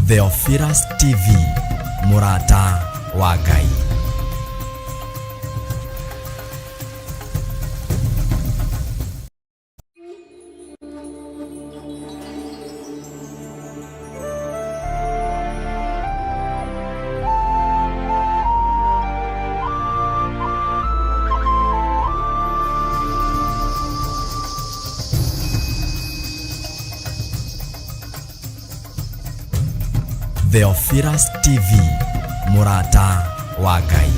Theophilus TV, mũrata wa Ngai. Theophilus TV, mũrata wa Ngai.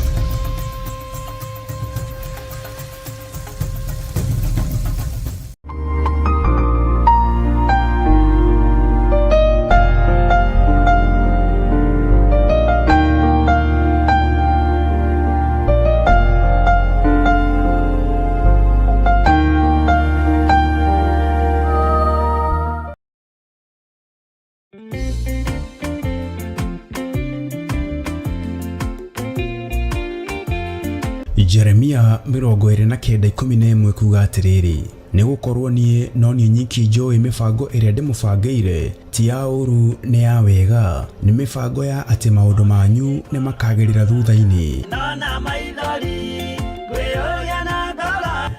Jeremia 29:11 kuga atĩrĩrĩ, nĩ gũkorwo niĩ no niĩ nyiki njũĩ mĩbango ĩrĩa ndĩmũbangĩire, ti ya ũũru nĩ ya wega, nĩ mĩbango ya atĩ maũndũ manyu nĩ makagĩrĩra thutha-inĩ.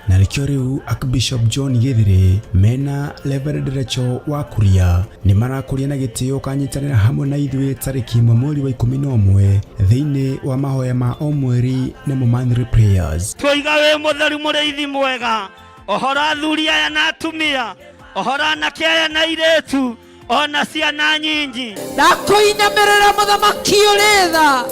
Na nĩkĩo rĩu Archbishop John Gĩthĩrĩ mena Reverend Rachel wa Kuria nĩ marakũria na gĩtĩo ũkanyitanĩra hamwe na ithuĩ tarĩki 1 mweri wa 11 thĩinĩ wa mahoya ma o mweri nĩmo monthly prayers. Twoiga wĩ mũtheru mũrĩithi mwega, ohora athuri aya na atumia, ohora anake aya na airĩtu, ona ciana nyinyi. Ndakũinamĩrĩra mũthamaki ũrĩ tha,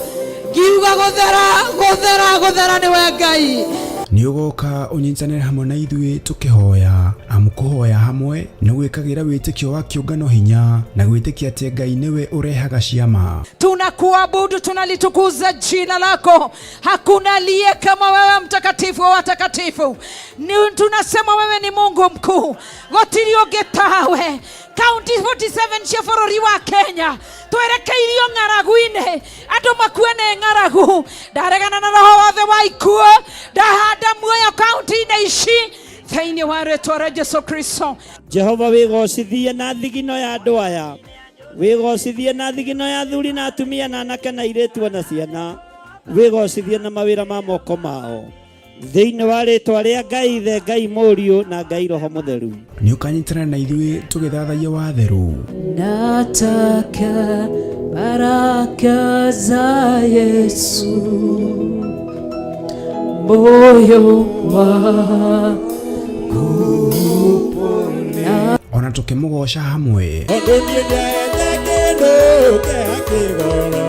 ngiuga gũthera gũthera gũthera nĩwe Ngai. Nĩ ũgoka ũnyitanĩre hamwe na ithuĩ tũkĩhoya, amu kũhoya hamwe nĩ gwĩkagĩra wĩtĩkio wa kĩũngano hinya na gwĩtĩkia atĩ Ngai nĩwe ũrehaga ciama. Tunakuabudu, tunalitukuza jina lako. Hakuna aliye kama wewe, mtakatifu wa watakatifu. Tunasema wewe ni Mungu mkuu, gũtirĩ ũngĩ tawe. Kaunti 47 cia bũrũri wa Kenya twerekeirio ng'aragu-inĩ, andũ makue nĩ ng'aragu. Ndaregana na roho wothe wa ikuũ, ndahanda muoyo kaunti-inĩ ici thĩinĩ wa rĩtwa rĩa Jesu Kristo. Jehova wĩgocithie na thigino ya andũ aya, wĩgocithie na thigino ya athuri na atumia na anake na airĩtu ona ciana, wĩgocithie na mawĩra ma moko mao, thĩinĩ wa rĩtwa rĩa Ngai Ithe, Ngai Mũriũ na Ngai Roho Mũtheru. Nĩ ũkanyitanĩra na ithuĩ tũgĩthathaiya watheru. Nataka baraka za Yesu, moyo wangu upone. Ona tũkĩmũgoca hamwe. Tondũ niĩ ndete kĩndũ kĩa kĩgoro.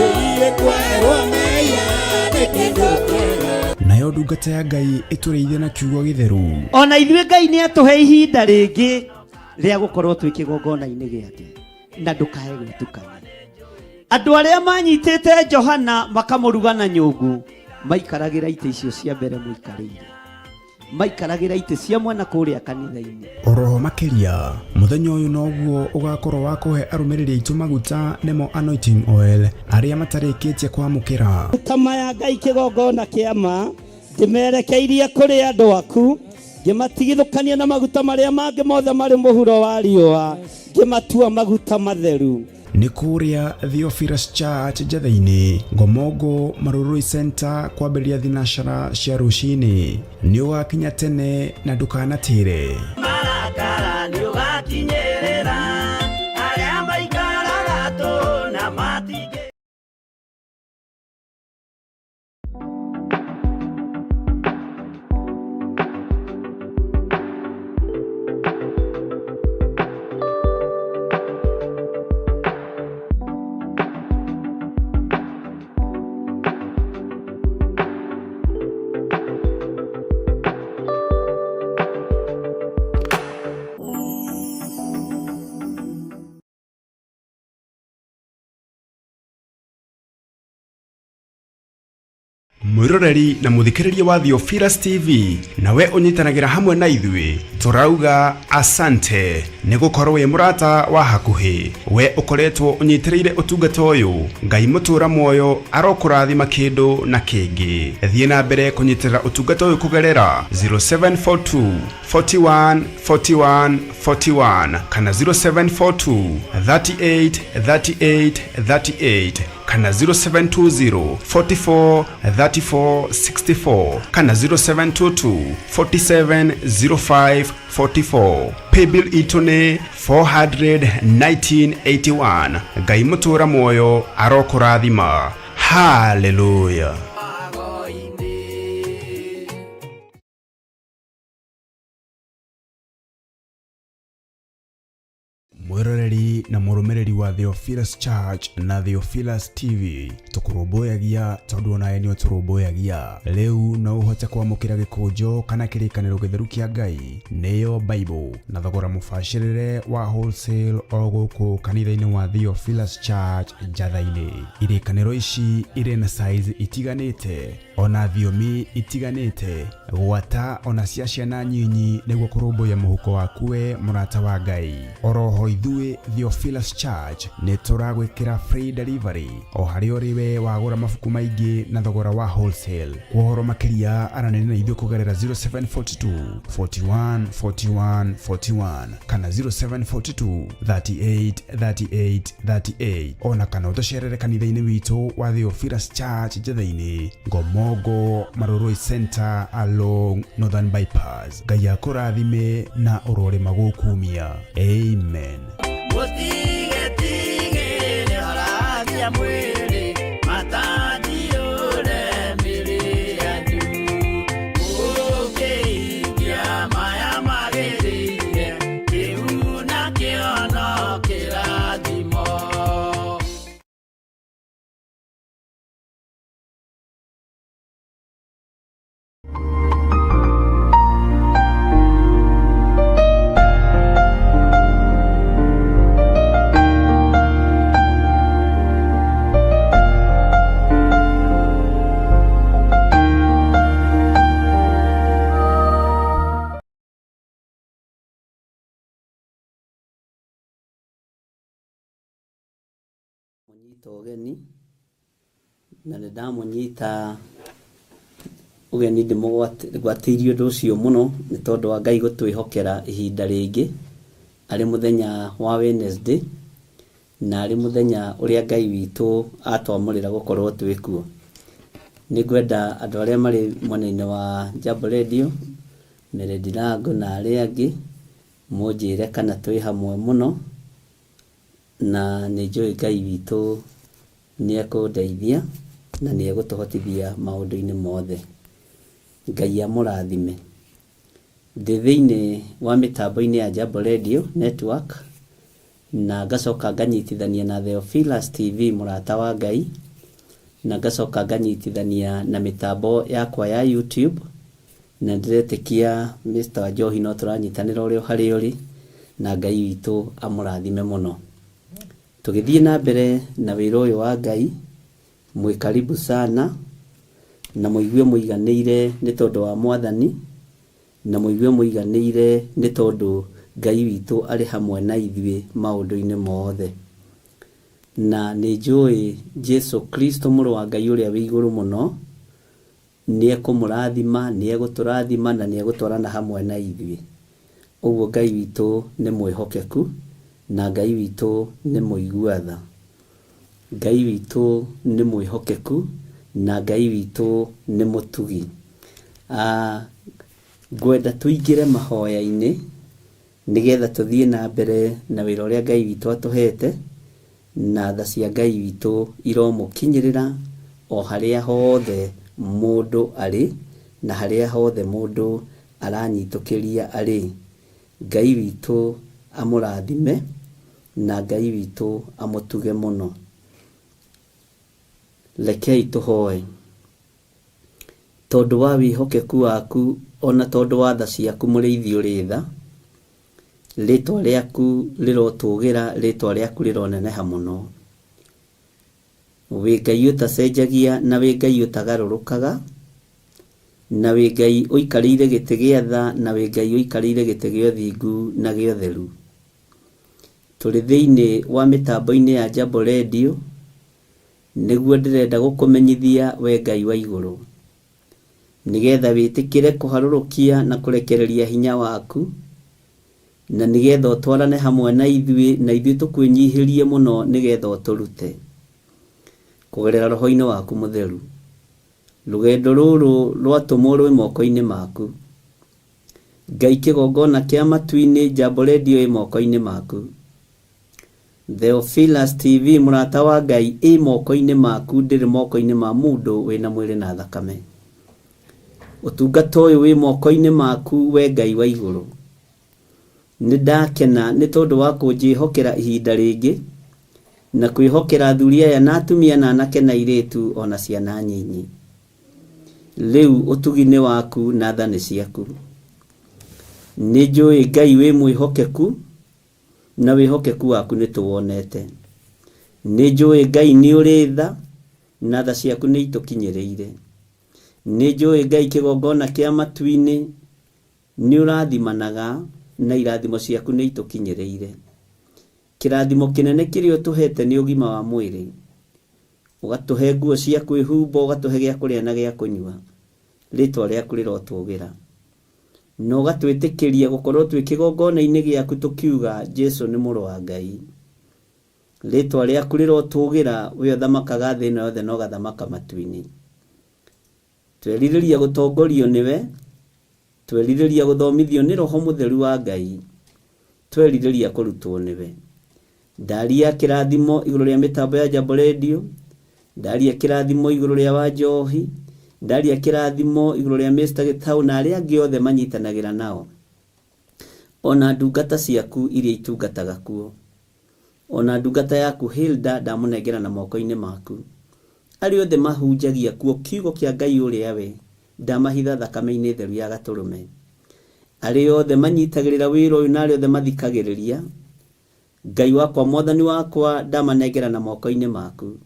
Ĩĩ kwerwo mehia nĩ kĩndũ kĩega. Nayo ndungata ya Ngai ĩtũrĩithie na kiugo gĩtheru. Ona ithuĩ Ngai nĩ atũhe ihinda rĩngĩ rĩa gũkorwo twĩ kĩgongona-inĩ gĩake, na ndũkae gwĩtukania. Andũ arĩa manyitĩte Johana makamũruga na nyũngũ maikaragĩra itĩ icio cia mbere mũikarĩire, maikaragĩra itĩ cia mwena kũrĩa kanitha-inĩ. Oroho makĩria mũthenya ũyũ noguo ũgakorwo wa kũhe arũmĩrĩri aitũ maguta nĩmo anointing oil arĩa matarĩkĩtie kwamũkĩra. Maguta maya Ngai kĩgongona kĩa ma ndĩmerekeirie kũrĩ andũ aku, ngĩmatigithũkania na maguta marĩa mangĩ mothe marĩ mũhuro wa riũa, ngĩmatua maguta matheru. Nĩ kũrĩa Theophilus Church Njatheinĩ, Ngomongo Marurui Center kwambĩrĩria thinacara cia rũcinĩ. Nĩ ũgakinya tene na ndũkanatĩre. Marakara nĩ ũgakinyĩrĩra arĩa maikaraga tũ na matingĩ. Mwiroreri na muthikiriria wa Theophilus TV, nawe unyitanagĩra hamwe na ithuĩ, tũrauga asante nĩ gũkorwo wĩ mũrata wa hakuhĩ. We ũkoretwo ũnyitĩrĩire ũtungata ũyũ, Ngai mũtũra muoyo arokũrathima kĩndũ na kĩngĩ. Thiĩ na mbere kũnyitĩrĩra ũtungata ũyũ kũgerera 0742 41 41 41 kana 0742 38 38 38 kana 0720 44 34 64 kana 0722 47 05 44. Paybill itũ nĩ 41981. Ngai mũtũra muoyo arokũrathima. Haleluya. Mwiroreri na mũrũmĩrĩri wa Theophilus Church na Theophilus TV, tũkũrũmbũyagia tondũ onawe nĩ ũtũrũmbũyagia. Rĩu no ũhote kwamũkĩra gĩkũnjo kana kĩrĩkanĩro gĩtheru kĩa Ngai, nĩyo Bible, na thogora mũbacĩrĩre wa wholesale o gũkũ kanitha-inĩ wa Theophilus Church Njatha-inĩ. Irĩkanĩro ici irĩ na size itiganĩte ona thiomi itiganĩte, gwata ona cia ciana nyinyi, nĩguo kũrũmbũiya mũhuko waku we mũrata wa Ngai. Oroho ithuĩ Theophilus Church nĩ tũragwĩkĩra free delivery o harĩa ũrĩ we wagũra mabuku maingĩ na thogora wa wholesale. Kwa ũhoro makĩria aranĩria na ithuĩ kũgerera 0742 41 41 41 kana 0742 38 38 38, ona kana ũtũcerere kanitha-inĩ witũ wa Theophilus Church Njatha-inĩ, Ngomongo Marurui Center along Northern Bypass. Ngai akũrathime na ũrorĩma gũkumia. Amen. Mũnyita ũgeni na nĩ ndamũnyita ũgeni, ndĩmũgwatĩirie ũndũ ũcio mũno nĩ tondũ wa Ngai gũtwĩhokera ihinda rĩngĩ arĩ mũthenya wa Wednesday na arĩ mũthenya ũrĩa Ngai witũ atwamũrĩra gũkorwo twĩ kuo. Nĩ ngwenda andũ arĩa marĩ mwena-inĩ wa Jambo Radio, Meredirango na arĩa angĩ mũnjĩre kana twĩ hamwe mũno, na nĩ njũĩ Ngai witũ nĩ ekũndeithia na nĩ egũtũhotithia maũndũ-inĩ mothe. Ngai amũrathime. Ndĩ thĩinĩ wa mĩtambo-inĩ ya Jambo Radio Network na ngacoka nganyitithania na Theophilus TV mũrata wa Ngai, na ngacoka nganyitithania na mĩtambo yakwa ya YouTube, na ndĩretĩkia Mr. Wanjohi no tũranyitanĩra ũrĩa harĩa ũrĩ, na Ngai witũ amũrathime mũno. Tũgĩthiĩ na mbere na wĩra ũyũ wa Ngai, mwĩ karibu sana na mũigue mũiganĩire nĩ tondũ wa Mwathani, na mũigue mũiganĩire nĩ tondũ Ngai witũ arĩ hamwe na ithuĩ maũndũ-inĩ mothe. Na nĩ njũĩ Jesu Kristo mũrũ wa Ngai ũrĩa wĩ igũrũ mũno nĩ ekũmũrathima, nĩ egũtũrathima na nĩ egũtwarana hamwe na ithuĩ. Ũguo Ngai witũ nĩ mwĩhokeku na Ngai witũ nĩ mũigua tha. Ngai witũ nĩ mwĩhokeku na Ngai witũ nĩ mũtugi. Ngwenda tũingĩre mahoya-inĩ nĩgetha tũthiĩ na mbere na wĩra ũrĩa Ngai witũ atũhete, na tha cia Ngai witũ iromũkinyĩrĩra o harĩa hothe mũndũ arĩ na harĩa hothe mũndũ aranyitũkĩria arĩ. Ngai witũ amũrathime na Ngai witũ amũtuge mũno. Rekei tũhoe. Tondũ wa wĩhokeku waku ona tondũ wa tha ciaku mũrĩithi ũrĩ tha, rĩtwa rĩaku rĩrotũgĩra, rĩtwa rĩaku rĩroneneha mũno. Wĩ Ngai ũtacenjagia na wĩ Ngai ũtagarũrũkaga, na wĩ Ngai ũikarĩire gĩtĩ gĩa tha, na wĩ Ngai ũikarĩire gĩtĩ gĩa ũthingu na gĩa ũtheru. Tũrĩ thĩinĩ wa mĩtambo-inĩ ya Jambo Radio, nĩguo ndĩrenda gũkũmenyithia we Ngai wa igũrũ, nĩgetha wĩtĩkĩre kũharũrũkia na kũrekereria hinya waku, na nĩgetha ũtwarane hamwe na ithuĩ, na ithuĩ tũkwĩnyihĩrie mũno nĩgetha ũtũrute kũgerera roho-inĩ waku mũtheru. Rũgendo rũrũ rwatũmwo rwĩ moko-inĩ maku. Ngai kĩgongona kĩa matu-inĩ, Jambo Radio ĩ moko-inĩ maku. Theophilus TV mũrata wa Ngai ĩ moko-inĩ maku, ndĩrĩ moko-inĩ ma mũndũ wĩna mwĩrĩ na thakame. Ũtungata ũyũ wĩ moko-inĩ maku we Ngai wa igũrũ. Nĩ ndakena nĩ tondũ wa kũnjĩhokera ihinda rĩngĩ, na kwĩhokera athuri aya na atumia na anake na airĩtu ona ciana nyinyi. Rĩu ũtugi nĩ waku na tha nĩ ciaku. Nĩ njũĩ Ngai wĩ mwĩhokeku, na wĩhokeku waku nĩ tũwonete. Nĩ njũĩ Ngai nĩ ũrĩ tha, na tha ciaku nĩ itũkinyĩrĩire. Nĩ njũĩ Ngai kĩgongona kĩa matu-inĩ nĩ ũrathimanaga, na irathimo ciaku nĩ itũkinyĩrĩire. Kĩrathimo kĩnene kĩrĩa ũtũhete nĩ ũgima wa mwĩrĩ. Ũgatũhe nguo cia kwĩhumba, ũgatũhe gĩa kũrĩa na gĩa kũnyua. Rĩtwa rĩaku rĩrotũgĩra. Na ũgatwĩtĩkĩria gũkorwo twĩ kĩgongona-inĩ gĩaku tũkiuga Jesu nĩ mũrũ wa Ngai. Rĩtwa rĩaku rĩrotũgĩra, we ũthamakaga thĩ ĩno yothe na ũgathamaka matu-inĩ. Twerirĩria gũtongorio nĩwe, twerirĩria gũthomithio nĩ Roho Mũtheru wa Ngai, twerirĩria kũrutwo nĩwe. Ndaria kĩrathimo igũrũ rĩa mĩtambo ya Jambo Radio, ndaria kĩrathimo igũrũ rĩa Wanjohi, ndaria kĩrathimo igũrũ rĩa Mr. Gĩtau na arĩa angĩ othe manyitanagĩra nao. Ona ndungata ciaku iria itungataga kuo. Ona ndungata yaku Hilda ndamũnengera na moko-inĩ maku. Arĩa othe mahunjagia kuo kiugo kĩa Ngai ũrĩa we, ndamahitha thakame-inĩ theru ya gatũrũme. Arĩa othe manyitagĩrĩra wĩra ũyũ na arĩa othe mathikagĩrĩria, Ngai wakwa mwathani wakwa ndamanengera na moko-inĩ maku.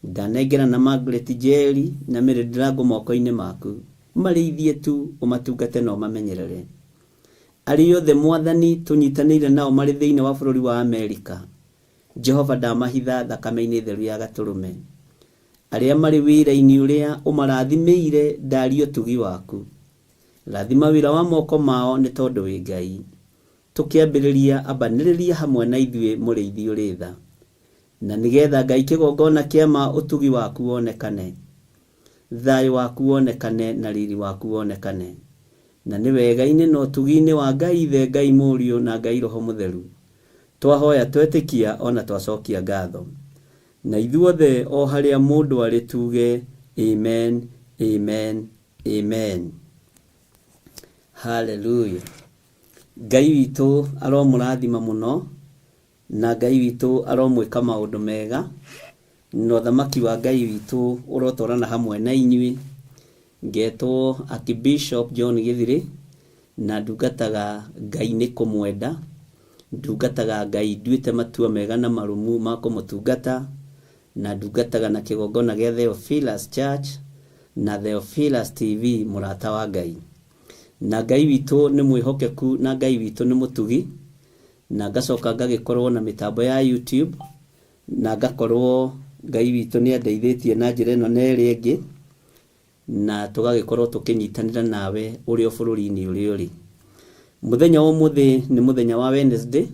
Ndanengera na Margaret Njeri na Mary Ndirango moko-inĩ maku. Marĩithie tu, ũmatungate na ũmamenyerere. Arĩa othe mwathani tũnyitanĩire nao marĩ thĩinĩ wa bũrũri wa Amerika, Jehova ndamahitha thakame-inĩ theru ya gatũrũme. Arĩa marĩ wĩra-inĩ ũrĩa ũmarathimĩire, ndaria ũtugi waku. Rathima wĩra wa moko mao nĩ tondũ wĩ Ngai. Tũkĩambĩrĩria, ambanĩrĩria hamwe na ithuĩ mũrĩithi ũrĩ tha. Na nĩgetha Ngai kĩgongona kĩa ma ũtugi waku wonekane, thayũ waku wonekane na riri waku wonekane. Na nĩ wega-inĩ na ũtugi-inĩ wa Ngai Ithe, Ngai Mũriũ na Ngai Roho Mũtheru, twahoya twetĩkia ona twacokia ngatho. Na ithuothe o harĩa mũndũ arĩ tuge amen, amen, amen. Hallelujah. Ngai witũ aromũrathima mũno, na Ngai witũ aromwĩka maũndũ mega, na ũthamaki wa Ngai witũ ũrotwarana hamwe na inyuĩ. Ngetwo Archbishop John Gĩthirĩ, na ndungataga Ngai nĩ kũmwenda, ndungataga Ngai nduĩte matua mega na marũmu ma kũmũtungata, na ndungataga na kĩgongona gĩa Theophilus Church na Theophilus TV, mũrata wa Ngai. Na Ngai witũ nĩ mwĩhokeku na Ngai witũ nĩ mũtugi, na ngacoka ngagĩkorwo na mĩtambo ya YouTube, na ngakorwo Ngai witũ nĩ andeithĩtie na njĩra ĩno na ĩrĩa ĩngĩ, na tũgagĩkorwo tũkĩnyitanĩra nawe ũrĩ o bũrũri-inĩ ũrĩa ũrĩ. Mũthenya wa ũmũthĩ nĩ mũthenya wa Wednesday,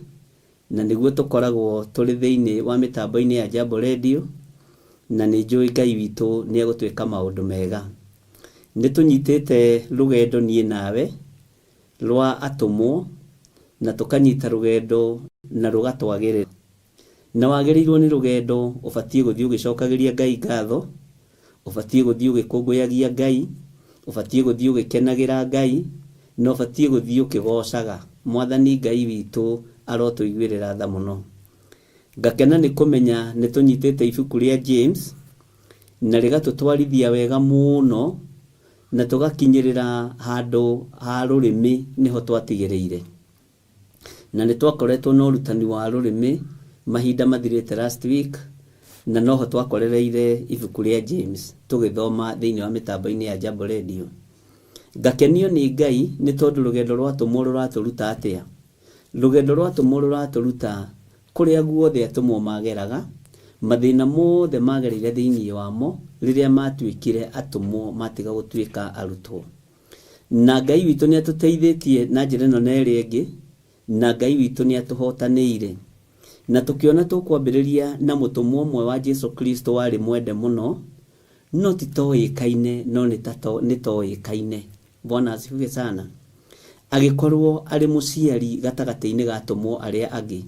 na nĩguo tũkoragwo tũrĩ thĩinĩ wa mĩtambo-inĩ ya Jambo Radio, na nĩ njũĩ Ngai witũ nĩ egũtwĩka maũndũ mega. Nĩ tũnyitĩte rũgendo niĩ nawe rwa atũmwo, na tũkanyita rũgendo na rũgatwagĩrĩra. Na wagĩrĩirwo nĩ rũgendo ũbatiĩ gũthiĩ ũgĩcokagĩria Ngai ngatho, ũbatiĩ gũthiĩ ũgĩkũngũyagia Ngai, ũbatiĩ gũthiĩ ũgĩkenagĩra Ngai, na ũbatiĩ gũthiĩ ũkĩgocaga. Mwathani Ngai witũ arotũiguĩrĩra tha mũno. Ngakena nĩ kũmenya nĩ tũnyitĩte ibuku rĩa James, na rĩgatũtwarithia wega mũno, na tũgakinyĩrĩra handũ ha rũrĩmĩ nĩho twatigĩrĩire. Na nĩ twakoretwo na ũrutani wa rũrĩmĩ mahinda mathirĩte last week, Na noho twakorereire ibuku rĩa James tũgĩthoma thĩinĩ wa mĩtambo-inĩ ya Jambo Radio. Ngakenio nĩ Ngai nĩ tondũ rũgendo rwa atũmwo rũratũruta atĩa? Rũgendo rwa atũmwo rũratũruta kũrĩa guothe atũmwo mageraga, mathĩna mothe magereire thĩinĩ wamo rĩrĩa matuĩkire atũmwo matiga gũtuĩka arutwo. Na Ngai witũ nĩ atũteithĩtie na njĩra ĩno na ĩrĩa ĩngĩ, na Ngai witũ nĩ atũhotanĩire. Na tũkĩona tũkwambĩrĩria na mũtũmwo ũmwe wa Jesu Kristo warĩ mwende mũno, no ti toĩkaine no nĩ toĩkaine. Bwana asifiwe sana. Agĩkorwo arĩ mũciari gatagatĩ-inĩ ga atũmwo arĩa angĩ.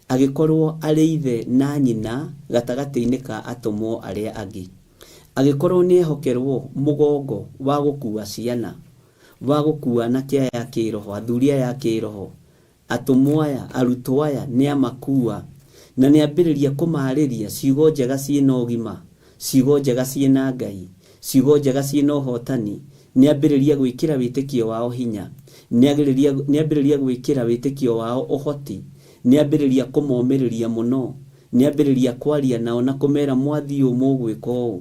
Agĩkorwo arĩ ithe na nyina gatagatĩ-inĩ ka atũmwo arĩa angĩ. Agĩkorwo nĩ ehokerwo mũgongo wa gũkua ciana, wa gũkua anake aya a kĩroho, athuri aya a kĩroho, atũmwo aya, arutwo aya nĩ amakua. Na nĩ ambĩrĩria kũmarĩria ciugo njega ciĩna ũgima, ciugo njega ciĩna Ngai, ciugo njega ciĩna ũhotani. Nĩ ambĩrĩria gwĩkĩra wĩtĩkio wao hinya, nĩ ambĩrĩria gwĩkĩra wĩtĩkio wao ũhoti, nĩ ambĩrĩria kũmomĩrĩria mũno, nĩ ambĩrĩria kwaria nao na kũmera mwathiĩ ũũ mũgwĩka ũũ.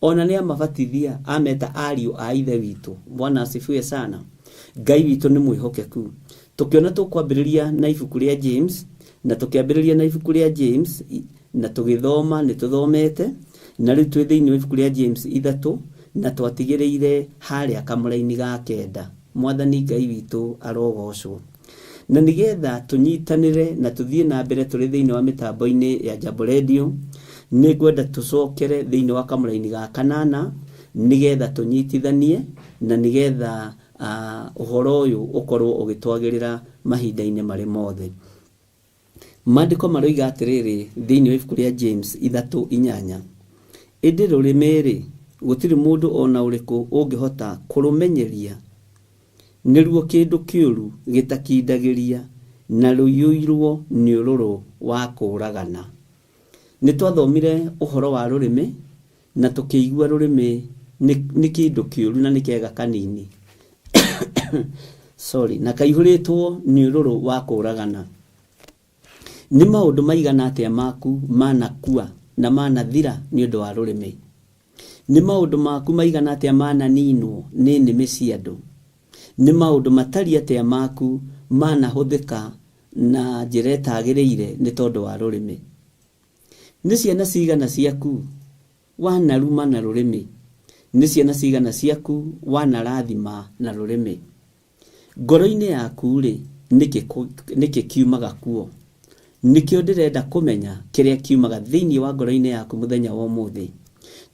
Ona nĩ amabatithia, ameta ariũ a Ithe witũ. Bwana asifiwe sana. Ngai witũ nĩ mwĩhokeku. Tũkĩona tũkwambĩrĩria na ibuku rĩa James, na tũkĩambĩrĩria na ibuku rĩa James, na tũgĩthoma, nĩ tũthomete, na rĩu twĩ thĩinĩ wa ibuku rĩa James 3, na twatigĩrĩire harĩa kamũraini ga 9. Mwathani Ngai witũ arogocwo. Na nĩgetha tũnyitanĩre na tũthiĩ na mbere tũrĩ thĩinĩ wa mĩtambo-inĩ ya Jambo Radio, nĩ ngwenda tũcokere thĩinĩ wa kamũraini ga 8, nĩgetha tũnyitithanie na nĩgetha ũhoro ũyũ ũkorwo ũgĩtwagĩrĩra mahinda-inĩ marĩ mothe. Maandĩko maroiga atĩrĩrĩ thĩinĩ wa ibuku rĩa James 3:8, ĩndĩ rũrĩmĩ-rĩ, gũtirĩ mũndũ ona ũrĩkũ ũngĩhota kũrũmenyeria, nĩruo kĩndũ kĩũru gĩtakindagĩria na rũiyũirwo nĩ ũrũrũ wa kũũragana. Nĩ twathomire ũhoro wa rũrĩmĩ na tũkĩigua rũrĩmĩ nĩ kĩndũ kĩũru na nĩ kega kanini. Sorry, na kaihũrĩtwo nĩ ũrũrũ wa kũũragana. Nĩ maũndũ maigana atĩa maku manakua na manathira nĩ ũndũ wa rũrĩmĩ? Nĩ maũndũ maku maigana atĩa mananinwo nĩ nĩmĩ cia andũ? Nĩ maũndũ matariĩ atĩa maku manahũthĩka na njĩra ĩtagĩrĩire nĩ tondũ wa rũrĩmĩ? Nĩ ciana cigana ciaku wanaruma na rũrĩmĩ? Nĩ ciana cigana ciaku wanarathima na rũrĩmĩ? Ngoro-inĩ yaku-rĩ, nĩkĩ kiumaga kuo? Nĩkĩo ndĩrenda kũmenya kĩrĩa kiumaga thĩinĩ wa ngoro-inĩ yaku mũthenya wa ũmũthĩ.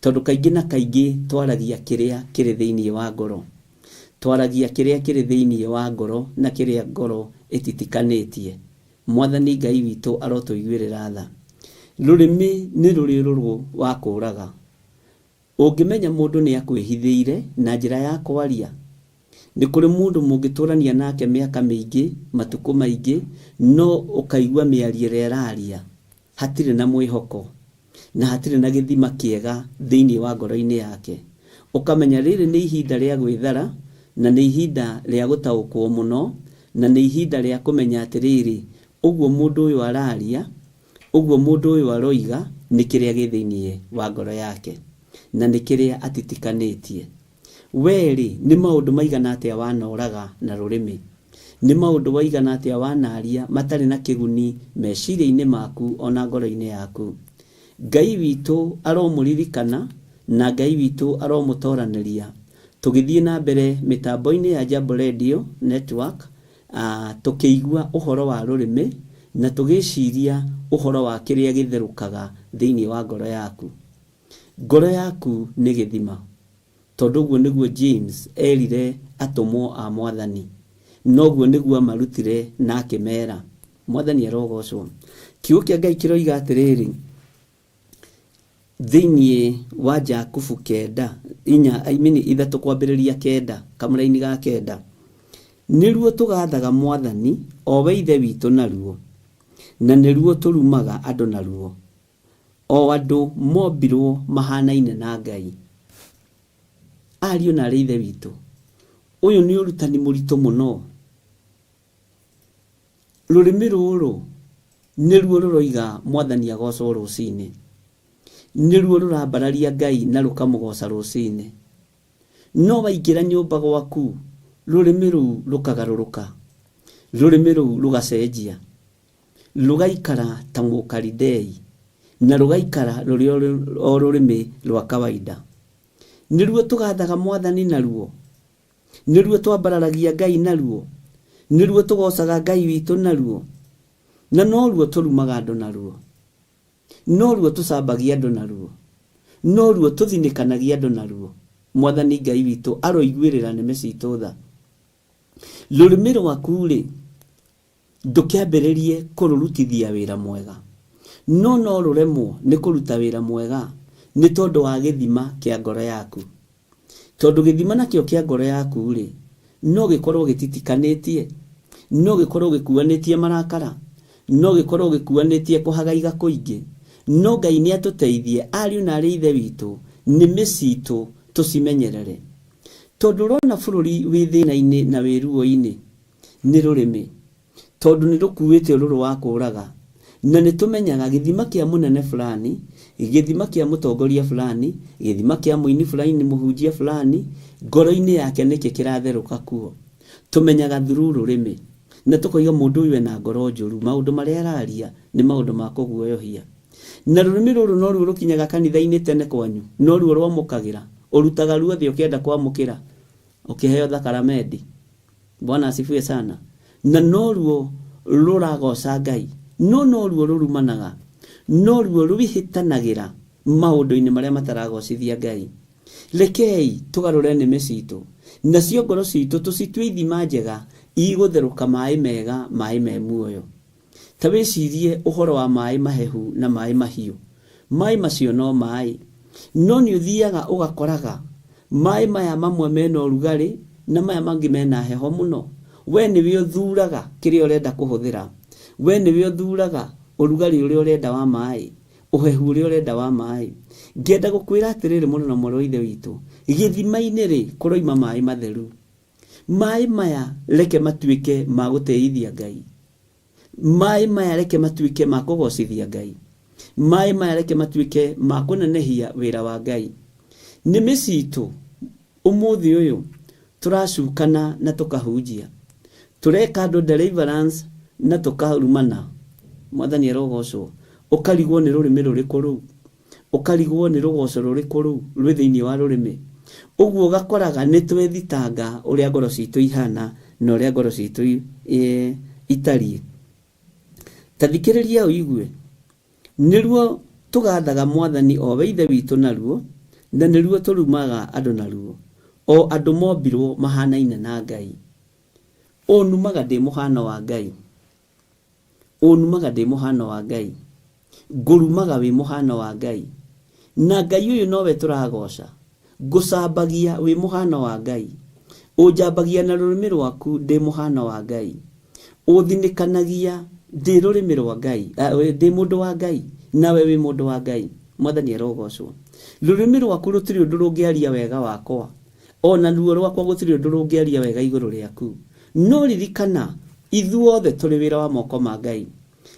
Tondũ kaingĩ na kaingĩ twaragia kĩrĩa kĩrĩ thĩinĩ wa ngoro. Twaragia kĩrĩa kĩrĩ thĩinĩ wa ngoro na kĩrĩa ngoro ĩtitikanĩtie. Mwathani Ngai witũ arotũiguĩrĩra tha. Rũrĩmĩ nĩ rũrĩ ũrũrũ wa kũũraga. Ũngĩmenya mũndũ nĩ akwĩhithĩire na njĩra ya kwaria, nĩ kũrĩ mũndũ mũngĩtũrania nake mĩaka mĩingĩ, matukũ maingĩ, no ũkaigua mĩario ĩrĩa araria, hatirĩ na mwĩhoko, na hatirĩ na gĩthima kĩega thĩinĩ wa ngoro-inĩ yake. Ũkamenya rĩrĩ nĩ ihinda rĩa gwĩthara, na nĩ ihinda rĩa gũtaũkwo mũno, na nĩ ihinda rĩa kũmenya atĩrĩrĩ, ũguo mũndũ ũyũ araria, ũguo mũndũ ũyũ aroiga, nĩ kĩrĩa gĩ thĩinĩ wa ngoro yake, na nĩ kĩrĩa atitikanĩtie. We-rĩ, nĩ maũndũ maigana atĩa wanoraga na rũrĩmĩ? Nĩ maũndũ waigana atĩa wanaria matarĩ na kĩguni meciria-inĩ maku ona ngoro-inĩ yaku? Ngai witũ aromũririkana na Ngai witũ aromũtoranĩria. Tũgĩthiĩ na mbere mĩtambo-inĩ ya Jambo Radio Network, tũkĩigua ũhoro wa rũrĩmĩ na tũgĩciria ũhoro wa kĩrĩa gĩtherũkaga thĩinĩ wa ngoro yaku. Ngoro yaku nĩ gĩthima. Tondũ ũguo nĩguo James erire atũmwo a Mwathani. Noguo nĩguo amarutire na akĩmera. Mwathani arogocwo. Kiugo kĩa Ngai kĩroiga atĩrĩrĩ, thĩinĩ wa Jakubu kenda, inya, I mean ithatũ kwambĩrĩria kenda, kamũraini ga 9, nĩruo tũgathaga Mwathani, o we Ithe witũ naruo, na nĩruo tũrumaga andũ naruo, o andũ mombirwo mahanaine na Ngai. Ariũ na arĩ Ithe witũ, ũyũ nĩ ũrutani mũritũ mũno. Rũrĩmĩ rũrũ nĩruo rũroiga Mwathani agocwo rũcinĩ. Nĩruo rũrambararia Ngai na rũkamũgoca rũcinĩ. No waingĩra nyũmba gwaku, rũrĩmĩ rũu rũkagarũrũka, rũrĩmĩ rũu rũgacenjia, rũgaikara ta Mũkalidei, na rũgaikara rũrĩ o rũrĩmĩ rwa kawaida. Nĩruo tũgathaga Mwathani naruo, nĩruo twambararagia Ngai naruo, nĩruo tũgocaga Ngai witũ naruo, na noruo tũrumaga andũ naruo. Noruo tũcambagia andũ naruo, noruo tũthinĩkanagia andũ naruo. Mwathani Ngai witũ aroiguĩrĩra nĩmĩ citũ tha. Rũrĩmĩ rwaku-rĩ, ndũkĩambĩrĩrie kũrũrutithia wĩra mwega. No no rũremwo nĩ kũruta wĩra mwega nĩ tondũ wa gĩthima kĩa ngoro yaku. Tondũ gĩthima nakĩo kĩa ngoro yaku-rĩ, no gĩkorwo gĩtitikanĩtie, no gĩkorwo gĩkuanĩtie marakara, no gĩkorwo gĩkuanĩtie kũhagaiga kũingĩ. No Ngai nĩ atũteithie, ariũ na arĩ ithe witũ, nĩmĩ citũ tũcimenyerere. Tondũ ũrona bũrũri wĩ thĩna-inĩ na wĩ ruo-inĩ, nĩ rũrĩmĩ. Tondũ nĩ rũkuĩte ũrũrũ wa kũũraga. Na nĩ tũmenyaga gĩthima kĩa mũnene fulani, gĩthima kĩa mũtongoria fulani, gĩthima kĩa mũini fulani, mũhunjia fulani, ngoro-inĩ yake nĩkĩ kĩratherũka kuo. Tũmenyaga through rũrĩmĩ. Na tũkoiga mũndũ ũyũ ena ngoro njũru, maũndũ marĩa araria nĩ maũndũ ma kũguoyohia. Na rũrĩmĩ rũrũ noruo rũkinyaga kanitha-inĩ tene kwanyu, noruo rwamũkagĩra, ũrutaga ruothe ũkĩenda kwamũkĩra, ũkĩheo thakaramendi. Bwana asifiwe sana. Na noruo rũragoca Ngai, no noruo rũrumanaga, noruo rwĩhĩtanagĩra maũndũ-inĩ marĩa mataragocithia Ngai. Rekei tũgarũre nĩmĩ citũ, nacio ngoro citũ tũcitue ithima njega igũtherũka maĩ mega, maĩ me muoyo. Ta wĩcirie ũhoro wa maĩ mahehu na maĩ mahiũ. Maĩ macio no maĩ. No nĩ ũthiaga ũgakoraga maĩ maya mamwe mena ũrugarĩ na maya mangĩ mena heho mũno. We nĩwe ũthuraga kĩrĩa ũrenda kũhũthĩra. We nĩwe ũthuraga ũrugarĩ ũrĩa ũrenda wa maĩ, ũhehu ũrĩa ũrenda wa maĩ. Ngĩenda gũkwĩra atĩrĩrĩ mũrũ na mwarĩ wa Ithe witũ, gĩthima-inĩ rĩ, kũroima maĩ matheru. Maĩ maya reke matuĩke ma gũtĩithia Ngai. Maĩ maya reke matuĩke ma kũgocithia Ngai. Maĩ maya reke matuĩke ma kũnenehia wĩra wa Ngai. Nĩmĩ citũ ũmũthĩ ũyũ tũracukana na tũkahunjia. Tũreka andũ deliverance na tũkarumana. Mwathani arogocwo. Ũkarigwo nĩ rũrĩmĩ rũrĩkũ rũu. Ũkarigwo nĩ rũgoco rũrĩkũ rũu rwĩ thĩinĩ wa rũrĩmĩ. Ũguo ũgakoraga nĩ twethitanga ũrĩa ngoro citũ ihana na ũrĩa ngoro citũ itariĩ. Ta thikĩrĩria ũigue. Nĩruo tũgathaga Mwathani o we Ithe witũ naruo, na nĩruo tũrumaga andũ naruo, o andũ mombirwo mahanaine na Ngai. Ũnumaga ndĩ mũhano wa Ngai. Ũnumaga ndĩ mũhano wa Ngai. Ngũrumaga wĩ mũhano wa Ngai. Na Ngai ũyũ nowe tũragoca. Ngũcambagia wĩ mũhano wa Ngai. Ũnjambagia na rũrĩmĩ rwaku ndĩ mũhano wa Ngai. Ũthinĩkanagia ndĩ rũrĩmĩ rwa Ngai, ndĩ mũndũ wa Ngai, nawe wĩ mũndũ wa Ngai. Mwathani arogocwo. Rũrĩmĩ rwaku rũtirĩ ũndũ rũngĩaria wega wakwa, o na ruo rwakwa gũtirĩ ũndũ rũngĩaria wega igũrũ rĩaku. No ririkana, ithuothe tũrĩ wĩra wa moko ma Ngai.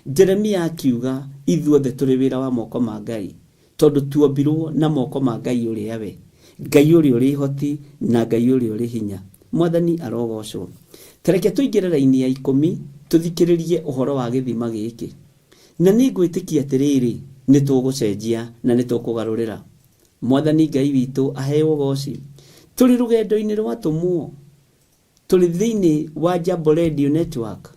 Jeremia akiuga, ithuothe tũrĩ wĩra wa moko ma Ngai, tondũ tuombirwo na moko ma Ngai ũrĩa we, Ngai ũrĩa ũrĩ ihoti na Ngai ũrĩa ũrĩ hinya. Mwathani arogocwo. Ta reke tũingĩre raini ya ikũmi tũthikĩrĩrie ũhoro wa gĩthima gĩkĩ. Na nĩ ngwĩtĩkia atĩrĩrĩ, nĩ tũgũcenjia na nĩ tũkũgarũrĩra. Mwathani Ngai witũ aheo ũgoci. Tũrĩ rũgendo-inĩ rwa atũmwo. Tũrĩ thĩinĩ wa Jambo Radio Network,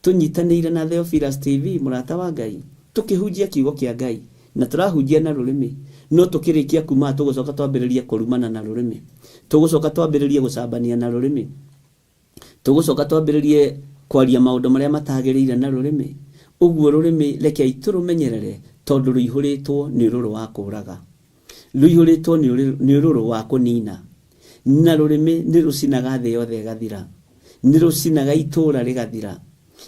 tũnyitanĩire na Theophilus TV, mũrata wa Ngai, tũkĩhunjia kiugo kĩa Ngai, na tũrahunjia na rũrĩmĩ. No tũkĩrĩkia kuuma haha tũgũcoka twambĩrĩrie kũrumana na rũrĩmĩ. Tũgũcoka twambĩrĩrie gũcambania na rũrĩmĩ. Tũgũcoka twambĩrĩrie kwaria maũndũ marĩa matagĩrĩire na rũrĩmĩ. Ũguo rũrĩmĩ rekei tũrũmenyerere tondũ rũihũrĩtwo nĩ ũrũrũ wa kũũraga. Rũihũrĩtwo nĩ ũrũrũ wa kũniina. Na rũrĩmĩ nĩ rũcinaga thĩ yothe ĩgathira. Nĩ rũcinaga itũũra rĩgathira.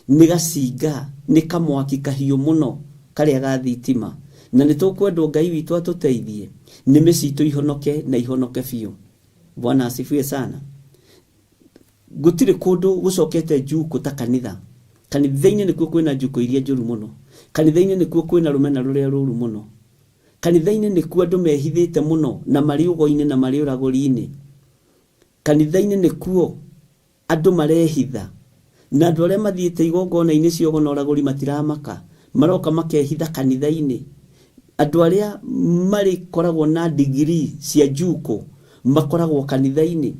Nĩ gacinga, nĩ kamwaki kahiũ mũno karĩa ga thitima. Na nĩ tũkwendwo Ngai witũ atũteithie, nĩmĩ citũ ihonoke na ihonoke biũ. Bwana asifiwe sana. Gũtirĩ kũndũ gũcokete njukũ ta kanitha. Kanitha-inĩ nĩkuo kwĩna njukũ iria njũru mũno. Kanitha-inĩ nĩkuo kwĩna rũmena rũrĩa rũru mũno. Kanitha-inĩ nĩkuo andũ mehithĩte mũno na marĩ ũgo-inĩ na marĩ ũragũri-inĩ. Kanitha-inĩ nĩkuo andũ marehitha. Na andũ arĩa mathiĩte igongona-inĩ cia ũgo na ũragũri matiramaka, maroka makehitha kanitha-inĩ. Andũ arĩa marĩkoragwo na degree cia njukũ makoragwo kanitha-inĩ.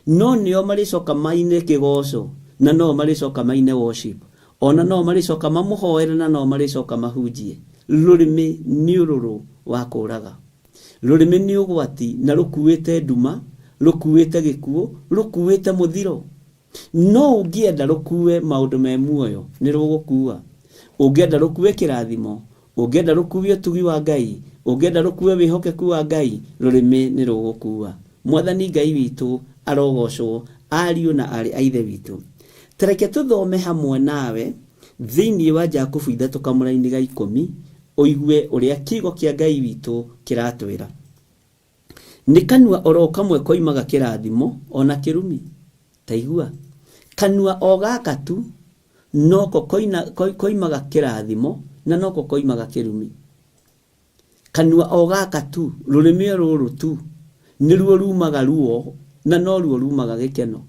No nĩo marĩcoka maine kĩgoco na no marĩcoka maine worship. Ona no marĩcoka mamũhoere na no marĩcoka mahunjie. Rũrĩmĩ nĩ ũrũrũ wa kũraga. Rũrĩmĩ nĩ ũgwati na rũkuĩte nduma, rũkuĩte gĩkuũ, rũkuĩte mũthiro. No ũngĩenda rũkue maũndũ me muoyo, nĩ rũgũkua. Ũngĩenda rũkue kĩrathimo, ũngĩenda rũkue ũtugi wa Ngai, ũngĩenda rũkue wĩhokeku wa Ngai, rũrĩmĩ nĩ rũgũkua. Mwathani Ngai witũ arogocwo, ariũ na aarĩ a Ithe witũ. Ta reke tũthome hamwe nawe thĩinĩ wa Jakubu ithatũ kamũraini ga ikũmi, ũigue ũrĩa kiugo kĩa Ngai witũ kĩratwĩra. Nĩ kanua oro kamwe koimaga kĩrathimo o na kĩrumi. Ta igua, kanua o gaka tu noko koimaga kĩrathimo na noko koimaga kĩrumi. Kanua o gaka tu, rũrĩmĩ o rũrũ tu, nĩruo rumaga ruo na noruo rumaga gĩkeno,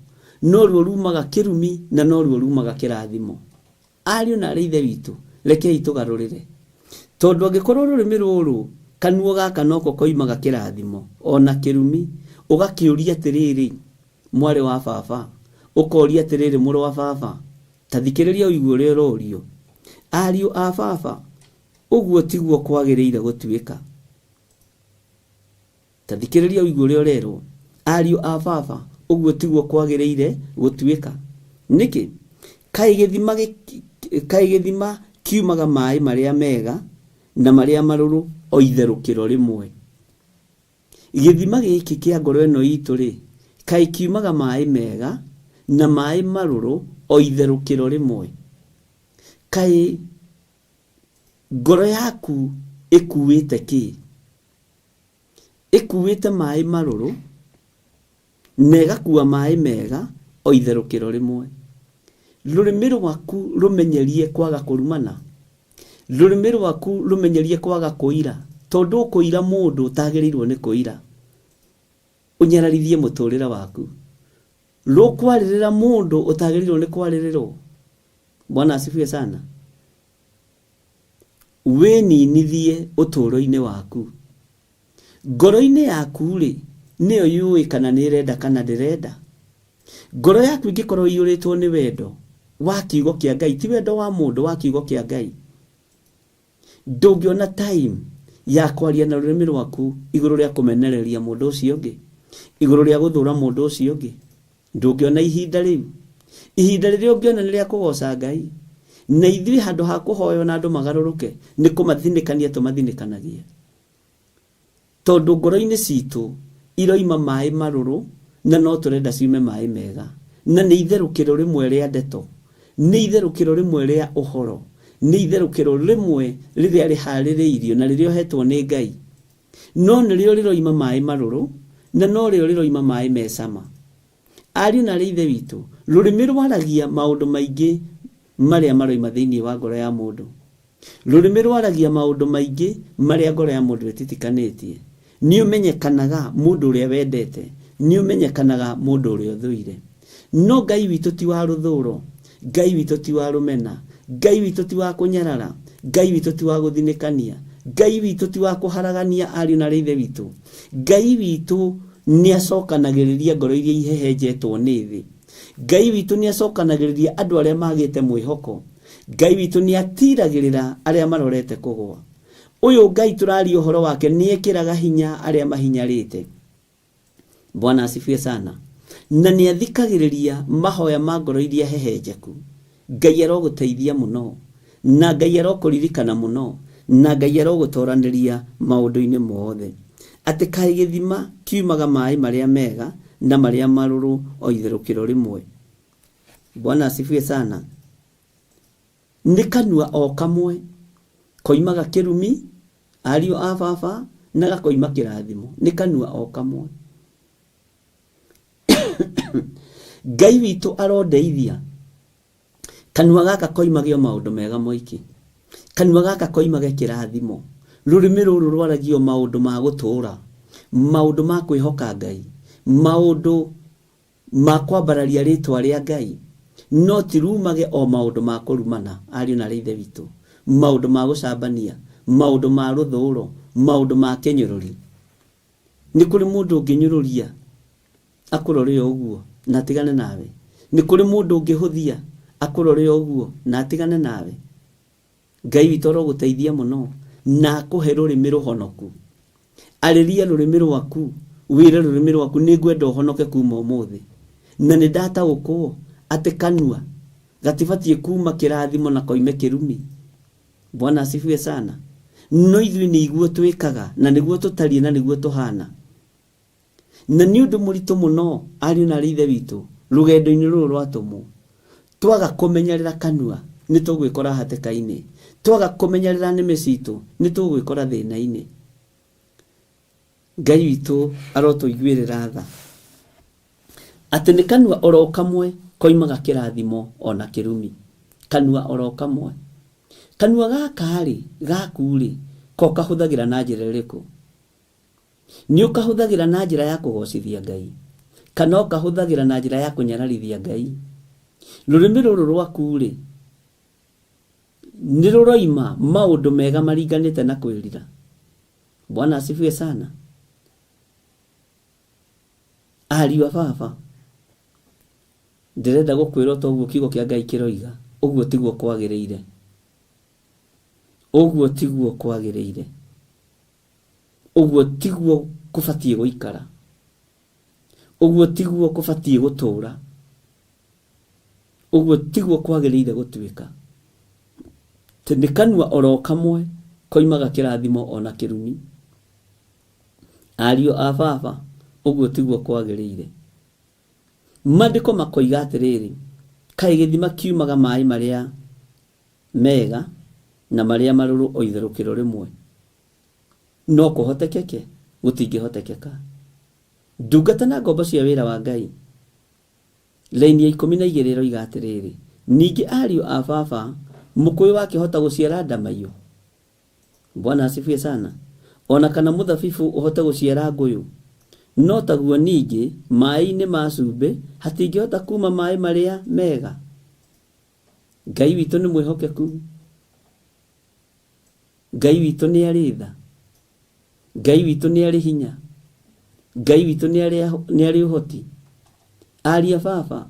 noruo rumaga kĩrumi na noruo rumaga kĩrathimo. Ariũ na aarĩ a Ithe witũ, rekei tũgarũrĩre. Tondũ angĩkorwo rũrĩmĩ rũrũ, kanua gaka noko koimaga kĩrathimo o na kĩrumi, ũgakĩũria atĩrĩrĩ, mwarĩ wa baba, ũkoria atĩrĩrĩ, mũrũ wa baba, ta thikĩrĩria ũigue ũrĩa ũrorio. Ariũ a baba, ũguo tiguo kwagĩrĩire gũtuĩka. Ta thikĩrĩria ũigue ũrĩa ũrerwo. Ariũ a baba, ũguo tiguo kwagĩrĩire gũtuĩka. Nĩkĩ? Kaĩ gĩthima, kaĩ gĩthima kiumaga maĩ marĩa mega na marĩa marũrũ o itherũkĩro rĩmwe? Gĩthima gĩkĩ kĩa ngoro ĩno itũ-rĩ, kaĩ kiumaga maĩ mega na maĩ marũrũ o itherũkĩro rĩmwe? Kaĩ ngoro yaku ĩkuĩte kĩ? Ĩkuĩte maĩ marũrũ na ĩgakua maĩ mega o itherũkĩro rĩmwe. Rũrĩmĩ rwaku rũmenyerie kwaga kũrumana. Rũrĩmĩ rwaku rũmenyerie kwaga kũira, tondũ ũkũira mũndũ ũtagĩrĩirwo nĩ kũira, ũnyararithie mũtũrĩre waku. Rũkwarĩrĩra mũndũ ũtagĩrĩirwo nĩ kwarĩrĩrwo. Bwana asifiwe sana. Wĩninithie ũtũũro-inĩ waku. Ngoro-inĩ yaku-rĩ, nĩyo yũĩ kana nĩ ĩrenda kana ndĩrenda. Ngoro yaku ĩngĩkorwo ĩiyũrĩtwo nĩ wendo wa kiugo kĩa Ngai, ti wendo wa mũndũ, wa kiugo kĩa Ngai, ndũngĩona time ya kwaria na rũrĩmĩ rwaku igũrũ rĩa kũmenereria mũndũ ũcio ũngĩ, igũrũ rĩa gũthũra mũndũ ũcio ũngĩ. Ndũngĩona ihinda rĩu. Ihinda rĩrĩa ũngĩona nĩ rĩa kũgoca Ngai. Na ithuĩ handũ ha kũhoywo na andũ magarũrũke, nĩ kũmathinĩkania tũmathinĩkanagia. Tondũ ngoro-inĩ citũ iroima maĩ marũrũ na no tũrenda ciume maĩ mega. Na nĩ itherũkĩro rĩmwe rĩa ndeto. Nĩ itherũkĩro rĩmwe rĩa ũhoro. Nĩ itherũkĩro rĩmwe rĩrĩa rĩharĩrĩirio na rĩrĩa ũhetwo nĩ Ngai. No nĩrĩo rĩroima maĩ marũrũ, na norĩo rĩroima maĩ me cama. Ariũ na aarĩ a Ithe witũ, rũrĩmĩ rwaragia maũndũ maingĩ marĩa maroima thĩinĩ wa ngoro ya mũndũ. Rũrĩmĩ rwaragia maũndũ maingĩ marĩa ngoro ya mũndũ ĩtitikanĩtie. Nĩ ũmenyekanaga mũndũ ũrĩa wendete, nĩ ũmenyekanaga mũndũ ũrĩa ũthũire. No Ngai witũ ti wa rũthũũro, Ngai witũ ti wa rũmena, Ngai witũ ti wa kũnyarara, Ngai witũ ti wa gũthinĩkania, Ngai witũ ti wa kũharagania ariũ na aarĩ a Ithe witũ. Ngai witũ nĩ acokanagĩrĩria ngoro iria ihehenjetwo nĩ thĩ. Ngai witũ nĩ acokanagĩrĩria andũ arĩa magĩte mwĩhoko. Ngai witũ nĩ atiragĩrĩra arĩa marorete kũgũa. Ũyũ Ngai tũraria ũhoro wake nĩ ekĩraga hinya arĩa mahinyarĩte. Bwana asifiwe sana. Na nĩ athikagĩrĩria mahoya ma ngoro iria hehenjeku. Ngai arogũteithia mũno, na Ngai arokũririkana mũno, na Ngai arogũtoranĩria maũndũ-inĩ mothe. Atĩ kaĩ gĩthima kiumaga maĩ marĩa mega na marĩa marũrũ o itherũkĩro rĩmwe. Bwana asifiwe sana. Nĩ kanua o kamwe koimaga kĩrumi, ariũ a baba, na gakoima kĩrathimo. Nĩ kanua o kamwe. Ngai witũ arondeithia. Kanua gaka koimage o maũndũ mega moiki. Kanua gaka koimage kĩrathimo. Rũrĩmĩ rũrũ rwaragio maũndũ ma gũtũũra, maũndũ ma kwĩhoka Ngai, maũndũ ma kwambararia rĩtwa rĩa Ngai, no ti rumage o maũndũ ma kũrumana, ariũ na aarĩ a Ithe witũ, maũndũ ma gũcambania, maũndũ ma rũthũũro, maũndũ ma kĩnyũrũri. Nĩ kũrĩ mũndũ ũngĩnyũrũria akũrore o ũguo na atigane nawe? Nĩ kũrĩ mũndũ ũngĩhũthia akũrore o ũguo na atigane nawe? Ngai witũ arogũteithia mũno na akũhe rũrĩmĩ rũhonoku. Arĩria rũrĩmĩ rwaku, wĩre rũrĩmĩ rwaku nĩ ngwenda ũhonoke kuma ũmũthĩ. Na nĩ ndataũkwo atĩ kanua gatibatiĩ kuma kĩrathimo na koime kĩrumi. Bwana asifiwe sana. No ithuĩ nĩ iguo twĩkaga na nĩguo tũtariĩ na nĩguo tũhana. Na nĩ ũndũ mũritũ mũno ariũ na aarĩ a Ithe witũ rũgendo-inĩ rũrũ rwa atũmwo. Twaga kũmenyerera kanua nĩ tũgwĩkora hatĩka-inĩ. Twaga kũmenyerera nĩmĩ citũ nĩ tũgwĩkora thĩna-inĩ. Ngai witũ arotũiguĩrĩra tha. Atĩ nĩ kanua oro kamwe koimaga kĩrathimo ona kĩrumi. Kanua oro kamwe. Kanua gaka-rĩ, gaku-rĩ, ko kahũthagĩra na njĩra ĩrĩkũ? Nĩ ũkahũthagĩra na njĩra ya kũgoocithia Ngai, kana ũkahũthagĩra na njĩra ya kũnyararithia Ngai? Rũrĩmĩ rũrũ rwaku-rĩ, nĩ rũroima maũndũ mega maringanĩte na kwĩrira? Bwana asifiwe sana. Ariũ a baba, ndĩrenda gũkwĩra o ta ũguo kiugo kĩa Ngai kĩroiga, ũguo tiguo kwagĩrĩire. Ũguo tiguo kwagĩrĩire. Ũguo tiguo kũbatiĩ gũikara. Ũguo tiguo kũbatiĩ gũtũũra. Ũguo tiguo kwagĩrĩire gũtuĩka. Atĩ nĩ kanua oro kamwe koimaga kĩrathimo o na kĩrumi. Ariũ a baba, ũguo tiguo kwagĩrĩire. Maandĩko makoiga atĩrĩrĩ, kaĩ gĩthima kiumaga maĩ marĩa mega na marĩa marũrũ o itherũkĩro rĩmwe? No kũhotekeke? Gũtingĩhotekeka. Ndungata na ngombo cia wĩra wa Ngai. Raini ya 12 ĩroiga atĩrĩrĩ, ningĩ ariũ a baba, mũkũyũ wakĩhota gũciara ndamaiyũ? Bwana asifiwe sana. O na kana mũthabibũ ũhote gũciara ngũyũ? No taguo ningĩ maĩ-inĩ ma cumbĩ hatingĩhota kuuma maĩ marĩa mega. Ngai witũ nĩ mwĩhokeku. Ngai witũ nĩ arĩ tha. Ngai witũ nĩ arĩ hinya. Ngai witũ nĩ arĩ ũhoti. Aria baba,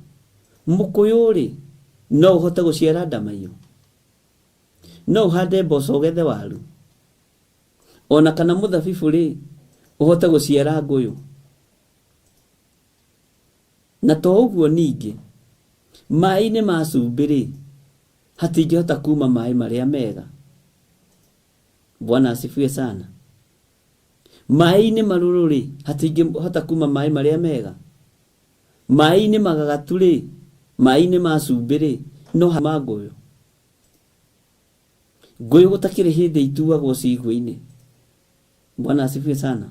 mũkũyũ-rĩ, no ũhote gũciara ndamaiyũ? No ũhande mboco ũgethe waru? O na kana mũthabibũ-rĩ, ũhote gũciara ngũyũ? Na to ũguo ningĩ, maĩ-inĩ ma cumbĩ-rĩ, hatingĩhota kuuma maĩ marĩa mega. Bwana asifiwe sana. Maĩ-inĩ marũrũ-rĩ, hatingĩhota kuuma maĩ marĩa mega. Maĩ-inĩ magagatu-rĩ, maĩ-inĩ ma cumbĩ-rĩ, no ma ngũyũ. Ngũyũ gũtakĩrĩ hĩndĩ ituagwo cigua-inĩ. Bwana asifiwe sana.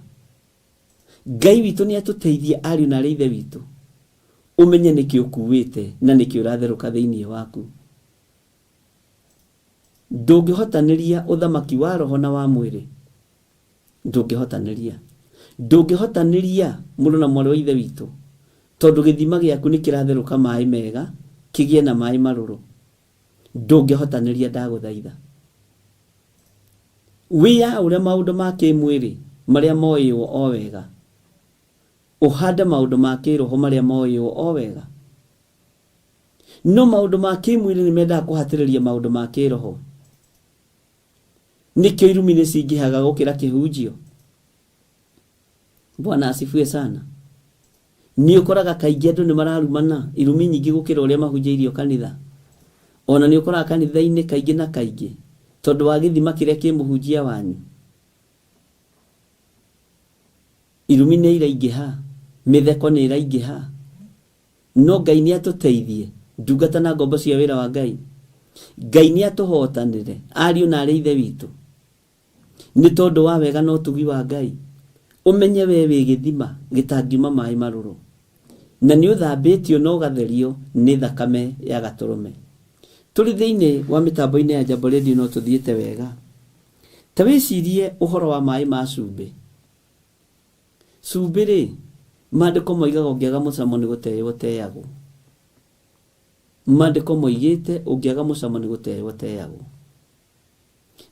Ngai witũ nĩ atũteithie ariũ na arĩ ithe witũ. Ũmenye nĩkĩ ũkuĩte na nĩkĩ ũratherũka thĩinĩ waku. Ndũngĩhotanĩria ũthamaki wa roho na wa mwĩrĩ. Ndũngĩhotanĩria. Ndũngĩhotanĩria mũrũ na mwarĩ wa ithe witũ, tondũ gĩthima gĩaku nĩ kĩratherũka maĩ mega, kĩgĩe na maĩ marũrũ. Ndũngĩhotanĩria ndagũthaitha. Wĩyaũre maũndũ ma kĩmwĩrĩ marĩa moĩywo o wega. Ũhande maũndũ ma kĩroho marĩa moĩywo o wega. No maũndũ ma kĩmwĩrĩ nĩ mendaga kũhatĩrĩria maũndũ ma kĩroho. Nĩkĩo irumi nĩ cingĩhaga gũkĩra kĩhunjio. Bwana asifiwe sana. Nĩ ũkoraga kaingĩ andũ nĩ mararumana irumi nyingĩ gũkĩra ũrĩa mahunjĩirio kanitha. Ona nĩ ũkoraga kanitha-inĩ kaingĩ na kaingĩ tondũ wa gĩthima kĩrĩa kĩ mũhunjia wanyu. Irumi nĩ iraingĩha, mĩtheko nĩ ĩraingĩha. No Ngai nĩ atũteithie, ndungata na ngombo cia wĩra wa Ngai. Ngai nĩ atũhotanĩre, ariũ na arĩ ithe witũ. Nĩ tondũ wa wega na ũtugi wa Ngai, ũmenye we wĩ gĩthima gĩtangiuma maĩ marũrũ. Na nĩ ũthambĩtio na ũgatherio nĩ thakame ya gatũrũme. Tũrĩ thĩinĩ wa mĩtambo-inĩ ya Jambo Radio no tũthiĩte wega. Ta wĩcirie ũhoro wa maĩ ma cumbĩ. Cumbĩ rĩ, maandĩko moigaga ũngĩaga mũcamo nĩ gũteo ũteagwo. Maandĩko moigĩte ũngĩaga mũcamo nĩ gũteo ũteagwo.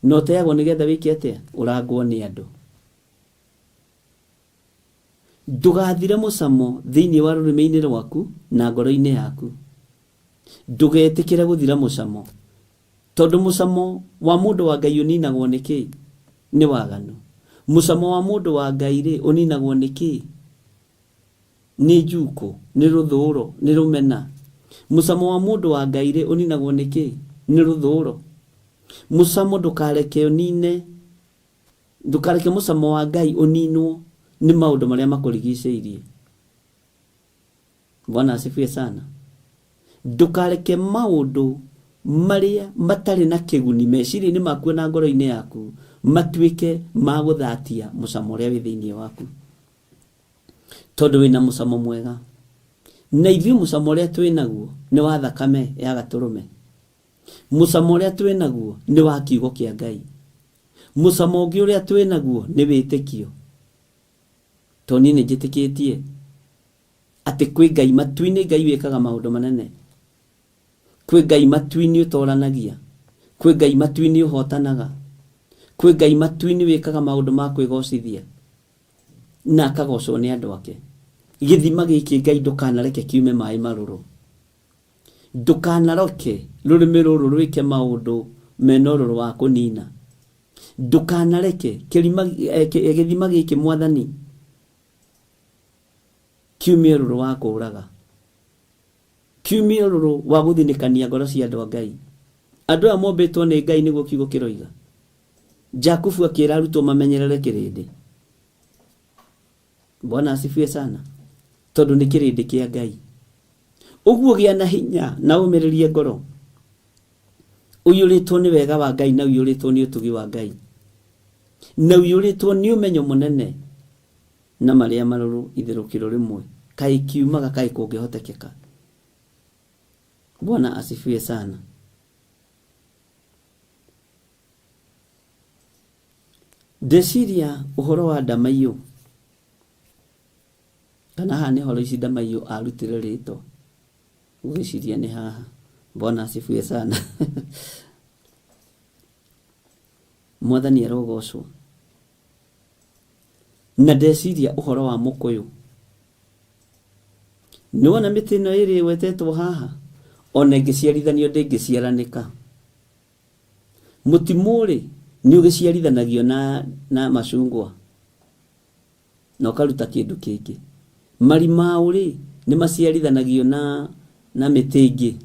Na ũteagwo nĩgetha wĩke atĩa? Ũrangwo nĩ andũ. Ndũgathire mũcamo thĩinĩ wa rũrĩmĩ-inĩ rwaku na ngoro-inĩ yaku. Ndũgetĩkĩre gũthira mũcamo. Tondũ mũcamo wa mũndũ wa Ngai ũninagwo nĩ kĩ? Nĩ waganu. Mũcamo wa mũndũ wa Ngai rĩ, ũninagwo nĩ kĩ? Nĩ njukũ, nĩ rũthũũro, nĩ rũmena. Mũcamo wa mũndũ wa Ngai rĩ, ũninagwo nĩ kĩ? Nĩ rũthũũro. Mũcamo ndũkareke ũnine, ndũkareke mũcamo wa Ngai ũninwo nĩ maũndũ marĩa makũrigicĩirie. Bwana asifiwe sana. Ndũkareke maũndũ marĩa matarĩ na kĩguni meciria-inĩ maku na ngoro-inĩ yaku matuĩke ma gũthatia mũcamo ũrĩa wĩ thĩinĩ waku, tondũ wĩna mũcamo mwega. Na ithuĩ mũcamo ũrĩa twĩ naguo nĩ wa thakame ya gatũrũme. Mũcamo ũrĩa twĩ naguo nĩ wa kiugo kĩa Ngai. Mũcamo ũngĩ ũrĩa twĩ naguo nĩ wĩtĩkio. Tondũ niĩ nĩ njĩtĩkĩtie atĩ kwĩ Ngai matu-inĩ, Ngai wĩkaga maũndũ manene. Kwĩ Ngai matu-inĩ ũtoranagia. Kwĩ Ngai matu-inĩ ũhotanaga. Kwĩ Ngai matu-inĩ wĩkaga maũndũ ma kwĩgocithia na akagocwo nĩ andũ ake. Gĩthima gĩkĩ Ngai ndũkanareke kiume maĩ marũrũ. Ndũkanareke rũrĩmĩ rũrũ rwĩke maũndũ mena ũrũrũ wa kũnina. Ndũkanareke gĩthima gĩkĩ Mwathani kiumie ũrũrũ wa kũũraga, kiumie ũrũrũ wa gũthinĩkania ngoro cia andũ a Ngai. Andũ aya mombĩtwo nĩ Ngai nĩguo kiugo kĩroiga. Jakubu akĩra arutwo mamenyerere kĩrĩndĩ. Bwana asifiwe sana. Tondũ nĩ kĩrĩndĩ kĩa Ngai. Ũguo gĩa na hinya na ũmĩrĩrie ngoro. Ũiyũrĩtwo nĩ wega wa Ngai na ũiyũrĩtwo nĩ ũtugi wa Ngai. Na ũiyũrĩtwo nĩ ũmenyo mũnene na marĩa marũrũ itherũkĩro rĩmwe. Kaĩ kiumaga kaĩ kũngĩhotekeka. Bwana asifiwe sana. Ndeciria ũhoro wa ndamaiyũ, kana haha nĩho Loice Ndamaiyũ arutire rĩtwa, ngwĩciria nĩ haha. Bwana asifiwe sana. Mwathani arogocwo. Na ndeciria ũhoro wa mũkũyũ. Nĩwona mĩtĩ ĩno ĩrĩ ĩgwetetwo haha, ona ĩngĩciarithanio ndĩngĩciaranĩka. Mũtimũ-rĩ, nĩ ũgĩciarithanagio na, na macungwa na ũkaruta kĩndũ kĩngĩ. Marimaũ-rĩ, nĩ maciarithanagio na, na mĩtĩ ĩngĩ.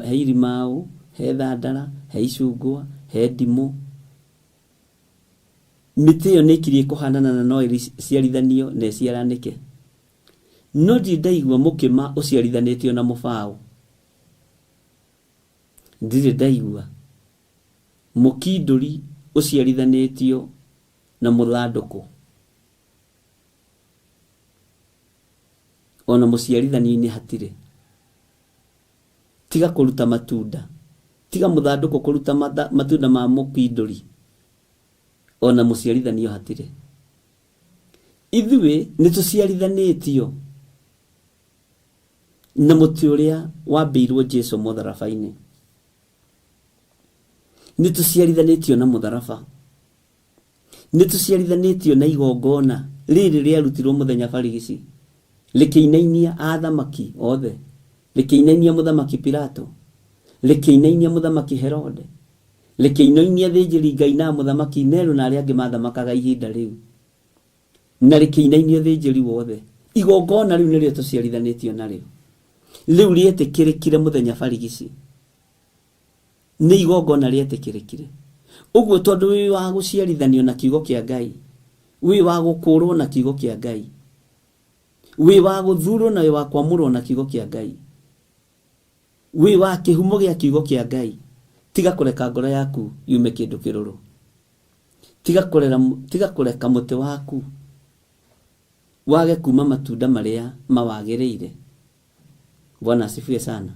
He irimaũ, he thandara, he icungwa, he ndimũ. Mĩtĩ ĩyo nĩ ĩkirie kũhanana na no ĩciarithanio na ĩciaranĩke. No ndirĩ ndaigua mũkĩma ũciarithanĩtio na mũbaũ. Ndirĩ ndaigua mũkindũri ũciarithanĩtio na mũthandũkũ. Ona mũciarithanio-inĩ hatirĩ. Tiga kũruta matunda. Tiga mũthandũkũ kũruta matunda ma mũkindũri. Ona mũciarithanio hatirĩ. Ithuĩ nĩ tũciarithanĩtio na mũtĩ ũrĩa wambĩirwo Jesu mũtharaba-inĩ. Nĩ tũciarithanĩtio na mũtharaba. Nĩ tũciarithanĩtio na igongona rĩrĩ rĩarutirwo mũthenya barigici, rĩkĩinainia athamaki othe, rĩkĩinainia mũthamaki Pilato, rĩkĩinainia mũthamaki Herode, rĩkĩinainia thĩnjĩri Ngai na mũthamaki Nero na arĩa angĩ mathamakaga ihinda rĩu, na rĩkĩinainia ũthĩnjĩri wothe. Igongona rĩu nĩrĩo tũciarithanĩtio narĩo. Rĩu rĩetĩkĩrĩkire mũthenya barigici. Nĩ igongona rĩetĩkĩrĩkire. Ũguo tondũ wĩ wa gũciarithanio na kiugo kĩa Ngai, wĩ wa gũkũrwo na kiugo kĩa Ngai, wĩ wa gũthurwo na wĩ wa kwamũrwo na kiugo kĩa Ngai, wĩ wa kĩhumo gĩa kiugo kĩa Ngai, tiga kũreka ngoro yaku yume kĩndũ kĩrũrũ. Tiga kũrera, tiga kũreka mũtĩ waku wage kuma matunda marĩa mawagĩrĩire. Bwana asifiwe sana.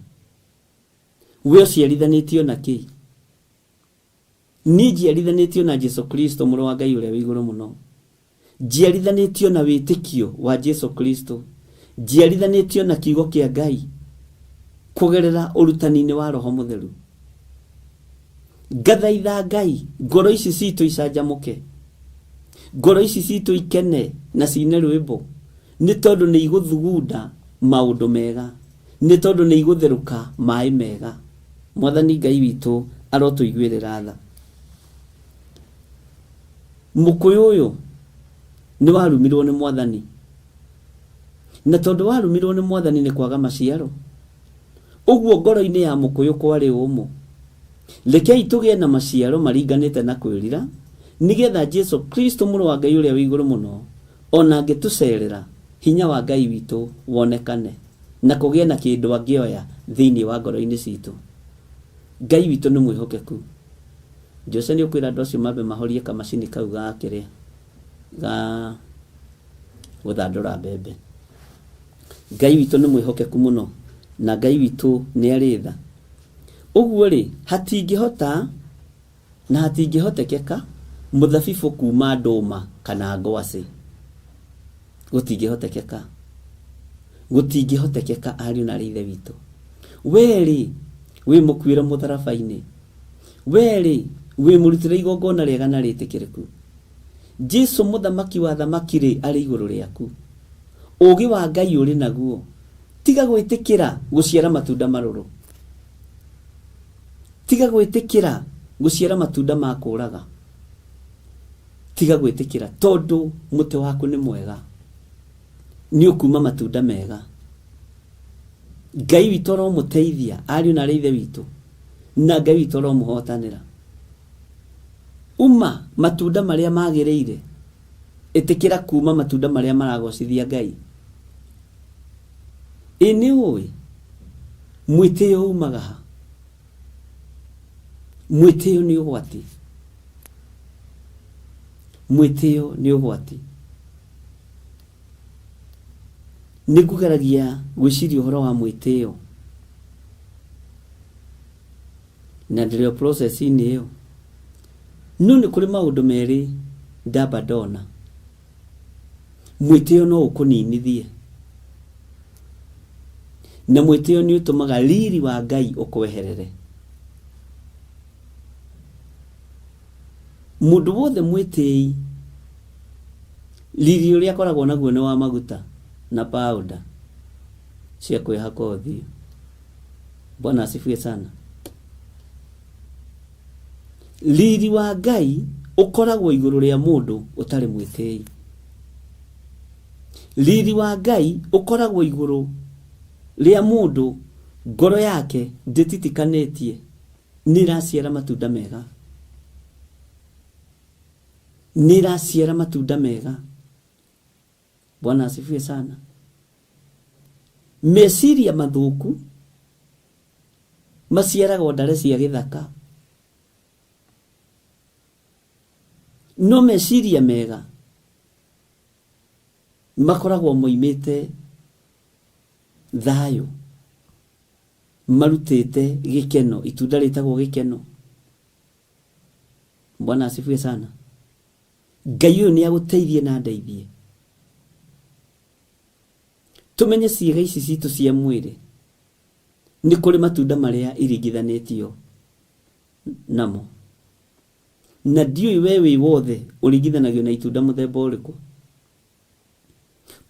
We ũciarithanĩtio na kĩ? Niĩ njiarithanĩtio na Jesu Kristo mũrũ wa Ngai ũrĩa wĩ igũrũ mũno. Njiarithanĩtio na wĩtĩkio wa Jesu Kristo. Njiarithanĩtio na kiugo kĩa Ngai kũgerera ũrutani-inĩ wa Roho Mũtheru. Ngathaitha Ngai ngoro ici citũ icanjamũke, ngoro ici citũ ikene na cine rwĩmbo, nĩ tondũ nĩ igũthugunda maũndũ mega, nĩ tondũ nĩ igũtherũka maĩ mega. Mwathani Ngai witũ arotũiguĩrĩra tha. Mũkũyũ ũyũ nĩ warumirwo nĩ Mwathani, na tondũ warumirwo nĩ Mwathani nĩ kwaga maciaro, ũguo ngoro-inĩ ya mũkũyũ kwarĩ ũmũ. Rekei tũgĩe na maciaro maringanĩte na kwĩrira, nĩgetha Jesu Kristo mũrũ wa Ngai ũrĩa wĩ igũrũ mũno, ona angĩtũcerera, hinya wa Ngai witũ wonekane, na kũgĩe na kĩndũ angĩoya thĩinĩ wa ngoro-inĩ citũ. Ngai witũ nĩ mwĩhokeku. Jose nĩ ũkwĩra andũ acio mambe mahorie kamacini kau ga kĩrĩa ga gũthandũra mbembe. Ngai witũ nĩ mwĩhokeku mũno na Ngai witũ nĩ arĩ tha. Ũguo rĩ, hatingĩhota na hatingĩhotekeka mũthabibũ kuma ndũma kana ngwacĩ. Gũtingĩhotekeka. Gũtingĩhotekeka ariũ na arĩ ithe witũ. We rĩ, wĩ mũkuĩre mũtharaba-inĩ. We rĩ, wĩ mũrutĩre igongona rĩega na rĩtĩkĩrĩku. Jesu mũthamaki wa athamaki rĩ, arĩ igũrũ rĩaku. Ũũgĩ wa Ngai ũrĩ naguo. Tiga gwĩtĩkĩra gũciara matunda marũrũ. Tiga gwĩtĩkĩra gũciara matunda ma kũũraga. Tiga gwĩtĩkĩra tondũ mũtĩ waku nĩ mwega. Nĩ ũkuuma matunda mega. Ngai witũ aromũteithia ariũ na arĩ ithe witũ, na Ngai witũ aromũhotanĩra. Uma matunda marĩa magĩrĩire, ĩtĩkĩra kuma matunda marĩa maragocithia Ngai. Ĩ nĩ ũĩ mwĩtĩo umaga ha? Mwĩtĩo nĩ ũgwati. Mwĩtĩo nĩ ũgwati. Nĩ ngũgeragia gwĩciria ũhoro wa mwĩtĩo na ndĩrĩ o process-inĩ ĩyo. No nĩ kũrĩ maũndũ merĩ ndamba ndona. Mwĩtĩo no ũkũninithie, na mwĩtĩo nĩ ũtũmaga riri wa Ngai ũkweherere. Mũndũ wothe mwĩtĩi, riri ũrĩa akoragwo naguo nĩ wa maguta na powder cia kwĩhaka ũthiũ. Bwana asifiwe sana. Riri wa Ngai ũkoragwo igũrũ rĩa mũndũ ũtarĩ mwĩtĩi. Riri wa Ngai ũkoragwo igũrũ rĩa mũndũ ngoro yake ndĩtitikanĩtie nĩ ĩraciara matunda mega. Nĩ ĩraciara matunda mega. Bwana asifiwe sana. Meciria mathũku maciaragwo ndare cia gĩthaka, no meciria mega makoragwo moimĩte thayũ, marutĩte gĩkeno, itunda rĩtagwo gĩkeno. Bwana asifiwe sana. Ngai ũyũ nĩ agũteithie na ndeithie tũmenye ciĩga ici citũ cia mwĩrĩ nĩ kũrĩ matunda marĩa iringithanĩtio namo, na ndiũĩ we wĩ wothe ũringithanagio na itunda mũthemba ũrĩkũ,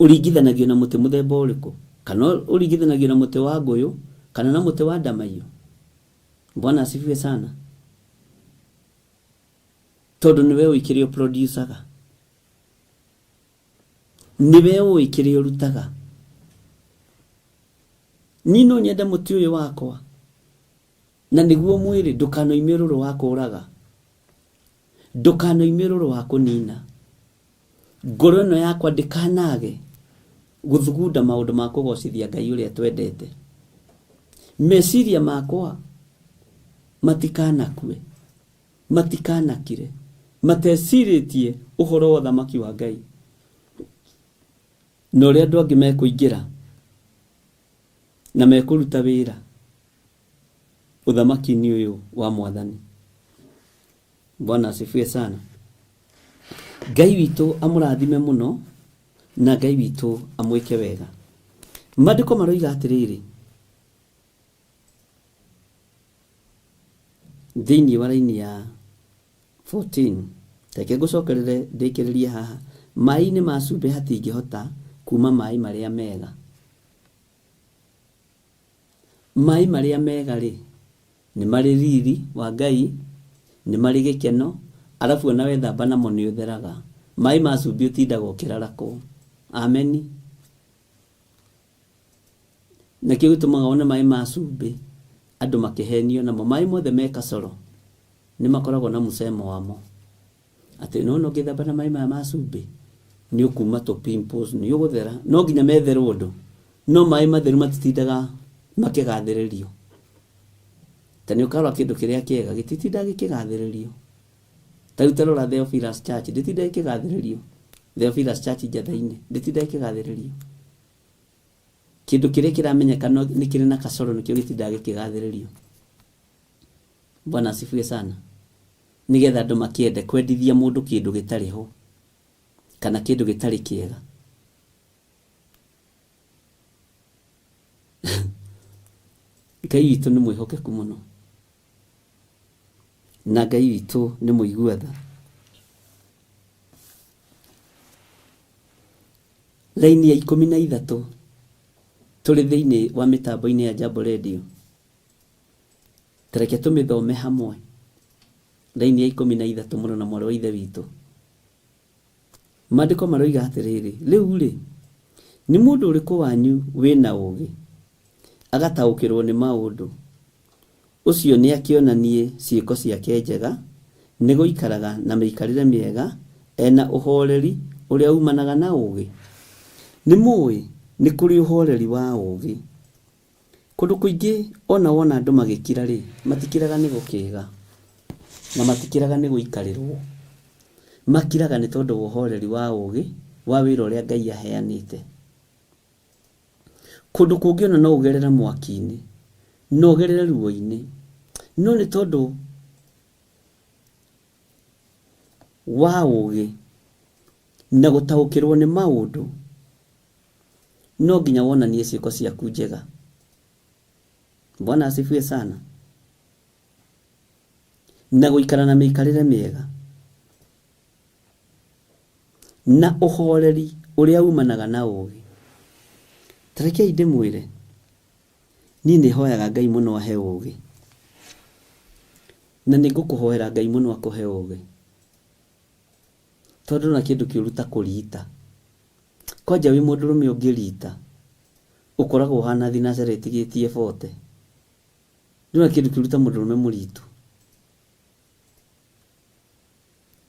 ũringithanagio na mũtĩ mũthemba ũrĩkũ, kana ũringithanagio na mũtĩ wa ngũyũ kana na mũtĩ wa ndamaiyũ. Bwana asifiwe sana. Tondũ nĩwe ũĩ kĩrĩa ũproducaga, nĩwe ũĩ kĩrĩa ũrutaga. Niĩ no nyende mũtĩ ũyũ wakwa, na nĩguo mwĩrĩ, ndũkanoime ũrũrũ wa kũũraga, ndũkanoime ũrũrũ wa kũnina. Ngoro ĩno yakwa ndĩkanage gũthugunda maũndũ ma kũgocithia Ngai ũrĩa twendete. Meciria makwa matikanakue, matikanakire, matecirĩtie ũhoro wa ũthamaki wa Ngai na ũrĩa andũ angĩ mekũingĩra na mekũruta wĩra ũthamaki-inĩ ũyũ wa Mwathani. Bwana asifiwe sana. Ngai witũ amũrathime mũno na Ngai witũ amwĩke wega. Maandĩko maroiga atĩrĩrĩ thĩinĩ wa raini ya 14, reke ngũcokerere ndĩkĩrĩrie haha. Maĩ-inĩ ma cumbĩ hatingĩhota kuma maĩ marĩa mega. Maĩ marĩa mega rĩ, nĩ marĩ riri wa Ngai, nĩ marĩ gĩkeno, arabu ona wethamba namo nĩ ũtheraga. Maĩ ma cumbĩ ũtindaga ũkĩrarakwo. Ameni. Nakĩo gĩtũmaga wone maĩ ma cumbĩ andũ makĩhenio namo. Maĩ mothe me kacoro nĩ makoragwo na mũcemo wamo. Atĩ nĩwona ũngĩthamba na maĩ maya ma cumbĩ nĩ ũkuma tũ pimples, nĩ ũgũthera. No nginya metherwo ũndũ. No maĩ matheru matitindaga makĩgathĩrĩrio. Ta nĩ ũkarora kĩndũ kĩrĩa kĩega gĩtitindaga gĩkĩgathĩrĩrio. Ta rĩu ta rora Theophilus Church ndĩtindaga ĩkĩgathĩrĩrio. Theophilus Church Njatha-inĩ ndĩtindaga ĩkĩgathĩrĩrio. Kĩndũ kĩrĩa kĩramenyeka nĩ kĩrĩ na kacoro nĩkĩo gĩtindaga gĩkĩgathĩrĩrio. Bwana asifiwe sana. Nĩgetha andũ makĩende kwendithia mũndũ kĩndũ gĩtarĩ ho kana kĩndũ gĩtarĩ kĩega. Ngai witũ nĩ mwĩhokeku mũno na Ngai witũ nĩ mũigua tha. Raini ya 13 tũrĩ thĩinĩ wa mĩtambo-inĩ ya Jambo Radio. Ta reke tũmĩthome hamwe. Raini ya 13 mũrũ na mwarĩ wa Ithe witũ. Maandĩko maroiga atĩrĩrĩ, rĩu-rĩ, nĩ mũndũ ũrĩkũ wanyu wĩ na ũũgĩ, agataũkĩrwo nĩ maũndũ? Ũcio nĩakĩonanie ciĩko ciake njega, nĩ gũikaraga na mĩikarĩre mĩega, e na ũhoreri ũrĩa uumanaga na ũũgĩ. Nĩmũũĩ nĩ kũrĩ ũhoreri wa ũũgĩ. Kũndũ kũingĩ ona wona andũ magĩkira rĩ, matikiraga nĩ gũkĩga, na matikiraga nĩ gũikarĩrwo. Makiraga nĩ tondũ wa ũhoreri wa ũũgĩ wa wĩra ũrĩa Ngai aheanĩte. Kũndũ kũngĩ ona no ũgerere mwaki-inĩ, no ũgerere ruo-inĩ, no nĩ tondũ wa ũũgĩ na gũtaũkĩrwo nĩ maũndũ, no nginya wonanie ciĩko ciaku njega. Bwana asifiwe sana. Na gũikara na mĩikarĩre mĩega na ũhoreri ũrĩa umanaga na ũũgĩ. Ta rekei ndĩmwĩre, niĩ nĩ hoyaga Ngai mũno ahe ũũgĩ, na nĩ ngũkũhoera Ngai mũno akũhe ũũgĩ, tondũ ndũrona kĩndũ kĩũru ta kũriita. Kwanja wĩ mũndũrũme ũngĩriita, ũkoragwo ũhana thinacara ĩtigĩtie bote. Ndũrona kĩndũ kĩũru ta mũndũrũme mũriitu.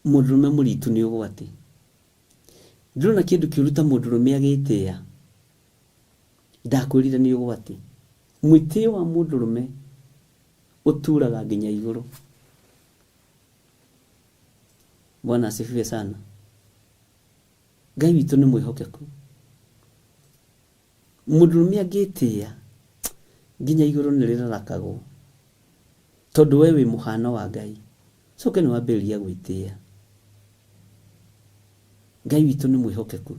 Mũndũrũme mũriitu nĩ ũgwati. Ndũrona kĩndũ kĩũru ta mũndũrũme agĩtĩĩa. Ndakwĩrire nĩ ũgwati. Mwĩtĩo wa mũndũrũme ũturaga nginya igũrũ. Bwana asifiwe sana. Ngai witũ nĩ mwĩhokeku. Mũndũrũme angĩtĩĩa nginya igũrũ nĩ rĩrarakagwo, tondũ we wĩ mũhano wa Ngai. Coke nĩ wambĩrĩria gwĩtĩĩa. Ngai witũ nĩ mwĩhokeku.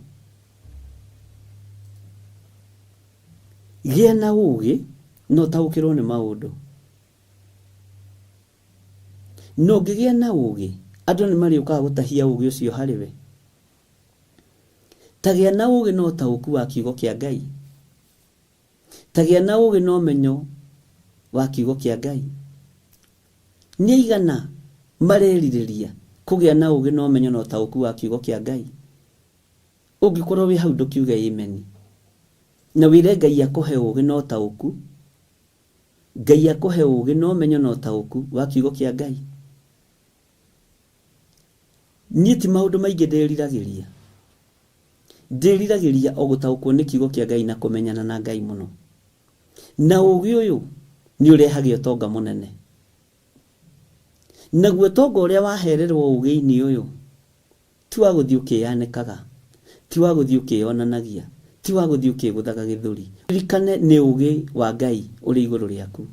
Gĩa na ũũgĩ na ũtaũkĩrwo nĩ maũndũ. Na ũngĩgĩa na ũũgĩ, andũ nĩ marĩũkaga gũtahia ũũgĩ ũcio harĩ we. Ta gĩa na ũũgĩ na ũtaũku wa kiugo kĩa Ngai. Ta gĩa na ũũgĩ na ũmenyo wa kiugo kĩa Ngai. Nĩ aigana marerirĩria kũgĩa na ũũgĩ na ũmenyo na ũtaũku wa kiugo kĩa Ngai? Ũngĩkorwo wĩ hau ndũkiuge ameni. Na wĩre Ngai akũhe ũũgĩ na ũtaũku. Ngai akũhe ũũgĩ na ũmenyo na ũtaũku wa kiugo kĩa Ngai. Niĩ ti maũndũ maingĩ ndĩriragĩria. Ndĩriragĩria o gũtaũkwo nĩ kiugo kĩa Ngai na kũmenyana na Ngai mũno. Na ũũgĩ ũyũ nĩ ũrehage ũtonga mũnene. Naguo ũtonga ũrĩa wahererwo ũũgĩ-inĩ ũyũ ti wa gũthiĩ ũkĩyanĩkaga, ti wa gũthiĩ ũkĩyonanagia, ti wa gũthiĩ ũkĩgũthaga gĩthũri. Ũririkane nĩ ũũgĩ wa Ngai ũrĩ igũrũ rĩaku.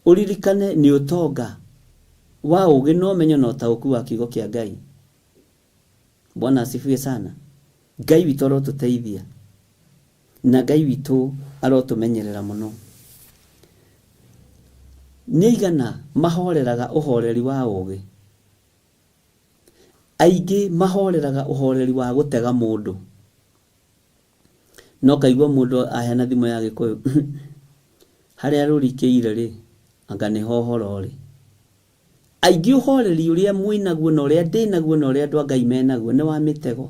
Ũririkane nĩ ũtonga Wa ũũgĩ na ũmenyo na ũtaũku wa kiugo kĩa Ngai. Bwana asifiwe sana. Ngai witũ arotũteithia na Ngai witũ arotũmenyerera mũno. Nĩ aigana mahoreraga ũhoreri wa ũũgĩ? Aingĩ mahoreraga ũhoreri wa gũtega mũndũ. No kaigua mũndũ aheana thimo ya Gĩkũyũ, harĩa rũrikĩire rĩ, anga nĩho ũhoro ũrĩ. Aingĩ ũhoreri ũrĩa mwĩnaguo na ũrĩa ndĩnaguo na ũrĩa andũ a Ngai menaguo nĩ wa mĩtego.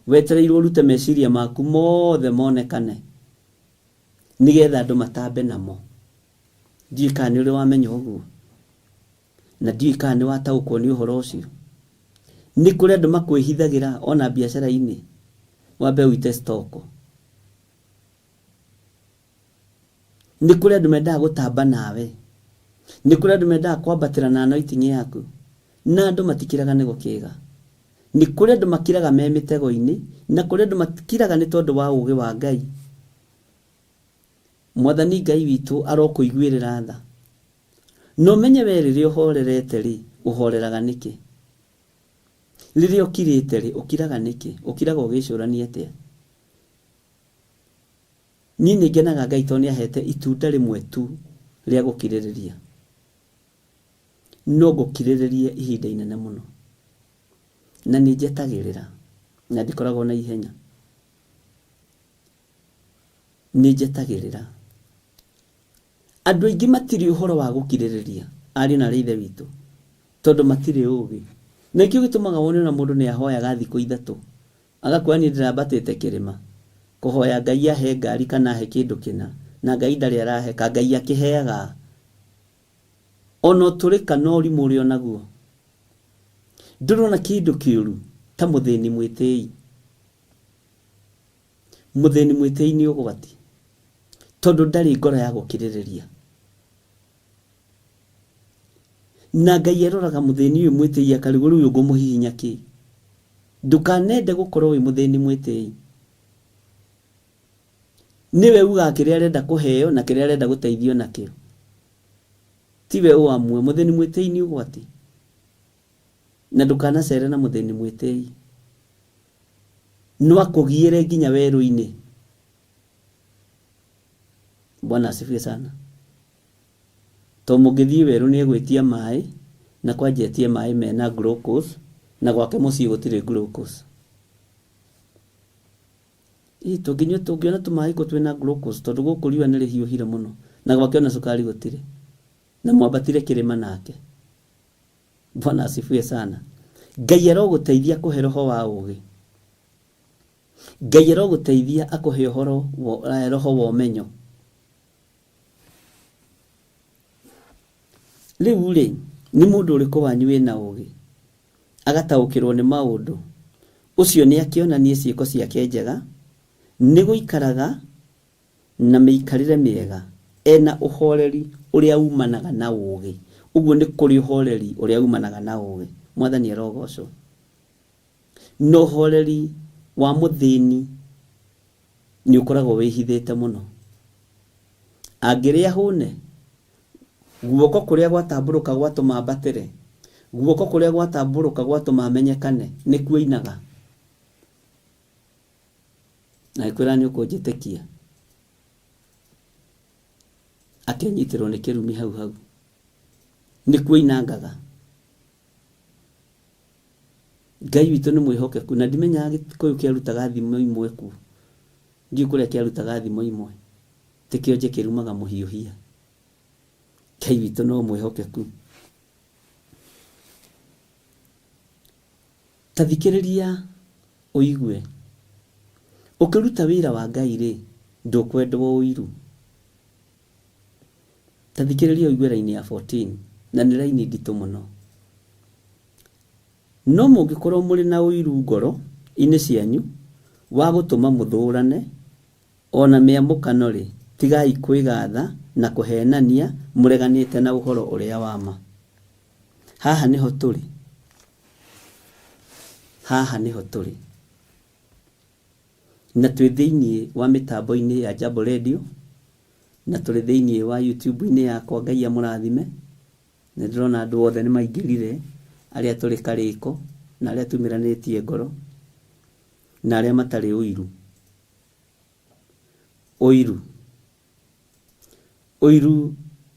Wetereirwo ũrute meciria maku mothe monekane nĩgetha andũ matambe namo. Ndiũĩ kana nĩ ũrĩ wamenya ũguo. Na ndiũĩ kana nĩ wataũkwo nĩ ũhoro ũcio. Nĩ kũrĩ andũ makwĩhithagĩra ona biacara-inĩ wambe ũite stock. Nĩ kũrĩ andũ mendaga gũtamba nawe. Nĩ kũrĩ andũ mendaga kwambatĩra na anointing yaku. Na andũ matikiraga nĩ gũkĩga. Nĩ kũrĩ andũ makiraga me mĩtego-inĩ, na kũrĩ andũ makiraga nĩ tondũ wa ũũgĩ wa Ngai. Mwathani Ngai witũ arokũiguĩrĩra tha. Na ũmenye we rĩrĩa ũhorerete-rĩ, ũhoreraga nĩkĩ? Rĩrĩa ũkirĩte-rĩ, ũkiraga nĩkĩ? Ũkiraga ũgĩcũrania atĩa? Niĩ nĩ ngenaga Ngai tondũ nĩ ahete itunda rĩmwe tu rĩa gũkirĩrĩria. No ngũkirĩrĩrie ihinda inene mũno. Na nĩ njetagĩrĩra, na ndikoragwo na ihenya. Nĩ njetagĩrĩra. Andũ aingĩ matirĩ ũhoro wa gũkirĩrĩria, ariũ na aarĩ a Ithe witũ, tondũ matirĩ ũũgĩ. Na nĩkĩo gĩtũmaga wone ona mũndũ nĩ ahoyaga thikũ ithatũ, agakwĩra niĩ ndĩrambatĩte kĩrĩma kũhoya Ngai ahe ngari kana ahe kĩndũ kĩna, na Ngai ndarĩ arahe, ka Ngai akĩheaga a? Ona ũtũrĩka na ũrimũ ũrĩa onaguo. Ndũrĩ wona kĩndũ kĩũru ta mũthĩni mwĩtĩi. Mũthĩni mwĩtĩi nĩ ũgwati tondũ ndarĩ ngoro ya gũkirĩrĩria. Na Ngai aroraga mũthĩni ũyũ mwĩtĩi akarigwo rĩu ũyũ ngũmũhihinya kĩ. Ndũkanende gũkorwo wĩ mũthĩni mwĩtĩi. Nĩwe ugaga kĩrĩa arenda kũheo na kĩrĩa arenda gũteithio nakĩo. Tiwe ũamue. Mũthĩni mwĩtĩi nĩ ũgwati. Na ndũkanacere na mũthĩni mwĩtĩi. No akũgiĩre nginya werũ-inĩ. Bwana asifiwe sana. To mũngĩthiĩ werũ nĩ egwĩtia maĩ na kwanja etie maĩ mena glucose na gwake mũciĩ gũtirĩ glucose. Ĩ tũngĩnyua tũngĩona tũmaĩ kũ twĩna glucose tondũ gũkũ riũa nĩ rĩhiũhire mũno na gwake ona cukari gũtirĩ na mwambatire kĩrĩma nake. Bwana asifiwe sana. Ngai arogũteithia akũhe roho wa ũgĩ. Ngai arogũteithia akũhe ũhoro eh, roho wa ũmenyo. Rĩu rĩ, nĩ mũndũ ũrĩkũ wanyu wĩna ũgĩ, agataũkĩrwo nĩ maũndũ? Ũcio nĩakĩonanie ciĩko ciake njega, nĩ gũikaraga na mĩikarĩre mĩega, e na ũhoreri ũrĩa umanaga na ũũgĩ. Ũguo nĩ kũrĩ ũhoreri ũrĩa umanaga na ũũgĩ. Mwathani arogocwo. Na ũhoreri wa mũthĩni nĩ ũkoragwo wĩhithĩte mũno. Angĩrĩa ahũne, guoko kũrĩa gwatambũrũka gwatũma ambatĩre, guoko kũrĩa gwatambũrũka gwatũma amenyekane, nĩkuo ainaga. Na agĩkwĩra nĩ ũkũnjĩtĩkia. Akenyitĩrwo nĩ kĩrumi hau hau. Nĩkuo ainangaga. Ngai witũ nĩ mwĩhokeku na ndimenyaga gĩkũyũ kĩarutaga thimo imwe ku. Ndiũĩ kũrĩa kĩarutaga thimo imwe. Ti kĩonje kĩrumaga mũhiũhia. Ngai witũ no mwĩhokeku. Ta thikĩrĩria ũigue. Ũkĩruta wĩra wa Ngai-rĩ, ndũkwendwo ũiru. Ta thikĩrĩria ũigue raini ya 14, na nĩ raini nditũ mũno. No mũngĩkorwo mũrĩ na ũiru ngoro-inĩ cianyu wa gũtũma mũthũũrane, o na mĩamũkano-rĩ, tigai kwĩgaatha na kũheenania mũreganĩte na ũhoro ũrĩa wa ma. Haha nĩho tũrĩ. Haha nĩho tũrĩ. Na twĩ thĩinĩ wa mĩtambo-inĩ ya Jambo Radio, na tũrĩ thĩinĩ wa YouTube-inĩ yakwa, Ngai amũrathime. Nĩ ndĩrona andũ othe nĩ maingĩrire, arĩa tũrĩ karĩko na arĩa tumĩranĩtie ngoro na arĩa matarĩ ũiru. Ũiru. Ũiru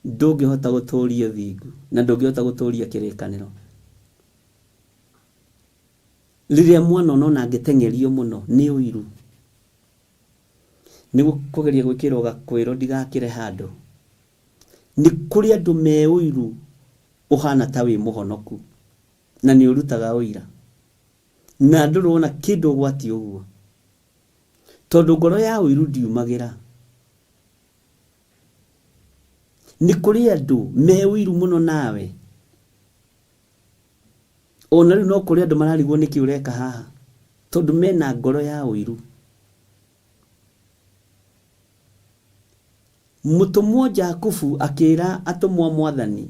ndũngĩhota gũtũria ũthingu na ndũngĩhota gũtũria kĩrĩkanĩro. Rĩrĩa mwana ũnona angĩteng'erio mũno nĩ ũiru. Nĩ kũgeria gwĩkĩrwo gakwĩro ndigakĩre handũ. Nĩ kũrĩ andũ me ũiru ũhana ta wĩ mũhonoku na nĩ ũrutaga ũira. Na ndũrona kĩndũ ũgwati ũguo. Tondũ ngoro ya ũiru ndiumagĩra. Nĩ kũrĩ andũ me ũiru mũno nawe. Ona rĩu no kũrĩ andũ mararigwo nĩkĩ ũreka haha. Tondũ mena ngoro ya ũiru. Mũtũmwo Jakubu akĩra atũmwo a Mwathani,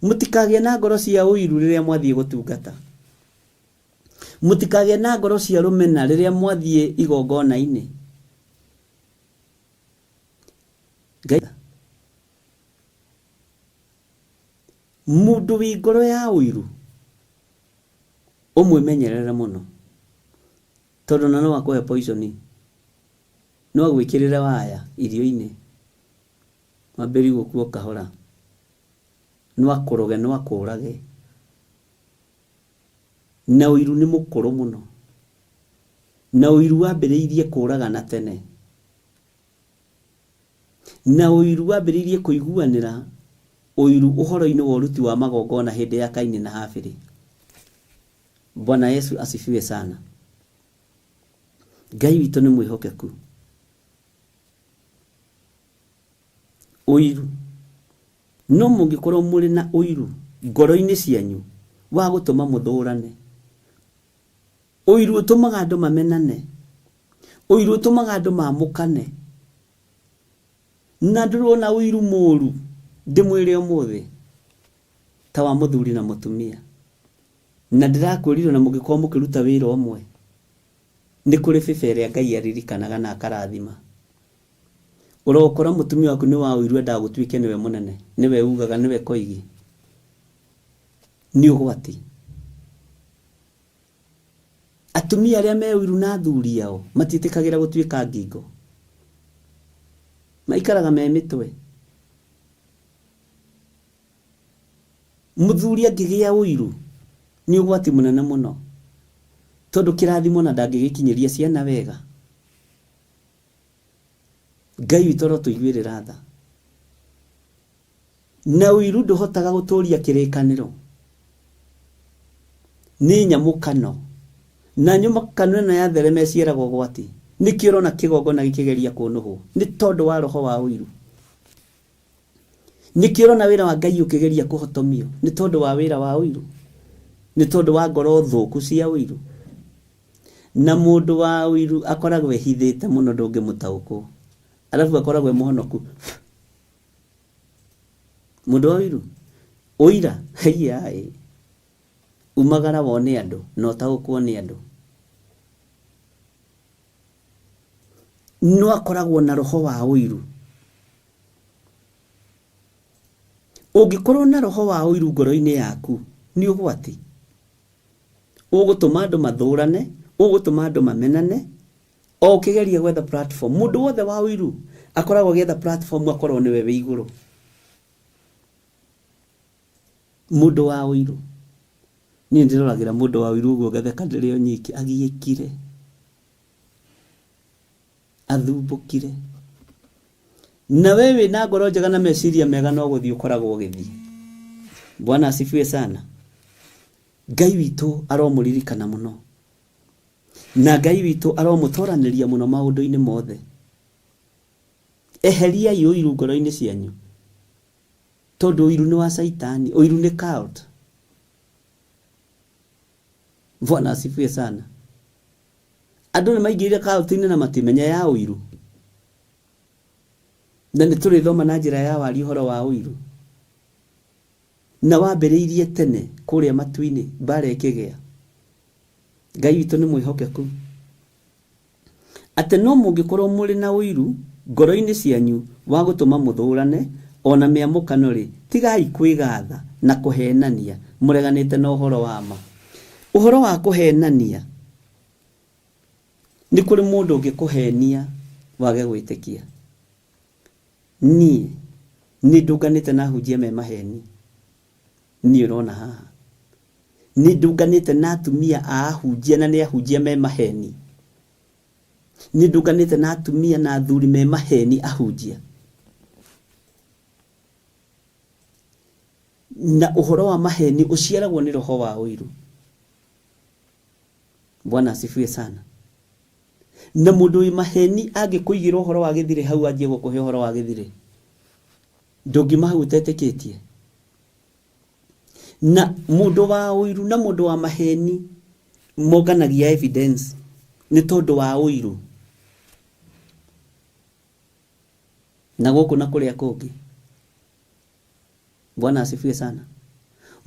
mũtikagĩe na ngoro cia ũiru rĩrĩa mwathiĩ gũtungata. Mũtikagĩe na ngoro cia rũmena rĩrĩa mwathiĩ igongona-inĩ. Ngai mũndũ wĩ ngoro ya ũiru ũmwĩmenyerere mũno tondũ na no akũhe poison, no agwĩkĩrĩre waya irio-inĩ wambĩrĩrie gũkua o kahora, no akũroge no akũrage. Na ũiru nĩ mũkũrũ mũno, na ũiru wambĩrĩirie kũragana tene, na ũiru wambĩrĩirie kũiguanĩra ũiru ũhoro-inĩ wa ũruti wa magongona hĩndĩ ya Kaini na Habili. Bwana Yesu asifiwe sana. Ngai witũ nĩ mwĩhokeku. Ũiru. No mũngĩkorwo mũrĩ na ũiru ngoro-inĩ cianyu wa gũtũma mũthũrane. Ũiru ũtũmaga andũ mamenane. Ũiru ũtũmaga andũ mamũkane. Na ndũrona ũiru mũru ndĩmwĩre ũmũthĩ ta wa mũthuri na mũtumia. Na ndĩrakwĩrire ona mũngĩkorwo mũkĩruta wĩra ũmwe, nĩ kũrĩ bĩba ĩrĩa Ngai aririkanaga na akarathima. Ũrokora mũtumia waku nĩ wa ũiru endaga gũtuĩke nĩwe mũnene, nĩwe ugaga, nĩwe koigi. Nĩ ũgwati. Atumia arĩa me ũiru na athuri ao matiĩtĩkagĩra gũtuĩka ngingo. Maikaraga me mĩtwe. Mũthuri angĩgĩa ũiru nĩ ũgwati mũnene mũno, tondũ kĩrathimo na ndangĩgĩkinyĩria ciana wega. Ngai witũ arotũiguĩrĩra tha. Na ũiru ndũhotaga gũtũria kĩrĩkanĩro. Nĩ nyamũkano. Na nyamũkano ĩno yatherema ĩciaraga ũgwati. Nĩkĩo ũrona kĩgongona gĩkĩgeria kũnũhwo. Nĩ tondũ wa roho wa ũiru. Nĩkĩo ũrona wĩra wa Ngai ũkĩgeria kũhotomio. Nĩ tondũ wa wĩra wa ũiru. Nĩ tondũ wa ngoro thũku cia ũiru. Na mũndũ wa ũiru akoragwo ehithĩte mũno ndũngĩmũtaũkwo. Arabu akoragwo e mũhonoku. Mũndũ wa ũiru, ũira, haiya-ĩ, umagara wone andũ na ũtaũkwo nĩ andũ. No akoragwo na roho wa ũiru. Ũngĩkorwo na roho wa ũiru ngoro-inĩ yaku, nĩ ũgwati. Ũgũtũma andũ mathũrane, ũgũtũma andũ mamenane, o ũkĩgeria gwetha platform. Mũndũ wothe wa ũiru akoragwo agĩetha platform akorwo nĩwe wĩ igũrũ. Mũndũ wa ũiru. Niĩ ndĩroragĩra mũndũ wa ũiru ũguo ngatheka ndĩrĩ o nyiki, agiĩkire, athumbũkire. Na we wĩna ngoro njega na meciria mega no gũthiĩ ũkoragwo ũgĩthiĩ. Bwana asifiwe sana. Ngai witũ aromũririkana mũno. Na Ngai witũ aromũtoranĩria mũno maũndũ-inĩ mothe. Eheriai ũiru ngoro-inĩ cianyu, tondũ ũiru nĩ wa Caitani, ũiru nĩ cult. Bwana asifiwe sana. Andũ nĩ maingĩrire cult-inĩ na matimenya ya ũiru. Na nĩ tũrĩthoma na njĩra ya wari ũhoro wa ũiru. Na wambĩrĩirie tene kũrĩa matu-inĩ mbara ĩkĩgĩa. Ngai witũ nĩ mwĩhokeku. Atĩ no mũngĩkorwo mũrĩ na ũiru ngoro-inĩ cianyu wa gũtũma mũthũũrane, o na mĩamũkano-rĩ, Tigai kwĩgatha na kũhenania mũreganĩte na ũhoro wa ma. Ũhoro wa kũhenania, nĩ kũrĩ mũndũ ũngĩkũhenia wage gwĩtĩkia. Niĩ nĩ ndũnganĩte na ahunjia me maheni. Niĩ ũrona haha. Nĩ ndũnganĩte na atumia a ahunjia na nĩ ahunjia me maheni. Nĩ ndũnganĩte na atumia na athuri me maheni ahunjia. Na ũhoro wa maheni ũciaragwo nĩ roho wa ũiru. Bwana asifiwe sana. Na mũndũ wĩ maheni angĩkũigĩra ũhoro wa gĩthirĩ hau anjie gũkũhe ũhoro wa gĩthirĩ, ndũngiuma hau ũtetĩkĩtie. Na mũndũ wa ũiru na mũndũ wa maheni monganagia evidence nĩ tondũ wa ũiru. Na gũkũ na kũrĩa kũngĩ. Bwana asifiwe sana.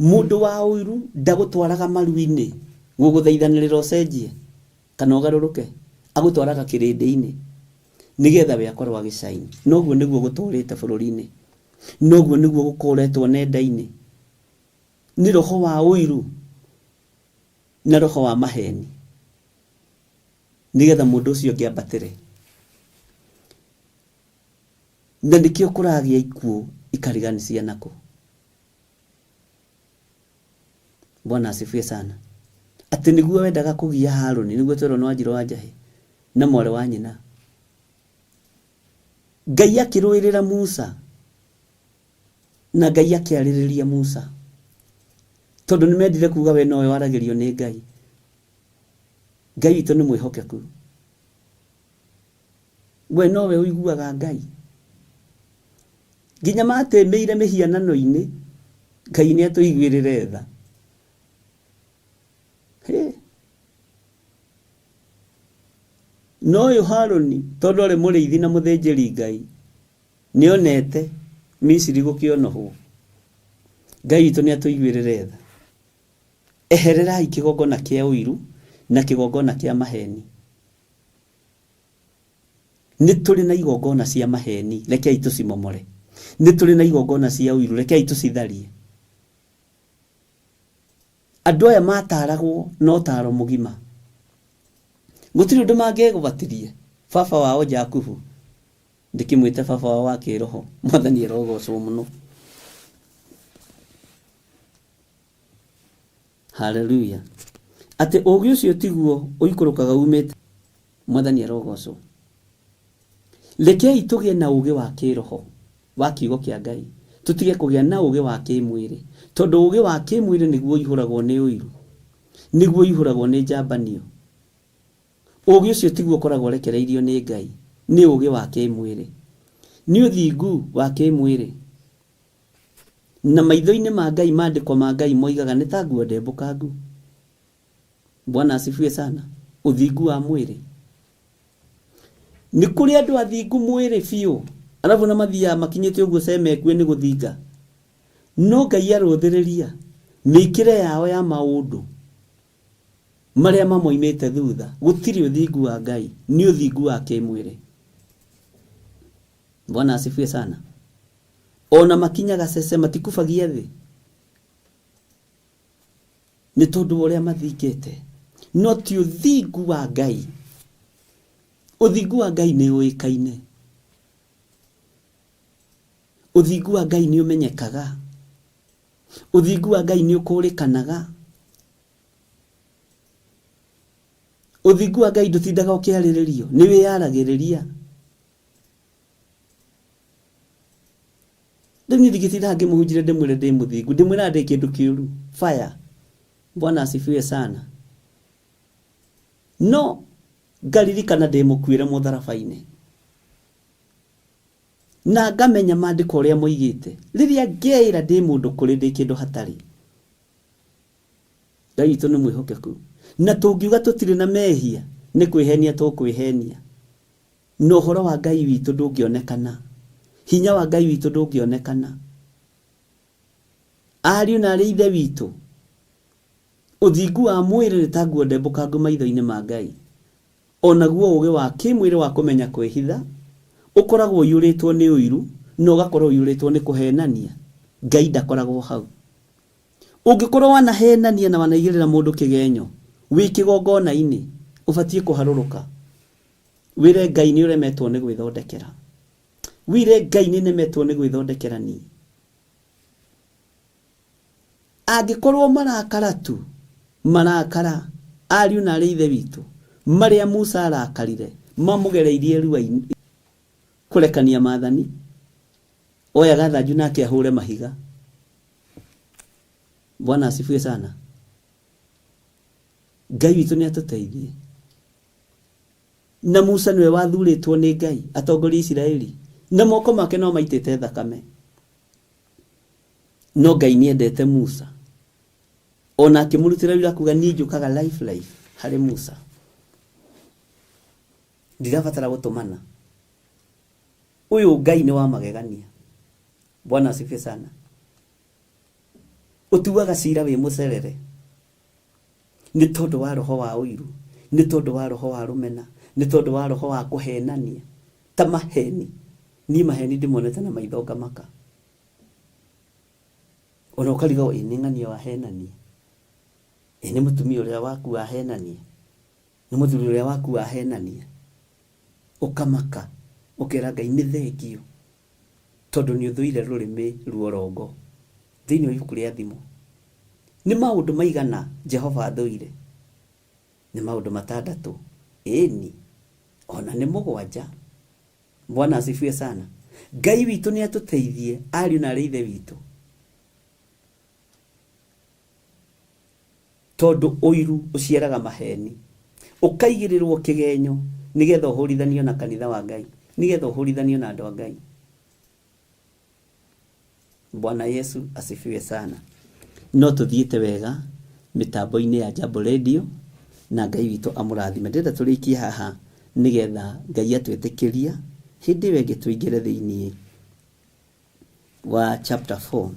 Mũndũ wa ũiru ndagũtwaraga maru-inĩ gũgũthaithanĩrĩra ũcenjie kana ũgarũrũke, agũtwaraga kĩrĩndĩ-inĩ nĩgetha we akorwo agĩcaini. Noguo nĩguo gũtũrĩte bũrũri-inĩ, noguo nĩguo gũkoretwo nenda-inĩ. Nĩ roho wa ũiru na roho wa maheni nĩgetha mũndũ ũcio ũngĩ ambatĩre. Na nĩkĩo kũragĩa ikuũ ikarigani cia nakũ. Bwana asifiwe sana. Atĩ nĩguo wendaga kũgia Harũni, nĩguo twerwo nĩ Wanjirũ wa Njahĩ na mwarĩ wa nyina. Ngai akĩrũĩrĩra Musa na Ngai akĩarĩrĩria Musa tondũ nĩ mendire kuga we nowe waragĩrio nĩ Ngai. Ngai witũ nĩ mwĩhokeku. We nowe ũiguaga Ngai. Nginya matĩmĩire mĩhianano-inĩ, Ngai nĩ atũiguĩrĩre tha. Hĩ. No ũyũ Harũni tondũ arĩ mũrĩithi na mũthĩnjĩri Ngai, nĩonete Misiri gũkĩonohwo. Ngai witũ nĩ atũiguĩrĩre tha. Ehererai kĩgongona kĩa ũiru na kĩgongona kĩa maheni. Nĩ tũrĩ na igongona cia maheni, rekei tũcimomore. Nĩ tũrĩ na igongona cia ũiru, rekei tũcitharie. Andũ aya mataragwo na ũtaro mũgima. Gũtirĩ ũndũ mangĩegwatirie. Baba wao Jakubu, ndĩkĩmwĩte baba wao wa kĩroho, Mwathani arogocwo mũno. Haleluya. Atĩ ũũgĩ ũcio tiguo ũikũrũkaga umĩte. Mwathani arogocwo. Rekei tũgĩe na ũũgĩ wa kĩroho wa kiugo kĩa Ngai, tũtige kũgĩa na ũũgĩ wa kĩmwĩrĩ, tondũ ũũgĩ wa kĩmwĩrĩ nĩguo ũihũragwo nĩ ũiru, nĩguo ũihũragwo nĩ njambanio. Ũũgĩ ũcio tiguo ũkoragwo ũrekereirio nĩ Ngai, nĩ ũũgĩ wa kĩmwĩrĩ, nĩ ũthingu wa kĩmwĩrĩ. Na maitho-inĩ ma Ngai maandĩko ma Ngai moigaga nĩ ta nguo ndembũkangu. Bwana asifiwe sana. Ũthingu wa mwĩrĩ. Nĩ kũrĩ andũ athingu mwĩrĩ biũ, arabu na mathiaga makinyĩte ũguo cemekue nĩ gũthinga. No Ngai arũthĩrĩria mĩkĩre yao ya maũndũ marĩa mamoimĩte thutha. Gũtirĩ ũthingu wa Ngai, nĩ ũthingu wa kĩmwĩrĩ. Bwana asifiwe sana. Ona makinyaga cece matikubagia thĩ nĩ tondũ wa ũrĩa mathingĩte, no ti ũthingu wa Ngai. Ũthingu wa Ngai nĩ ũĩkaine, ũthingu wa Ngai nĩ ũmenyekaga, ũthingu wa Ngai nĩ ũkũrĩkanaga, ũthingu wa Ngai ndũtindaga ũkĩarĩrĩrio, nĩ wĩyaragĩrĩria. Rĩu niĩ ndingĩtinda ngĩmũhunjĩria ndĩmwĩre ndĩ mũthingu, ndĩmwĩraga ndĩ kĩndũ kĩũru. Fire. Bwana asifiwe sana. No ngaririkana ndĩ mũkuĩre mũtharaba-inĩ na ngamenya maandĩko ũrĩa moigĩte. Rĩrĩa ngeĩra ndĩ mũndũ kũrĩ ndĩ kĩndũ hatarĩ. Ngai witũ nĩ mwĩhokeku. Na tũngiuga tũtirĩ na mehia, nĩ kwĩhenia tũkwĩhenia. Na ũhoro wa Ngai witũ ndũngĩonekana, hinya wa Ngai witũ ndũngĩonekana. Ariũ na arĩ ithe witũ, ũthingu wa mwĩrĩ nĩ ta nguo ndembũkangu maitho-inĩ ma Ngai. O naguo ũũgĩ wa kĩĩmwĩrĩ wa kũmenya kwĩhitha ũkoragwo ũiyũrĩtwo nĩ ũiru na ũgakorwo ũiyũrĩtwo nĩ kũheenania. Ngai ndakoragwo hau. Ũngĩkorwo wanahenania na wanaigĩrĩra mũndũ kĩgenyo wĩ kĩgongona-inĩ, ũbatiĩ kũharũrũka wĩre Ngai nĩ ũremetwo nĩ gwĩthondekera, wĩre Ngai nĩ nemetwo nĩ gwĩthondekera niĩ. Angĩkorwo marakara tu, marakara, ariũ na arĩ ithe witũ, marĩa Musa arakarire mamũgereirie rua-inĩ kũrekania maathani, oyaga thanju nake ahũre mahiga. Bwana asifiwe sana. Ngai witũ nĩ atũteithie. Na Musa nĩwe wathurĩtwo nĩ Ngai atongorie Isiraeli, na moko make no maitĩte thakame. No Ngai nĩ endete Musa, ona akĩmũrutĩra wĩra kuga niĩ njũkaga life life harĩ Musa, ndirabatara gũtũmana. Ũyũ Ngai nĩ wa magegania. Bwana asifiwe sana. Ũtuaga cira wĩ mũcerere nĩ tondũ wa roho wa ũiru, nĩ tondũ wa roho wa rũmena, nĩ tondũ wa roho wa kũhenania ta maheni. Niĩ maheni ndĩmonete na maitho ngamaka, ona ũkarigwo ĩ nĩ ng'ania wahenania, ĩ nĩ mũtumia ũrĩa waku wahenania, nĩ mũthuri ũrĩa waku wahenania, ũkamaka ũkera Ngai nĩ thengio tondũ nĩ ũthũire rũrĩmĩ ruorongo. Thĩinĩ wa ibuku rĩa Thimo, nĩ maũndũ maigana Jehova athũire? Nĩ maũndũ matandatũ, ĩni ona nĩ mũgwanja. Bwana asifiwe sana. Ngai witũ nĩ atũteithie ariũ na arĩ ithe witũ, tondũ ũiru ũciaraga maheni, ũkaigĩrĩrwo kĩgenyo nĩgetha ũhũrithanio na kanitha wa Ngai, nĩgetha ũhũrithanio na andũ a Ngai. Bwana Yesu asifiwe sana. No tũthiĩte wega mĩtambo-inĩ ya Jambo Radio, na Ngai witũ amũrathime. Ndĩrenda tũrĩkie haha nĩgetha Ngai atwĩtĩkĩria hĩndĩ ĩyo ĩngĩ tũingĩre thĩinĩ wa chapter 4.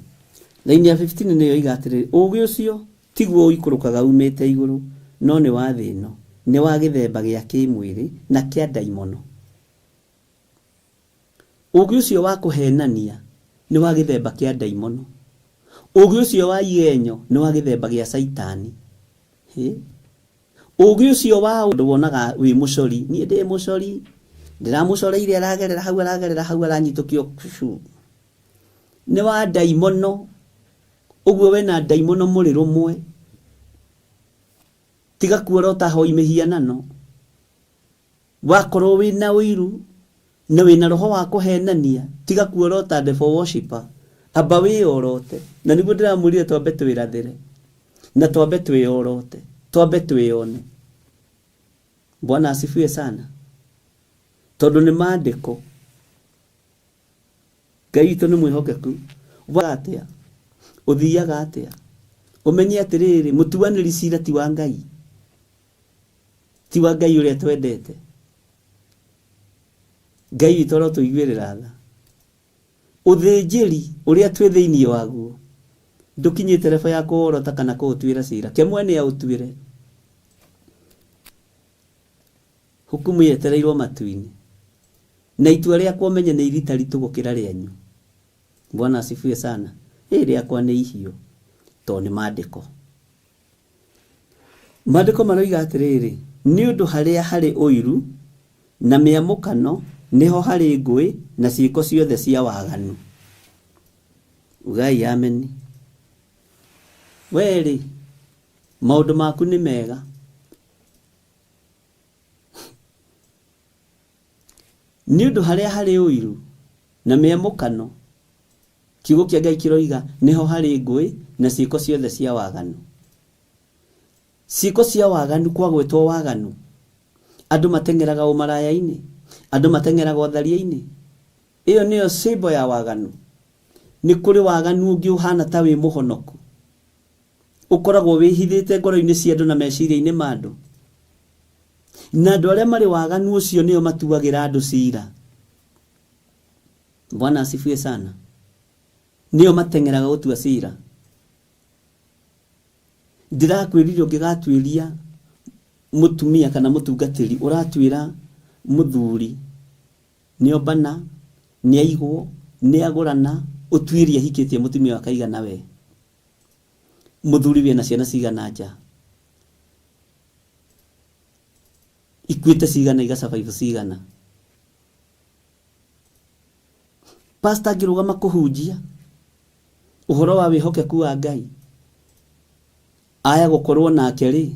Laini ya 15 nĩyo iga atĩrĩrĩ, ũũgĩ ũcio tiguo ũikũrũkaga umĩte igũrũ, no nĩ wa thĩ ĩno, nĩ wa gĩthemba gĩa kĩĩmwĩrĩ na kĩa ndaimono. Ũũgĩ ũcio wa kũhenania nĩ wa gĩthemba kĩa ndaimono. Ũũgĩ ũcio wa igenyo nĩ wa gĩthemba gĩa Caitani. Hĩ? Ũũgĩ ũcio wa ũndũ wonaga wĩ mũcori, niĩ ndĩ mũcori, ndĩramũcoreire aragerera hau, aragerera hau, aranyitũkio cu. Nĩ wa ndaimono. Ũguo we na ndaimono mũrĩ rũmwe. Tiga kuorota ahoi mĩhianano. Wakorwo wĩna ũiru na wĩna roho wa kũhenania, tiga kuorota devil worshipper, amba wĩyorote. Na nĩguo ndĩramwĩrire twambe twĩrathĩre na twambe twĩyorote, twambe twĩyone. Bwana asifiwe sana. Tondũ nĩ maandĩko. Ngai witũ nĩ mwĩhokeku. Atĩa? Ũthiaga atĩa? Ũmenye atĩrĩrĩ, mũtuanĩri cira ti wa Ngai. Ti wa Ngai ũrĩa twendete. Ngai witũ arotũiguĩrĩra tha. Ũthĩnjĩri ũrĩa twĩ thĩinĩ waguo ndũkinyĩte rebo ya kũworota kana kũũtuĩra cira. Ke mwene aũtuĩre. Hukumu yetereirwo matu-inĩ. Na itua rĩakwa ũmenye nĩ iritaritũ gũkĩra rĩanyu. Bwana asifiwe sana. Ĩ rĩakwa nĩ ihiũ tondũ nĩ maandĩko. Maandĩko maroiga atĩrĩrĩ, nĩ ũndũ harĩa harĩ ũiru na mĩamũkano nĩho harĩ ngũĩ na ciĩko ciothe cia waganu. Ugai ameni. We-rĩ, maũndũ maku nĩ mega. Nĩ ũndũ harĩa harĩ ũiru na mĩamũkano, kiugo kĩa Ngai kĩroiga nĩho harĩ ngũĩ na ciĩko ciothe cia waganu. Ciĩko cia waganu, kwagwetwo waganu, andũ mateng'eraga ũmaraya-inĩ, andũ mateng'eraga ũtharia-inĩ. Ĩyo nĩyo symbol ya waganu. Nĩ kũrĩ waganu ũngĩ ũhana ta wĩ mũhonoku, ũkoragwo wĩhithĩte ngoro-inĩ cia andũ na meciria-inĩ ma andũ. Na andũ arĩa marĩ waganu ũcio nĩo matuagĩra andũ cira. Bwana asifiwe sana. Nĩo mateng'eraga gũtua cira. Ndĩrakwĩrire ũngĩgatuĩria mũtumia kana mũtungatĩri, ũratuĩra mũthuri nĩombana, nĩaigwo, nĩagũrana. Ũtuĩrie ahikĩtie mũtumia wa kaigana we. Mũthuri wĩna ciana cigana nja. Ikuĩte cigana igasurvive cigana. Pastor angĩrũgama kũhunjia ũhoro wa wĩhokeku wa Ngai, aya gũkorwo nake rĩ,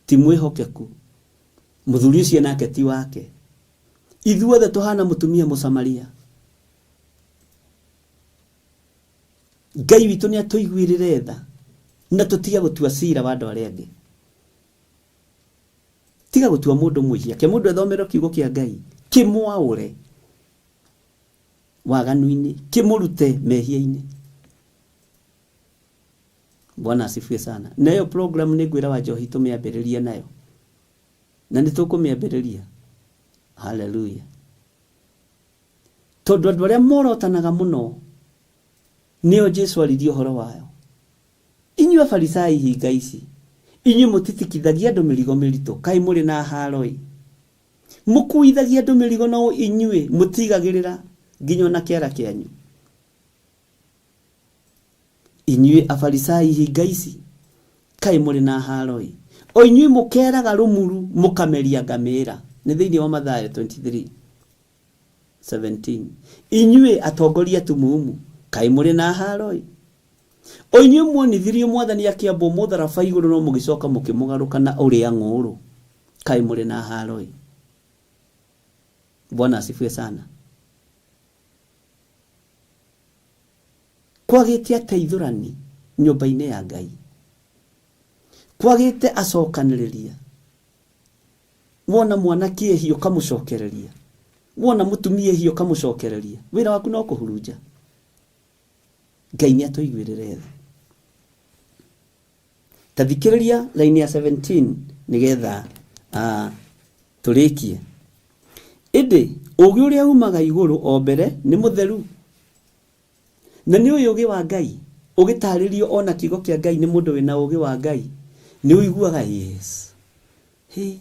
ti mwĩhokeku. Mũthuri ũcio nake ti wake. Ithuothe tũhana mũtumia Mũsamaria. Ngai witũ nĩ atũiguĩrĩre tha na tũtige gũtua cira wa andũ arĩa angĩ. Tiga gũtua mũndũ mwĩhia. Ke mũndũ ethomere kiugo kĩa Ngai kĩmwaũre waganu-inĩ, kĩmũrute mehia-inĩ. Bwana asifiwe sana. Na ĩyo program nĩ ngwĩra wa Njohi tũmĩambĩrĩrie nayo. Na nĩ tũkũmĩambĩrĩria. Hallelujah. Tondũ andũ arĩa morotanaga mũno nĩo Jesu aririe ũhoro wayo. Inyuĩ Afarisai hinga ici, inyuĩ mũtitikithagia andũ mĩrigo mĩritũ, kaĩ mũrĩ na haaro-ĩ! Mũkuithagia andũ mĩrigo no inyuĩ mũtigagĩrĩra nginya o na kĩara kĩanyu. Inyuĩ Afarisai hinga ici, kaĩ mũrĩ na haaro-ĩ! O inyuĩ mũkeeraga rũmuru mũkameria ngamĩĩra. Nĩ thĩinĩ wa Mathayo 23. 17 Inyuĩ atongoria atumumu, kaĩ mũrĩ na haaro-ĩ! O inyuĩ muonithirio Mwathani akĩambwo mũtharaba igũrũ no mũgĩcoka mũkĩmũgarũka na ũrĩa ng'ũũrũ, kaĩ mũrĩ na haaro-ĩ! Bwana asifiwe sana. Kwagĩte ateithũrani nyũmba-inĩ ya Ngai, kwagĩte acokanĩrĩria. Wona mwanake ehia ũkamũcokereria, wona mũtumia ehia ũkamũcokereria, wĩra waku no kũhurunja. Ngai nĩ atũiguĩrĩre tha. Ta thikĩrĩria raini ya 17 nĩgetha uh, tũrĩkie. Ĩndĩ ũũgĩ ũrĩa umaga igũrũ o mbere nĩ mũtheru, na nĩ ũyũ ũũgĩ wa Ngai ũgĩtarĩrio o na kiugo kĩa Ngai nĩ mũndũ wĩna ũũgĩ wa Ngai, nĩ ũiguaga yes. Hĩ.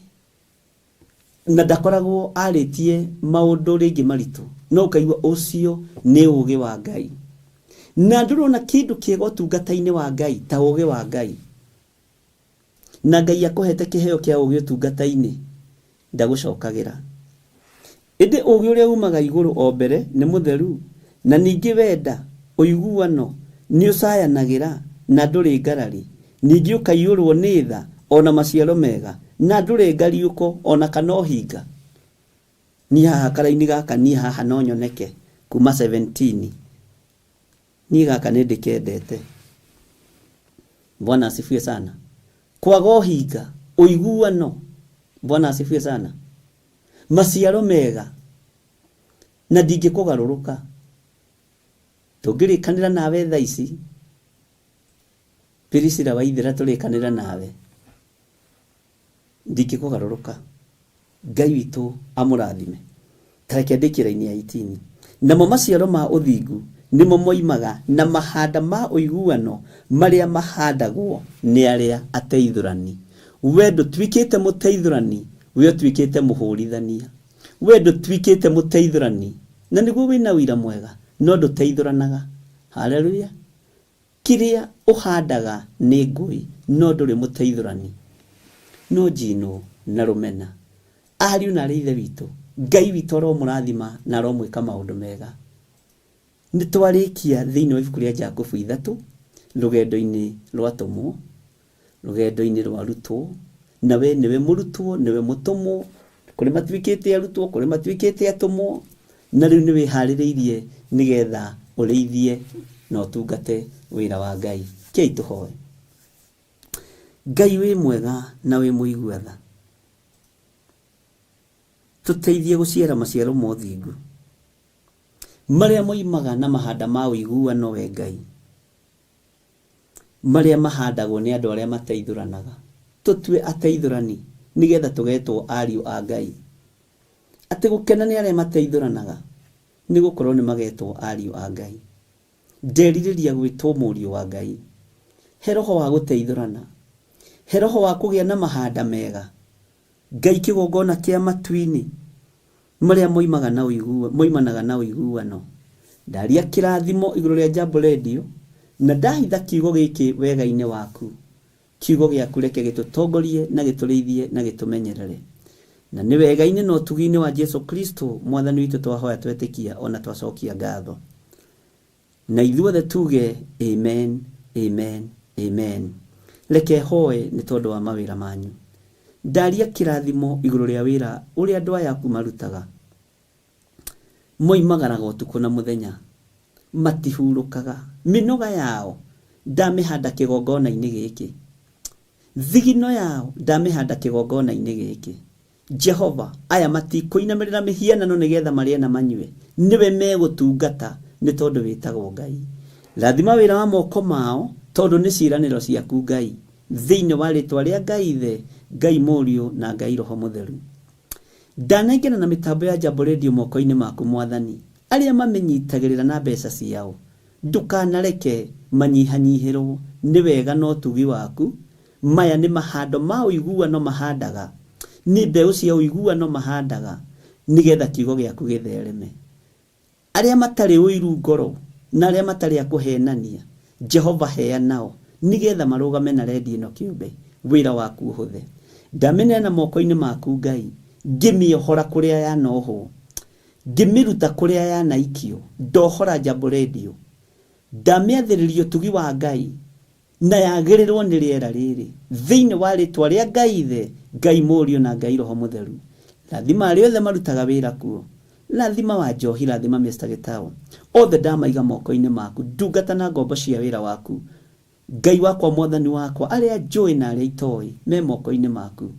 Na ndakoragwo arĩtie maũndũ rĩngĩ maritũ, no ũkaigua ũcio nĩ ũũgĩ wa Ngai. Na ndũrona kĩndũ kĩega ũtungata-inĩ wa Ngai ta ũũgĩ wa Ngai. Na Ngai akũhete kĩheo kĩa ũũgĩ ũtungata-inĩ, ndagũcokagĩra. Ĩndĩ ũũgĩ ũrĩa uumaga igũrũ o mbere nĩ mũtheru, na ningĩ wenda, ũiguano, nĩũcayanagĩra, na ndũrĩ ngarari, ningĩ ũkaiyũrũo nĩ tha o na maciaro mega, na ndũrĩ ngariũko o na kana ũhinga. Niĩ haha karaini gaka niĩ haha no nyoneke kuma 17. Niĩ gaka nĩ ndĩkendete. Bwana asifiwe sana. Kwaga ũhinga, ũiguano. Bwana asifiwe sana. Maciaro mega na ndingĩkũgarũrũka. Tũngĩrĩkanĩra nawe thaa ici, Priscilla Waithera tũrĩkanĩra nawe, ndingĩkũgarũrũka. Ngai witũ amũrathime. Ta reke ndĩkie raini ya 18. Namo maciaro ma ũthingu nĩmo moimaga na mahanda ma ũiguano marĩa mahandagwo nĩ arĩa ateithũrani. We ndũtuĩkĩte mũteithũrani, we ũtuĩkĩte mũhũrithania. We ndũtuĩkĩte mũteithũrani, na nĩguo wĩna ũira mwega, no ndũteithũranaga. Haleluya! Kĩrĩa ũhandaga nĩ ngũĩ, no ndũrĩ mũteithũrani. No njinũ na rũmena. Ariũ na aarĩ a Ithe witũ, Ngai witũ aromũrathima na aromwĩka maũndũ mega. Nĩ twarĩkia thĩinĩ wa ibuku rĩa Jakubu ithatũ, rũgendo-inĩ rwa atũmwo, rũgendo-inĩ rwa arutwo, na we nĩwe mũrutwo, nĩwe mũtũmwo, kũrĩ matuĩkĩte arutwo, kũrĩ matuĩkĩte atũmwo, na rĩu nĩ wĩharĩrĩirie nĩgetha ũrĩithie na ũtungate wĩra wa Ngai. Kei tũhoe. Ngai wĩ mwega na wĩ mũigua tha, tũteithie gũciara maciaro ma ũthingu marĩa moimaga na mahanda ma ũiguano we Ngai. Marĩa mahandagwo nĩ andũ arĩa mateithũranaga. Tũtue ateithũrani nĩgetha tũgetwo ariũ a Ngai. Atĩ gũkena nĩ arĩa mateithũranaga, nĩ gũkorwo nĩ magetwo ariũ a Ngai. Nderirĩria gwĩtwo mũriũ wa Ngai. He roho wa gũteithũrana. He roho wa kũgĩa na mahanda mega. Ngai kĩgongona kĩa matu-inĩ marĩa moimaga na ũiguano, moimanaga na ũiguano. Ndaria kĩrathimo igũrũ rĩa Jambo Radio na ndahitha kiugo gĩkĩ wega-inĩ waku. Kiugo gĩaku reke gĩtũtongorie na gĩtũrĩithie na gĩtũmenyerere. Na nĩ wega-inĩ na ũtugi-inĩ wa Jesu Kristo mwathani witũ twahoya twetĩkia ona twacokia ngatho. Na ithuothe tuge amen, amen, amen. Reke hoe nĩ tondũ wa mawĩra manyu. Ndaria kĩrathimo igũrũ rĩa wĩra ũrĩa andũ aya aku marutaga. Moimagaraga ũtukũ na mũthenya, matihurũkaga. Mĩnoga yao ndamĩhanda kĩgongona-inĩ gĩkĩ. Thigino yao ndamĩhanda kĩgongona-inĩ gĩkĩ. Jehova, aya matikũinamĩrĩra mĩhianano nĩgetha marĩe na manyue. Nĩwe megũtungata nĩ tondũ wĩtagwo Ngai. Rathima wĩra wa moko mao tondũ nĩ ciĩranĩro ciaku Ngai. Thĩinĩ wa rĩtwa rĩa Ngai Ithe, Ngai Mũriũ na Ngai Roho Mũtheru. Ndanengera na mĩtambo ya Jambo Radio moko-inĩ maku Mwathani. Arĩa mamĩnyitagĩrĩra na mbeca ciao, ndũkanareke manyihanyihĩrwo nĩ wega na ũtugi waku. Maya nĩ mahando ma ũiguano mahandaga, nĩ mbeũ cia ũiguano mahandaga, nĩgetha kiugo gĩaku gĩthereme. Arĩa matarĩ ũiru ngoro na arĩa matarĩ a kũhenania, Jehova hea nao, nĩgetha marũgame na redio ĩno kĩũmbe, wĩra waku ũhũthe. Ndamĩneana moko-inĩ maku Ngai, ngĩmĩohora kũrĩa yanohwo, ngĩmĩruta kũrĩa yanaikio, ndohora Jambo Radio. Ndamĩathĩrĩria ũtugi wa Ngai, na yagĩrĩrwo nĩ rĩera rĩrĩ. Thĩinĩ wa rĩtwa rĩa Ngai Ithe, Ngai Mũriũ na Ngai Roho Mũtheru. Rathima arĩa othe marutaga wĩra kuo. Rathima wa Njohi, rathima Mr. Gĩtaũ. Othe ndamaiga moko-inĩ maku, ndungata na ngombo cia wĩra waku. Ngai wakwa, Mwathani wakwa, arĩa njũĩ na arĩa itoĩ, me moko-inĩ maku.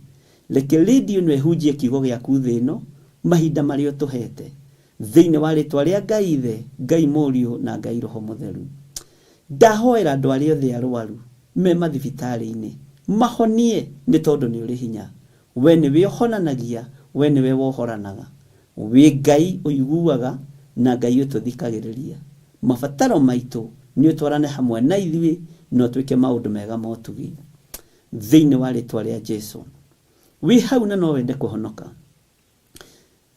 Reke radio ĩno ĩhunjie kiugo gĩaku thĩ ĩno, mahinda marĩa ũtũhete. Thĩinĩ wa rĩtwa rĩa Ngai Ithe, Ngai Mũriũ na Ngai Roho Mũtheru. Ndahoera andũ arĩa othe arwaru me mathibitarĩ-inĩ, mahonie nĩ tondũ nĩ ũrĩ hinya. We nĩwe ũhonanagia, we nĩwe wohoranaga. Wĩ Ngai ũiguaga na Ngai ũtũthikagĩrĩria. Mabataro maitũ nĩ ũtwarane hamwe na ithuĩ na ũtwĩke maũndũ mega ma ũtugi. Thĩinĩ wa rĩtwa rĩa Jesu. Wĩ hau na no wende kũhonoka.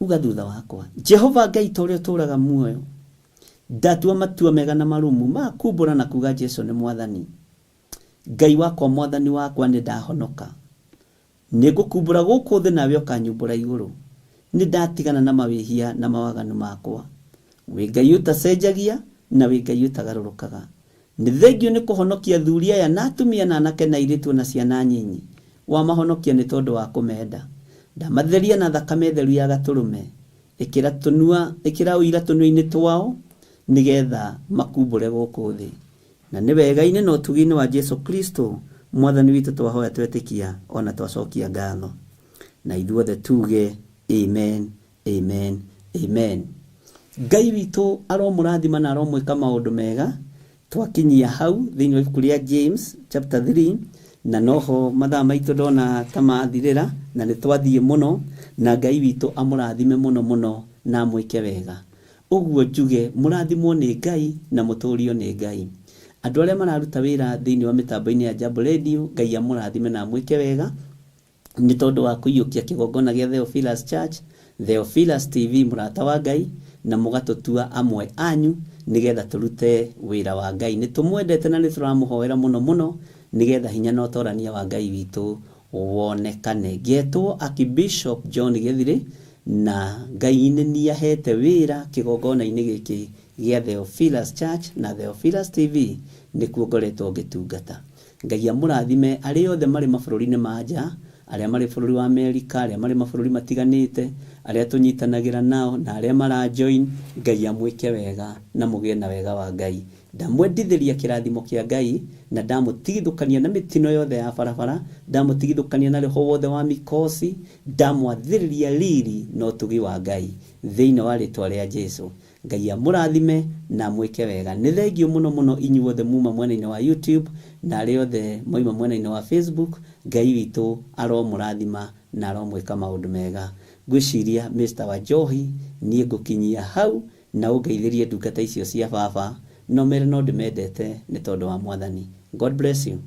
Uga thutha wakwa, Jehova Ngai ta ũrĩa ũtũũraga muoyo, ndatua matua mega na marũmu ma kumbũra na kuga Jesu nĩ Mwathani. Ngai wakwa, Mwathani wakwa, nĩ ndahonoka. Nĩ ngũkumbũra gũkũ thĩ nawe ũkanyumbũra igũrũ. Nĩ ndatigana na mawĩhia na mawaganu makwa. Wĩ Ngai ũtacenjagia na wĩ Ngai ũtagarũrũkaga. Nĩ thengio nĩ kũhonokia athuri aya na atumia na anake na airĩtu na ciana nyinyi. Wamahonokia nĩ tondũ wa kũmenda. Ndamatheria na thakame theru ya gatũrũme. Ĩkĩra tũnua, ĩkĩra ũira tũnua-inĩ twao nĩgetha makumbũre gũkũ thĩ. Na nĩ wega-inĩ na ũtugi-inĩ wa Jesu Kristo Mwathani witũ twahoya twetĩkia ona twacokia ngatho. Na ithuothe tuge amen, amen, amen. Ngai witũ aromũrathima na aromwĩka maũndũ mega. Twakinyia hau thĩinĩ wa ibuku rĩa James chapter 3 na noho mathaa maitũ ndona ta mathirĩra na nĩ twathiĩ mũno, na Ngai witũ amũrathime mũno mũno na amwĩke wega. Ũguo njuge mũrathimwo nĩ Ngai na mũtũrio nĩ Ngai. Andũ arĩa mararuta wĩra thĩinĩ wa mĩtambo-inĩ ya Jambo Radio, Ngai amũrathime na amwĩke wega nĩ tondũ wa kũiyũkia kĩgongona gĩa Theophilus Church, Theophilus TV mũrata wa Ngai, na mũgatũtua amwe anyu nĩgetha tũrute wĩra wa Ngai. Nĩ tũmwendete na nĩ tũramũhoera mũno mũno nĩgetha hinya na ũtorania wa Ngai witũ wonekane. Ngetwo Archbishop John Gĩthirĩ na Ngai nĩ niahete wĩra kĩgongona-inĩ gĩkĩ gĩa Theophilus Church na Theophilus TV nĩkuo ngoretwo ngĩtungata. Ngai amũrathime arĩa othe marĩ mabũrũri-inĩ ma nja, arĩa marĩ bũrũri wa Amerika, arĩa marĩ mabũrũri matiganĩte, arĩa tũnyitanagĩra nao na arĩa mara join, Ngai amwĩke wega na mũgĩe na wega wa Ngai. Ndamwendithĩria kĩrathimo kĩa Ngai na ndamũtigithũkania na mĩtino yothe ya barabara, ndamũtigithũkania na roho wothe wa mikosi, ndamwathĩrĩria riri na ũtugi wa Ngai thĩinĩ wa rĩtwa rĩa Jesu. Ngai amũrathime na amwĩke wega. Nĩ thengio mũno mũno inyuothe muma mwena-inĩ wa YouTube na arĩa othe moima mwena-inĩ wa Facebook. Ngai witũ aromũrathima na aromwĩka maũndũ mega. Ngwĩciria Mr. Wanjohi niĩ ngũkinyia hau na ũngeithĩrie ndungata icio cia baba no mere no ndĩmendete nĩ tondũ wa Mwathani. God bless you.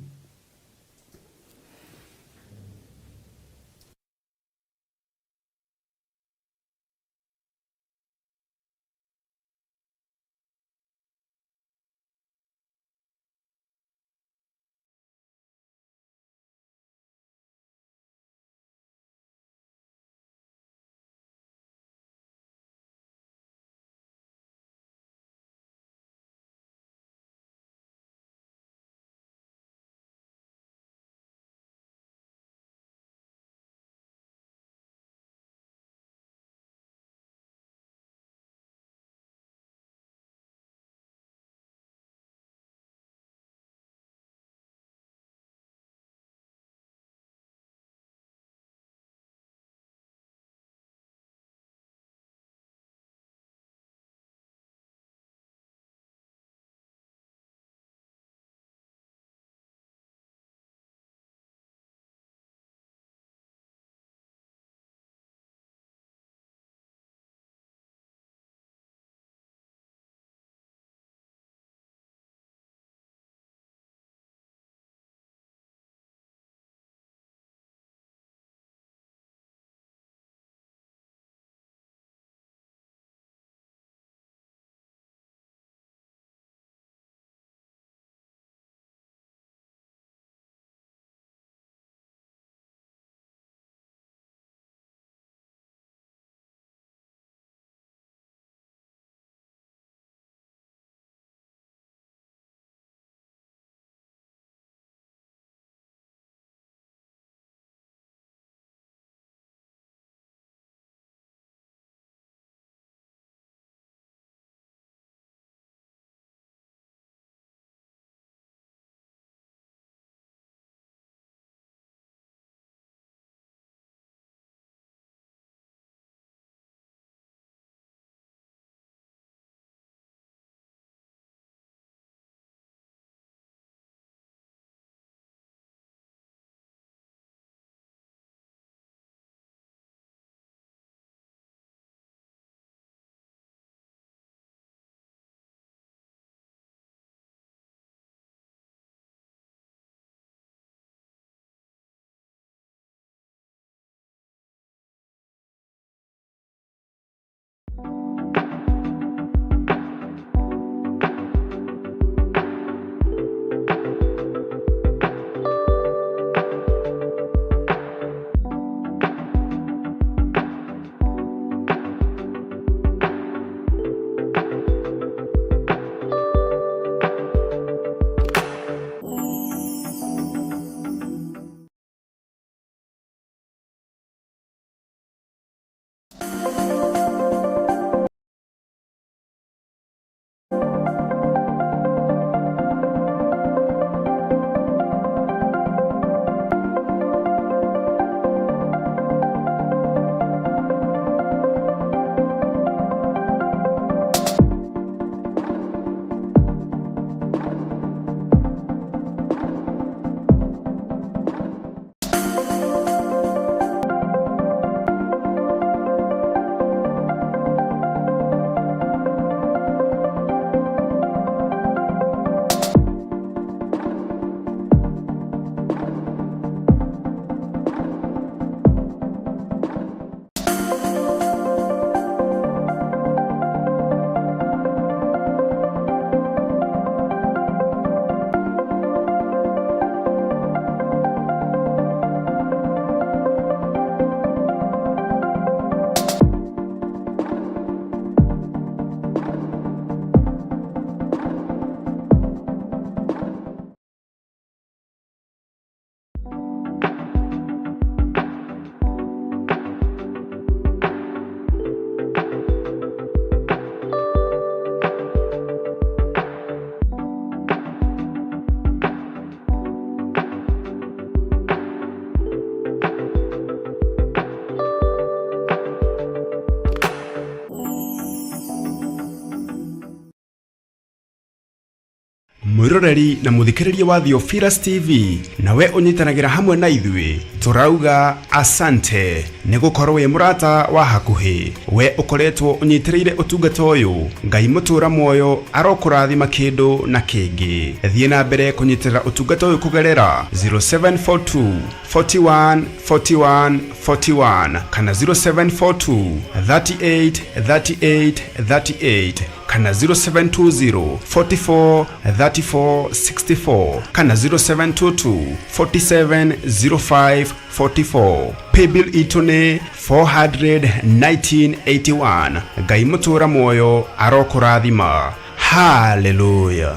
Mwĩroreri na mũthikĩrĩria wa Theophilus TV, nawe ũnyitanagĩra hamwe na ithuĩ, tũrauga asante nĩ gũkorwo wĩ mũrata wa hakuhĩ. We ũkoretwo ũnyitĩrĩire ũtungata ũyũ, Ngai mũtũra muoyo arokũrathima kĩndũ na kĩngĩ. Thiĩ na mbere kũnyitĩrĩra ũtungata ũyũ kũgerera 0742 41 41 41 kana 0742 38 38 38 kana 0720 44 34 64 kana 0722 47 05 44. Paybill itũ nĩ 41981. Ngai mũtũra muoyo arokũrathima. Haleluya.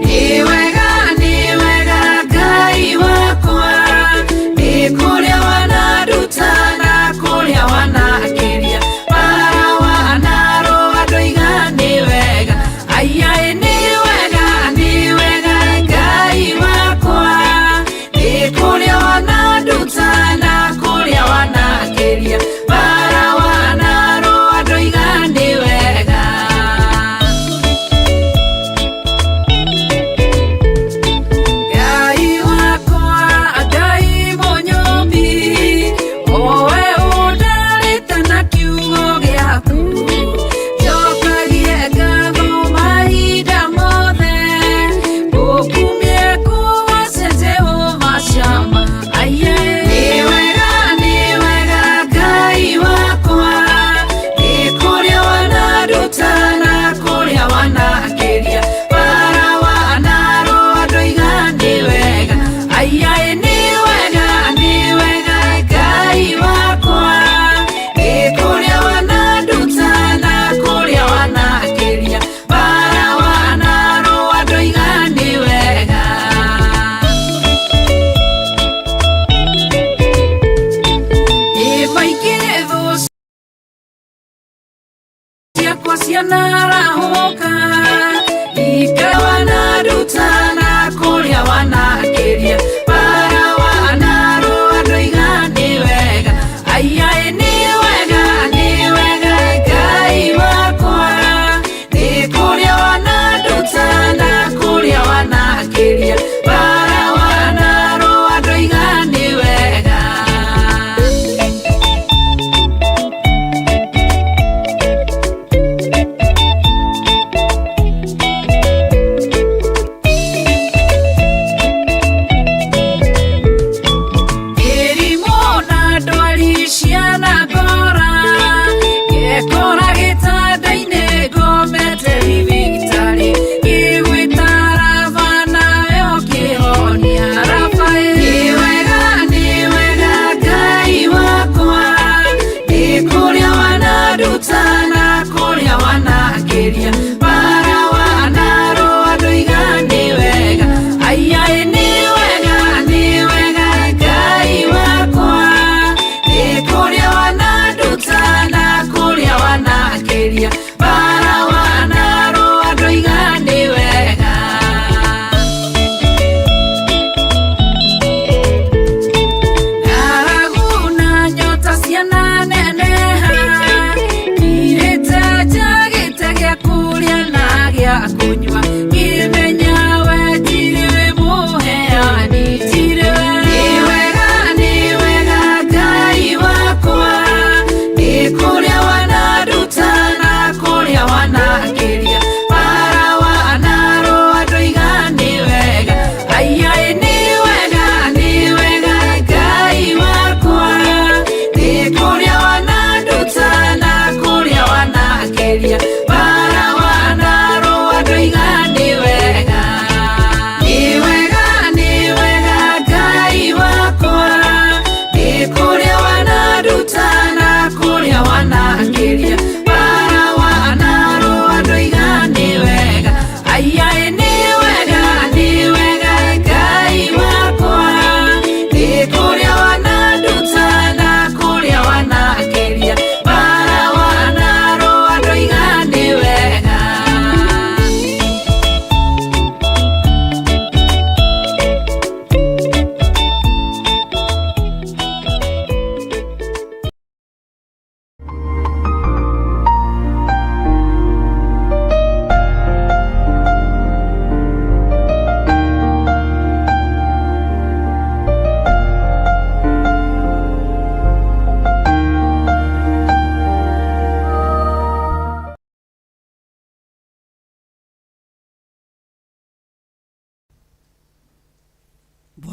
Nĩ wega, nĩ wega Ngai wakwa, nĩ kũrĩa wananduta na kũrĩa wanakĩria, bara wanarũa ndoiga nĩ wega, aiaĩ nĩ wega, nĩ wega Ngai wakwa, nĩ kũrĩa wananduta na kũrĩa wanakĩria, bara wanarũa ndoiga nĩ wega. Ngai wakwa, Ngai mũnyũmbi, owe ũndarĩte na kiugo gĩaku, njokagie ngatho mahinda mothe, ngũkumie ngũgoce Jehova Shama. Aiye. Nĩ wega, nĩ wega Ngai wakwa, nĩ kũrĩa wananduta na kũrĩa wanakĩria, bara wanarũa ndoiga nĩ wega, aiaĩ nĩ wega, nĩ wega Ngai wakwa, nĩ kũrĩa wananduta na kũrĩa wanakĩria, bara wanarũa ndoiga nĩ wega. Ĩ maingĩ thũ ciakwa cianarahũka, ikawananduta na kũrĩa wanakĩria, bara wanarũa ndoiga nĩ wega, aiaĩ nĩ wega, nĩ wega Ngai wakwa, nĩ kũrĩa wananduta na kũrĩa wanakĩria, bara wanarũa ndoiga nĩ wega.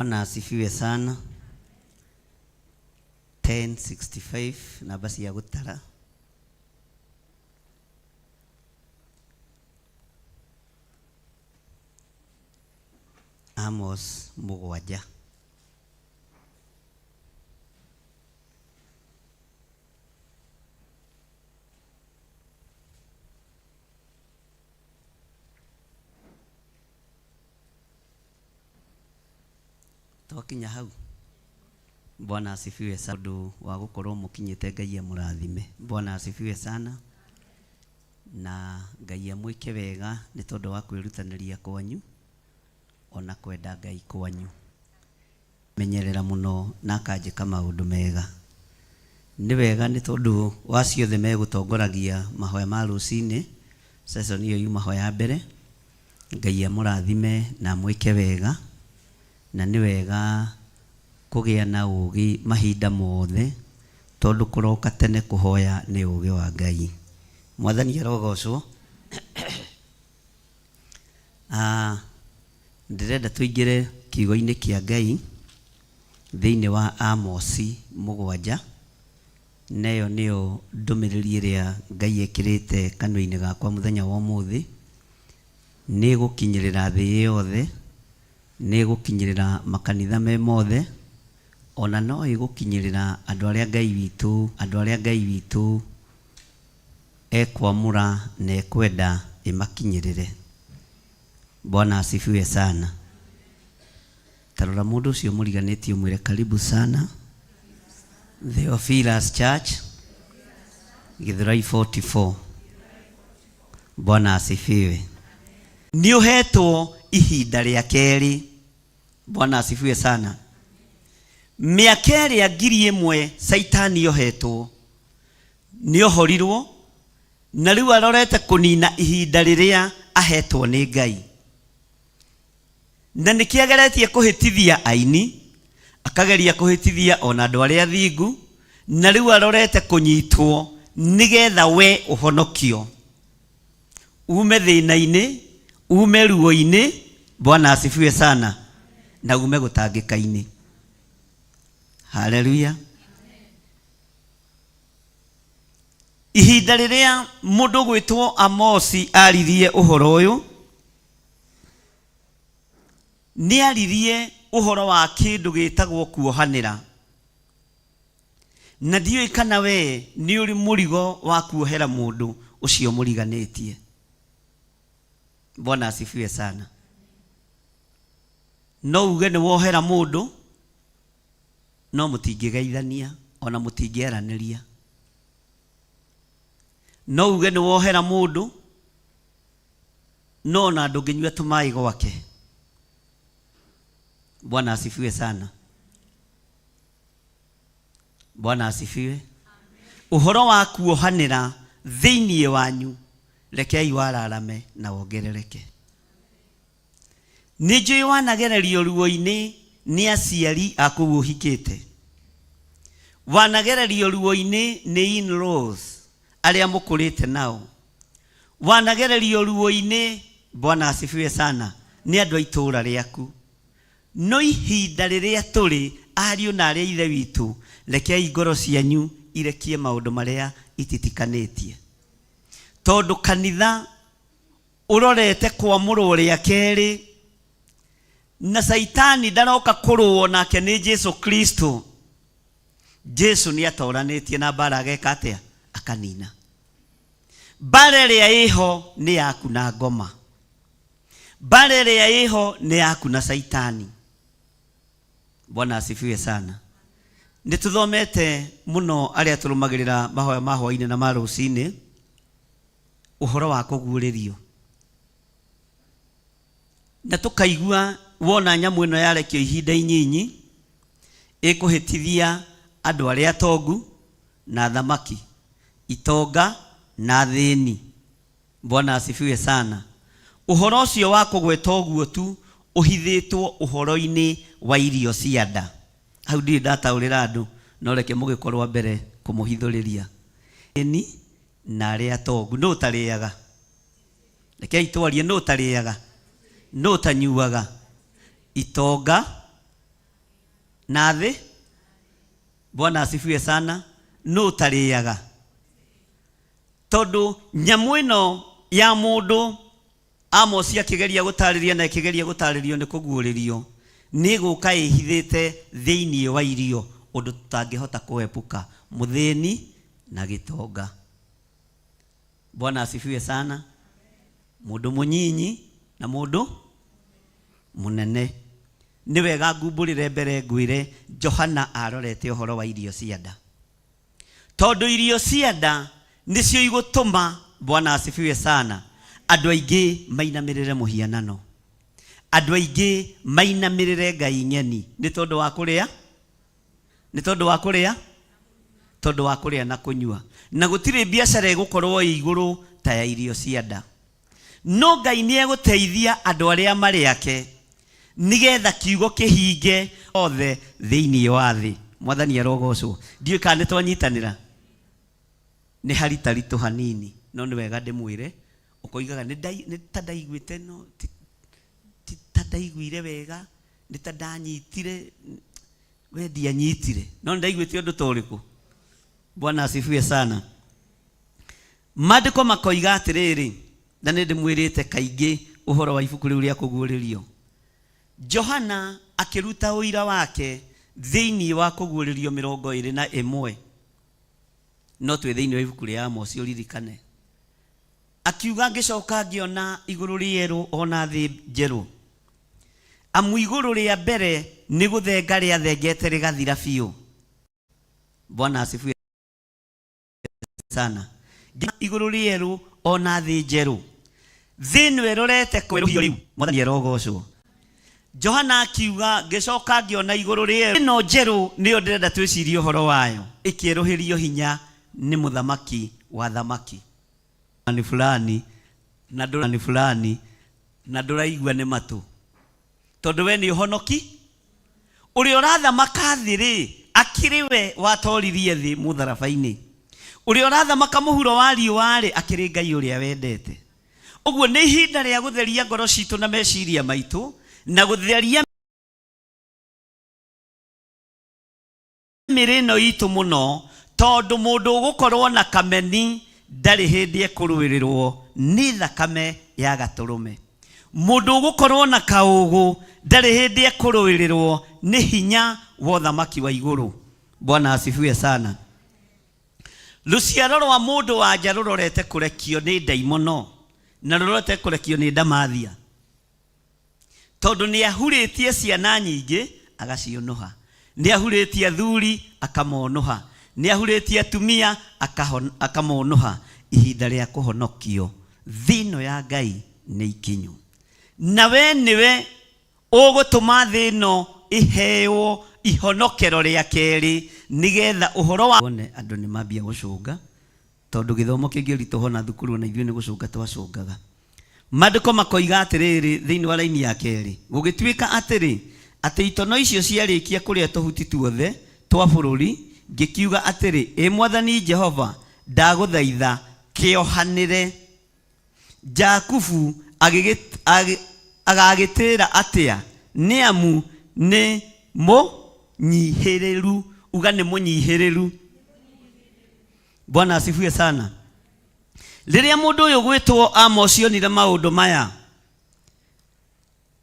Bwana asifiwe sana. 1065 namba cia gũtara. Amos mũgwanja. Twakinya hau. Bwana asifiwe sana. Ũndũ wa gũkorwo mũkinyĩte Ngai amũrathime. Bwana asifiwe sana. Na Ngai amwĩke wega nĩ tondũ wa kwĩrutanĩria kwanyu ona kwenda Ngai kwanyu. Menyerera mũno na akanjĩka maũndũ mega. Nĩ wega nĩ tondũ wa ciothe megũtongoragia mahoya ma rũcinĩ, session ĩyo yuma ho ya mbere. Ngai amũrathime na amwĩke wega, na nĩ wega kũgĩa na ũũgĩ mahinda mothe, tondũ kũroka tene kũhoya nĩ ũũgĩ wa Ngai. Mwathani arogocwo. Ndĩrenda tũingĩre kiugo-inĩ kĩa Ngai thĩinĩ wa Amosi mũgwanja, na ĩyo nĩyo ndũmĩrĩri ĩrĩa Ngai ekĩrĩte kanua-inĩ gakwa mũthenya wa ũmũthĩ. Nĩ ĩgũkinyĩrĩra thĩ yothe, nĩ ĩgũkinyĩrĩra makanitha me mothe, ona no ĩgũkinyĩrĩra andũ arĩa Ngai witũ, andũ arĩa Ngai witũ ekwamũra na ekwenda ĩmakinyĩrĩre. Bwana asifiwe sana. Tarora mũndũ ũcio mũriganĩtie ũmwĩre karibu sana Theophilus Church, Githurai 44. Bwana asifiwe. Nĩ ũhetwo ihinda rĩa kerĩ. Bwana asifiwe sana. Mĩaka ĩrĩa 1000 Caitani ohetwo nĩ ohorirwo, na rĩu arorete kũnina ihinda rĩrĩa ahetwo nĩ Ngai. Na nĩkĩo ageretie kũhĩtithia aini, akageria kũhĩtithia ona andũ arĩa athingu, na rĩu arorete kũnyitwo nĩgetha we ũhonokio, ume thĩna-inĩ, ume ruo-inĩ. Bwana asifiwe sana. Na ume gũtangĩka-inĩ. Haleluya. Ihinda rĩrĩa mũndũ gwĩtwo Amosi aririe ũhoro ũyũ, nĩ aririe ũhoro wa kĩndũ gĩtagwo kuohanĩra. Na ndiũĩ kana we nĩ ũrĩ mũrigo wa kuohera mũndũ ũcio mũriganĩtie. Bwana asifiwe sana. No uge nĩ wohera mũndũ, no mũtingĩgeithania ona mũtingĩaranĩria. No uge nĩ wohera mũndũ, no ona ndũngĩnyua tũmaĩ gwake. Bwana asifiwe sana. Bwana asifiwe. Ũhoro wa kuohanĩra thĩinĩ wanyu, rekei wararame na wongerereke. Nĩ njũĩ wanagererio ruo-inĩ nĩ aciari a kũu ũhikĩte, wanagererio ruo-inĩ nĩ in-laws arĩa mũkũrĩte nao, wanagererio ruo-inĩ, Bwana asifiwe sana, nĩ andũ a itũũra rĩaku. No ihinda rĩrĩa tũrĩ ariũ na arĩa ithe witũ, rekei ngoro cianyu irekie maũndũ marĩa ititikanĩtie, tondũ kanitha ũrorete kwamũrwo rĩa kerĩ, na Caitani ndaroka kũrũo nake nĩ Jesu Kristo. Jesu nĩ atoranĩtie na mbara ageka atĩa? Akanina. Mbara ĩrĩa ĩho nĩ yaku na ngoma, mbara ĩrĩa ĩho nĩ yaku na Caitani. Bwana asifiwe sana. Nĩ tũthomete mũno arĩa tũrũmagĩrĩra mahoya ma hwaĩ-inĩ na ma rũcinĩ ũhoro wa kũguũrĩrio, na tũkaigua wona nyamũ ĩno yarekio ihinda inyinyi ĩkũhĩtithia andũ arĩa atongu na thamaki, itonga na thĩni. Bwana asifiwe sana. Ũhoro ũcio wa kũgweta ũguo tu ũhithĩtwo ũhoro-inĩ wa irio cia nda. Hau ndirĩ ndataũrĩra andũ, no reke mũgĩkorwo mbere kũmũhithũrĩria. Thĩni na arĩa atongu, nũ ũtarĩaga? Rekei twarie, nũ ũtarĩaga? Nũ ũtanyuaga? Itonga Na thĩ. Bwana asifiwe sana. Nũ ũtarĩaga? Tondũ nyamũ ĩno ya mũndũ Amosi akĩgeria gũtarĩria na ĩkĩgeria gũtarĩrio nĩ kũguũrĩrio, nĩ ĩgũka ĩhithĩte thĩinĩ wa irio ũndũ tũtangĩhota kũepuka, mũthĩni na gĩtonga. Bwana asifiwe sana. Mũndũ mũnyinyi na mũndũ mũnene. Nĩ wega ngumbũrĩre mbere ngwĩre Johana arorete ũhoro wa irio cia nda. Tondũ irio cia nda nĩcio igũtũma, Bwana asifiwe sana, andũ aingĩ mainamĩrĩre mũhianano. Andũ aingĩ mainamĩrĩre ngai ng'eni nĩ tondũ wa kũrĩa, nĩ tondũ wa kũrĩa, tondũ wa kũrĩa na kũnyua. Na gũtirĩ biacara ĩgũkorwo ĩ igũrũ ta ya irio cia nda. No Ngai nĩ egũteithia andũ arĩa marĩ ake nĩgetha kiugo kĩhinge othe thĩinĩ wa thĩ. Mwathani arogocwo. Ndiũĩ kana nĩ twanyitanĩra. Nĩ haritaritũ hanini, no nĩ wega ndĩmwĩre. Ũkoigaga nĩ ta ndaiguĩte no ti ta ndaiguire wega, nĩ ta ndanyitire, we ndianyitire. No nĩ ndaiguĩte ũndũ ta ũrĩkũ? Bwana asifiwe sana. Maandĩko makoiga atĩrĩrĩ, na nĩ ndĩmwĩrĩte kaingĩ ũhoro wa ibuku rĩu rĩa kũguũrĩrio. Johana akĩruta ũira wake thĩinĩ wa kũguũrĩrio 21, no twĩ thĩinĩ wa ibuku rĩa Amosi ũririkane. Akiuga, ngĩcoka ngĩona igũrũ rĩerũ o na thĩ njerũ, amu igũrũ rĩa mbere nĩ gũthenga rĩathengete rĩgathira biũ. Bwana asifiwe sana. Ngĩona igũrũ rĩerũ o na thĩ njerũ. Thĩ ĩno ĩrorete kwerũhio rĩu. Mwathani arogocwo. Johana akiuga, ngĩcoka ngĩona igũrũ rĩerũ. Ĩno njerũ nĩyo ndĩrenda twĩcirie ũhoro wayo, ĩkĩerũhĩrio hinya nĩ mũthamaki wa thamaki. Fulani fulani na ndũrani fulani na ndũraigua nĩ matũ. Tondũ we nĩ ũhonoki. Ũrĩa ũrathamaka thĩ rĩ, akĩrĩ we watoririe thĩ mũtharaba-inĩ. Ũrĩa ũrathamaka mũhuro wa riũa rĩ, akĩrĩ Ngai ũrĩa wendete. Ũguo nĩ ihinda rĩa gũtheria ngoro citũ na meciria maitũ, na gũtheria mĩrĩ ĩno itũ mũno, tondũ mũndũ ũgũkorwo na kameni ndarĩ hĩndĩ ekũrũĩrĩrwo nĩ thakame ya gatũrũme. Mũndũ ũgũkorwo na kaũgũ ndarĩ hĩndĩ ekũrũĩrĩrwo nĩ hinya wa ũthamaki wa igũrũ. Bwana asifiwe sana. Rũciaro rwa mũndũ wa nja rũrorete kũrekio nĩ ndaimono na rũrorete kũrekio nĩ ndamathia. Tondũ nĩ ahurĩtie ciana nyingĩ agaciũnũha, nĩ ahurĩtie athuri akamonũha, nĩ ahurĩtie atumia akamonũha. Ihinda rĩa kũhonokio thĩ ĩno ya Ngai nĩ ikinyu, na we nĩwe ũgũtũma thĩ ĩno ĩheo ihonokero rĩa kerĩ, nĩgetha ũhoro wa wone andũ nĩ mambia gũcũnga, tondũ gĩthomo kĩngĩritũha ona thukuru ona ithuĩ nĩ gũcũnga twacũngaga. Maandĩko makoiga atĩrĩrĩ thĩinĩ wa raini ya kerĩ, gũgĩtuĩka atĩrĩ, atĩ itono icio ciarĩkia kũrĩa tũhuti tuothe twa bũrũri, ngĩkiuga atĩrĩ, Ĩ Mwathani Jehova, ndagũthaitha, kĩohanĩre. Jakubu agagĩtĩra atĩa? Nĩ amu nĩ mũnyihĩrĩru. Uga nĩ mũnyihĩrĩru. Bwana asifiwe sana. Rĩrĩa mũndũ ũyũ gwĩtwo Amosi onire maũndũ maya,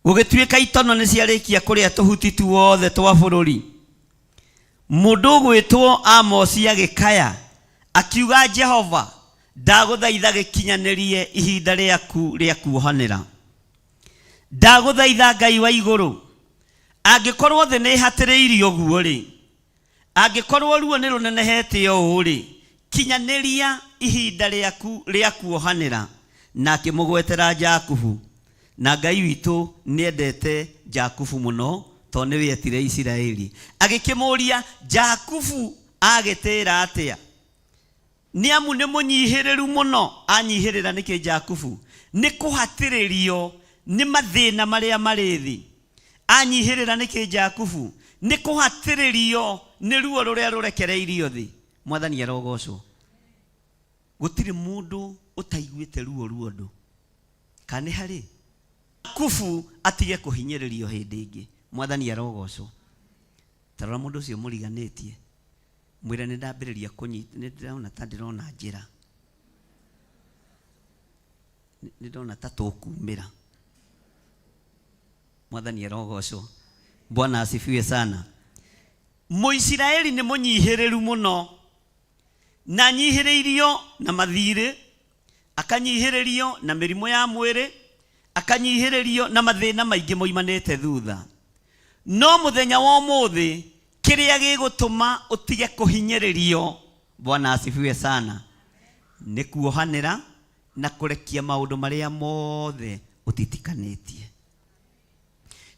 gũgĩtuĩka itono nĩ ciarĩkia kũrĩa tũhuti tuothe twa bũrũri, mũndũ ũgwĩtwo Amosi agĩkaya akiuga, Jehova, ndagũthaitha gĩkinyanĩrie ihinda rĩaku rĩa kuohanĩra. Ndagũthaitha Ngai wa igũrũ, angĩkorwo thĩ nĩ ĩhatĩrĩirio ũguo-rĩ, Angĩkorwo ruo nĩ rũnenehete ũũ-rĩ, kinyanĩria ihinda rĩaku rĩa kuohanĩra. Na akĩmũgwetera Jakubu. Na Ngai witũ nĩendete Jakubu mũno, tondũ nĩwe etire Isiraeli. Agĩkĩmũũria, Jakubu agĩtĩĩra atĩa? Nĩ amu nĩ mũnyihĩrĩru mũno. Anyihĩrĩra nĩkĩ Jakubu? Nĩ kũhatĩrĩrio nĩ mathĩna marĩa marĩ thĩ. Anyihĩrĩra nĩkĩ Jakubu? Nĩ kũhatĩrĩrio nĩ ruo rũrĩa rũrekereirio thĩ. Mwathani arogocwo. Gũtirĩ mũndũ ũtaiguĩte ruo ruo ũndũ. Kana nĩ harĩ? Jakubu atige kũhinyĩrĩrio hĩndĩ ĩngĩ. Mwathani arogocwo. Tarora mũndũ ũcio mũriganĩtie, mwĩre nĩ ndambĩrĩria kũnyita, nĩ ndĩrona ta ndĩrona njĩra, nĩ ndona ta tũkumĩra. Mwathani arogocwo. Bwana asifiwe sana. Mũisiraeli nĩ mũnyihĩrĩru mũno, na anyihĩrĩirio na mathirĩ, akanyihĩrĩrio na mĩrimũ ya mwĩrĩ, akanyihĩrĩrio na mathĩna maingĩ moimanĩte thutha. No mũthenya wa ũmũthĩ, kĩrĩa gĩgũtũma ũtige kũhinyĩrĩrio, Bwana asifiwe sana, nĩ kuohanĩra na kũrekia maũndũ marĩa mothe ũtitikanĩtie.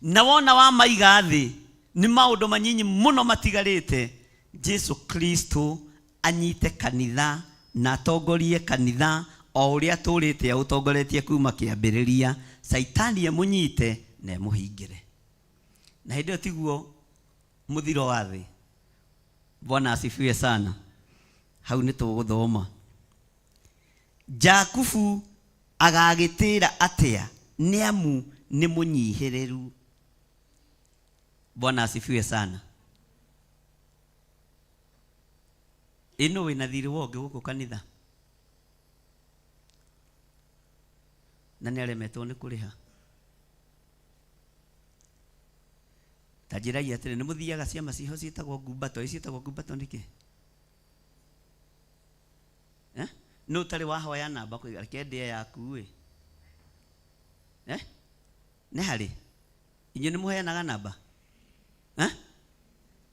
Na wona wamaiga thĩ, nĩ maũndũ manyinyi mũno matigarĩte Jesu Kristo anyite kanitha na atongorie kanitha o ũrĩa atũrĩte aũtongoretie kuma kĩambĩrĩria, Caitani emũnyite na emũhingĩre. Na hĩndĩ ĩyo tiguo mũthiro wa thĩ. Bwana asifiwe sana. Hau nĩ tũgũthoma. Jakubu agagĩtĩra atĩa nĩ amu nĩ mũnyihĩrĩru. Bwana asifiwe sana. Ĩ nũ wĩna thirĩ wa ũngĩ gũkũ kanitha na nĩ aremetwo nĩ kũrĩha? Ta njĩrai atĩrĩ, nĩ mũthiaga ciama ciho ciĩtagwo ngumbato? Ĩ ciĩtagwo ngumbato nĩkĩ? Eh? Nũ ũtarĩ wahoya namba kũiga reke ndĩe yaku ĩ? Eh? Nĩ harĩ? Inyuĩ nĩ mũheanaga namba? Eh?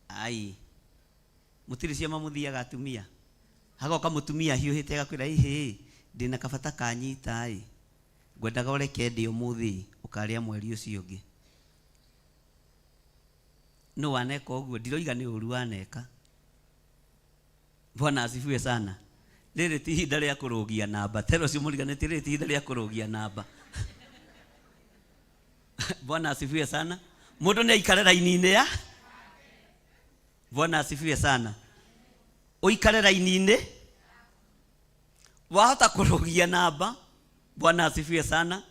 Ai. Mũtirĩ ciama mũthiaga atumia? Hagoka mũtumia ahiũhĩte agakwĩra ĩhĩ, ndĩna kabata kanyita ĩ. Ngwendaga ũreke ndĩe ũmũthĩ ũkarĩa mweri ũcio ũngĩ. Nũ waneka ũguo? Ndiroiga nĩ ũru waneka. Bwana asifiwe sana. Rĩrĩ ti ihinda rĩa kũrũgia namba. Tera ũcio mũriganĩtie, rĩrĩ ti ihinda rĩa kũrũgia namba. Bwana asifiwe sana. Mũndũ nĩ aikare raini-inĩ ya Bwana asifiwe sana. Ũikare raini-inĩ wahota kũrũgia namba. Bwana asifiwe sana.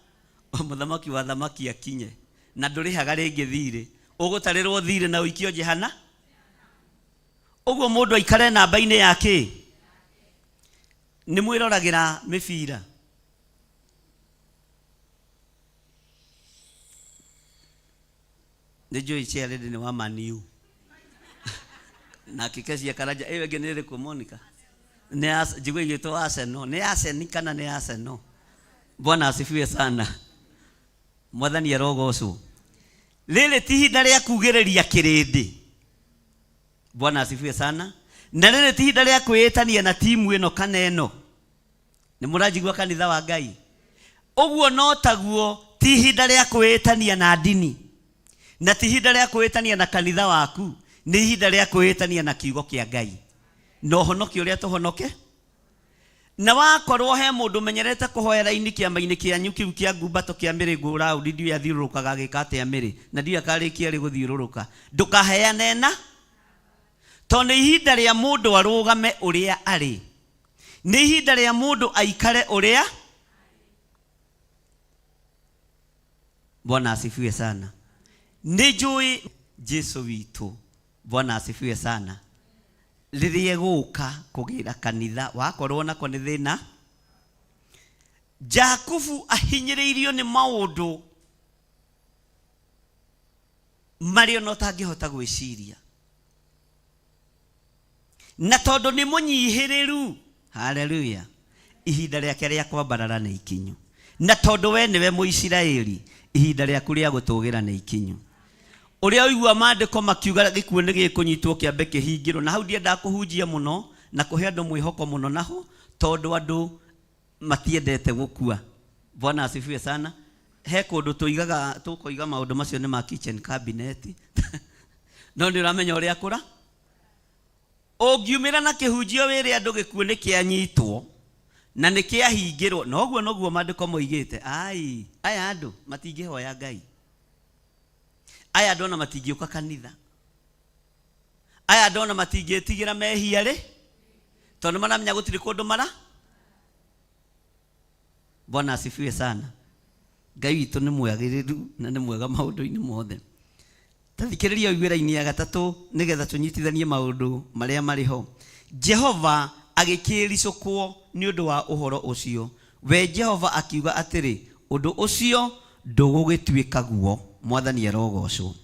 Mũthamaki wa thamaki akinye na ndũrĩhaga rĩngĩ thirĩ, ũgũtarĩrwo thirĩ na ũikio jehana. Ũguo mũndũ aikare namba-inĩ ya kĩ? Nĩ mwĩroragĩra mĩbira? Nĩ njũĩ chairlady nĩ wa Man U. Nake Kezia Karanja, ĩyo ĩngĩ nĩ ĩrĩkũ Monica? Nĩ njigua ĩgĩtwo Arsenal. Nĩ Arsenal kana nĩ Arsenal? Bwana asifiwe sana. Mwathani arogocwo. Rĩrĩ ti ihinda rĩa kugĩrĩria kĩrĩndĩ. Bwana asifiwe sana. Na rĩrĩ ti ihinda rĩa kwĩĩtania na timu ĩno kana ĩno. Nĩ mũranjigua kanitha wa Ngai? Ũguo no taguo ti ihinda rĩa kwĩĩtania na ndini, na ti ihinda rĩa kwĩĩtania na kanitha waku, nĩ ihinda rĩa kwĩĩtania na kiugo kĩa Ngai na ũhonokio ũrĩa tũhonoke. Na wakorwo he mũndũ ũmenyerete kũhoya raini kĩama-inĩ kĩanyu kĩu kĩa ngumbato kĩa mĩrĩ go round, ndiũĩ athiũrũrũkaga agĩka atĩa mĩrĩ, na ndiũĩ akarĩkia rĩ gũthiũrũrũka, ndũkaheane na, tondũ nĩ ihinda rĩa mũndũ arũgame ũrĩa arĩ, nĩ ihinda rĩa mũndũ aikare ũrĩa. Bwana asifiwe sana. Nĩ njũĩ Jesu witũ. Bwana asifiwe sana. Rĩrĩa egũka kũgĩra kanitha, wakorwo nako nĩ thĩna. Jakubu ahinyĩrĩirio nĩ maũndũ marĩa ona ũtangĩhota gwĩciria. Na tondũ nĩ mũnyihĩrĩru, haleluya, ihinda rĩake rĩa kwambarara nĩ ikinyu. Na tondũ we nĩwe Mũisiraeli, ihinda rĩaku rĩa gũtũgĩra nĩ ikinyu. Ũrĩa ũigua maandĩko makiuga gĩkuũ nĩ gĩkũnyitwo kĩambe kĩhingĩrwo, na hau ndiendaga kũhunjia mũno na kũhe andũ mwĩhoko mũno naho, tondũ andũ matiendete gũkua. Bwana asifiwe sana. He kũndũ tũigaga, tũkoiga maũndũ macio nĩ ma kitchen cabinet, no nĩ ũramenya ũrĩa kũra. Ũngiumĩra na kĩhunjio wĩre andũ gĩkuũ nĩ kĩanyitwo na nĩ kĩahingĩrwo, na ũguo noguo maandĩko moigĩte, ai, aya andũ matingĩhoya Ngai. Aya andũ ona matingĩũka kanitha. Aya andũ ona matingĩtigĩra mehia rĩ, tondũ nĩ maramenya gũtirĩ kũndũ mara. Bwana asifiwe sana. Ngai witũ nĩ mwagĩrĩru na nĩ mwega maũndũ-inĩ mothe. Ta thikĩrĩria ũigue raini ya gatatũ nĩgetha tũnyitithanie maũndũ marĩa marĩ ho. Jehova agĩkĩĩricũkwo nĩ ũndũ wa ũhoro ũcio. We Jehova akiuga atĩrĩ, Ũndũ ũcio ndũgũgĩtuĩka guo. Mwathani arogoocwo.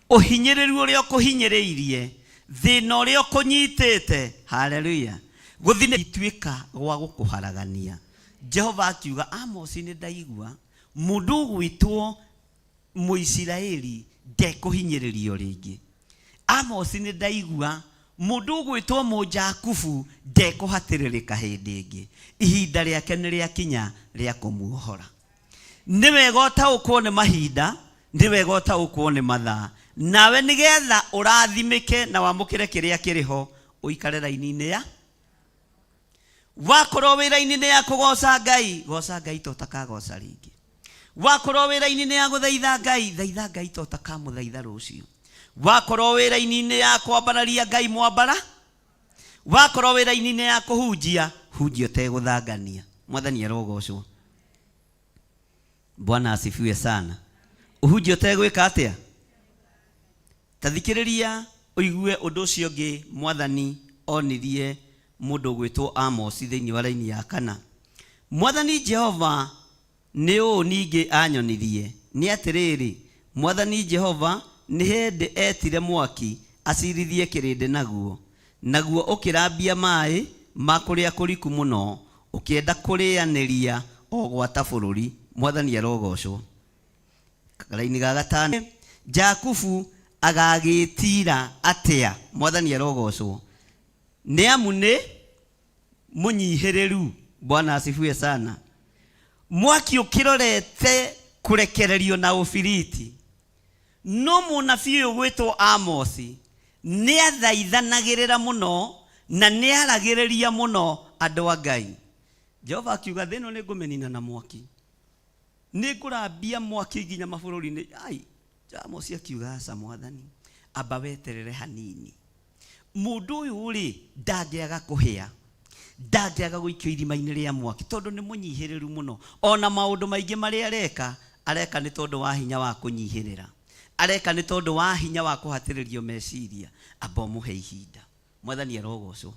Ũhinyĩrĩru ũrĩa ũkũhinyĩrĩirie, thĩna ũrĩa ũkũnyitĩte, haleluya, gũthinĩ ituĩka gwa gũkũharagania. Jehova akiuga, Amosi, nĩ ndaigua mũndũ ũgwĩtwo Mũisiraeli ndekũhinyĩrĩrio rĩngĩ. Amosi, nĩ ndaigua mũndũ ũgwĩtwo Mũjakubu ndekũhatĩrĩrĩka hĩndĩ ĩngĩ. Ihinda rĩake nĩ rĩakinya rĩa kũmuohora. Nĩ wega ũtaũkwo nĩ mahinda, nĩ wega ũtaũkwo nĩ mathaa. Nawe nĩgetha ũrathimĩke na wamũkĩre kĩrĩa kĩrĩ ho, ũikare raini-inĩ ya wakorwo wĩra-inĩ nĩ ya kũgoca Ngai, goca Ngai ta ũtakagoca rĩngĩ. Wakorwo wĩra-inĩ nĩ ya gũthaitha Ngai, thaitha Ngai ta ũtakamũthaitha rũciũ. Wakorwo wĩra-inĩ nĩ ya kwambararia Ngai, mwambara. Wakorwo wĩra-inĩ nĩ ya kũhunjia, hunjia ũtegũthangania. Mwathani arogocwo. Bwana asifiwe sana. Ũhunjia ũtegwĩka atĩa? Ta thikĩrĩria ũigue ũndũ ũcio ũngĩ Mwathani onirie mũndũ ũgwĩtwo Amosi thĩinĩ wa raini ya kana. Mwathani Jehova nĩ ũũ ningĩ aanyonirie, nĩ atĩrĩrĩ, Mwathani Jehova nĩ hĩndĩ etire mwaki acirithie kĩrĩndĩ naguo, naguo ũkĩrambia maĩ ma kũrĩa kũriku mũno, ũkĩenda kũrĩanĩria o gwata bũrũri. Mwathani arogoocwo. Karaini ga gatano, Jakubu agagĩĩtiira atĩa? Mwathani arogocwo, nĩ amu nĩ mũnyihĩrĩru. Bwana asifiwe sana. Mwaki ũkĩrorete kũrekererio na ũbiriti, no mũnabii ũyũ gwĩtwo Amosi nĩ athaithanagĩrĩra mũno na nĩ aragĩrĩria mũno andũ a Ngai. Jehova akiuga, thĩ ĩno nĩ ngũmĩnina na mwaki. Nĩ ngũrambia mwaki nginya mabũrũri-inĩ. Ai, Amosi akiuga, aca Mwathani, amba weterere hanini. Mũndũ ũyũ rĩ, ndangĩaga kũhĩa, ndangĩaga gũikio irima-inĩ rĩa mwaki, tondũ nĩ mũnyihĩrĩru mũno. Ona maũndũ maingĩ marĩa areka, areka nĩ tondũ wa hinya wa kũnyihĩrĩra. Areka nĩ tondũ wa hinya wa kũhatĩrĩrio meciria. Amba ũmũhe ihinda. Mwathani arogocwo.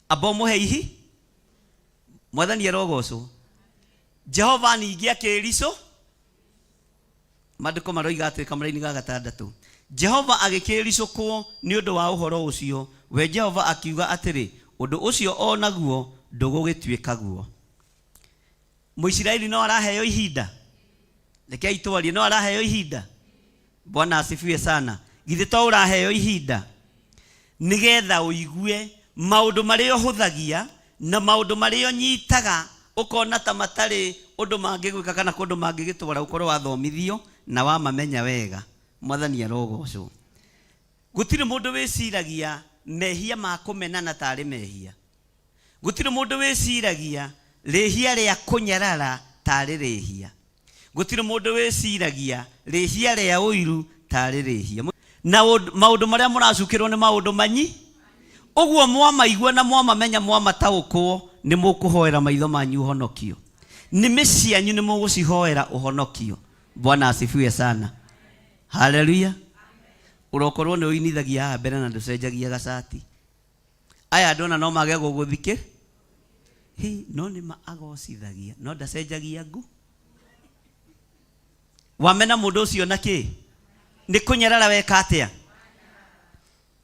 Amba ũmũhe ihi. Mwathani arogocwo. Jehova ningĩ akĩĩricũ. Maandĩko maroiga atĩrĩ kamũraini ga gatandatũ, Jehova agĩkĩĩricũkwo nĩ ũndũ wa ũhoro ũcio, we Jehova akiuga atĩrĩ, Ũndũ ũcio o naguo ndũgũgĩtuĩka guo. Mũisiraeli no araheo ihinda? Rekei twarie, no araheo ihinda? Bwana asifiwe sana. Githĩ to ũraheo ihinda nĩgetha ũigue maũndũ marĩa ũhũthagia na maũndũ marĩa ũnyitaga ũkona ta matarĩ ũndũ mangĩgwĩka kana kũndũ mangĩgĩtwara, ũkorwo wathomithio na wamamenya wega. Mwathani arogocwo. Gũtirĩ mũndũ wĩciragia mehia ma kũmenana tarĩ mehia. Gũtirĩ mũndũ wĩciragia rĩhia rĩa kũnyarara tarĩ rĩhia. Gũtirĩ mũndũ wĩciragia rĩhia rĩa ũiru tarĩ rĩhia. Na maũndũ marĩa mũracukĩrwo nĩ maũndũ manyi. Ũguo mwamaigua na mwamamenya mwamataũkwo nĩ mũkũhoera maitho manyu ũhonokio. Nĩmĩ cianyu nĩ mũgũcihoera ũhonokio. Bwana asifiwe sana. Haleluya. Ũrokorwo nĩ ũinithagia haha mbere na ndũcenjagia gacati. Aya andũ ona no mage gũgũthikĩ. Hi, no nĩ ma agocithagia no ndacenjagia ngu. Wamena mũndũ ũcio na kĩ? Nĩ kũnyarara weka atĩa?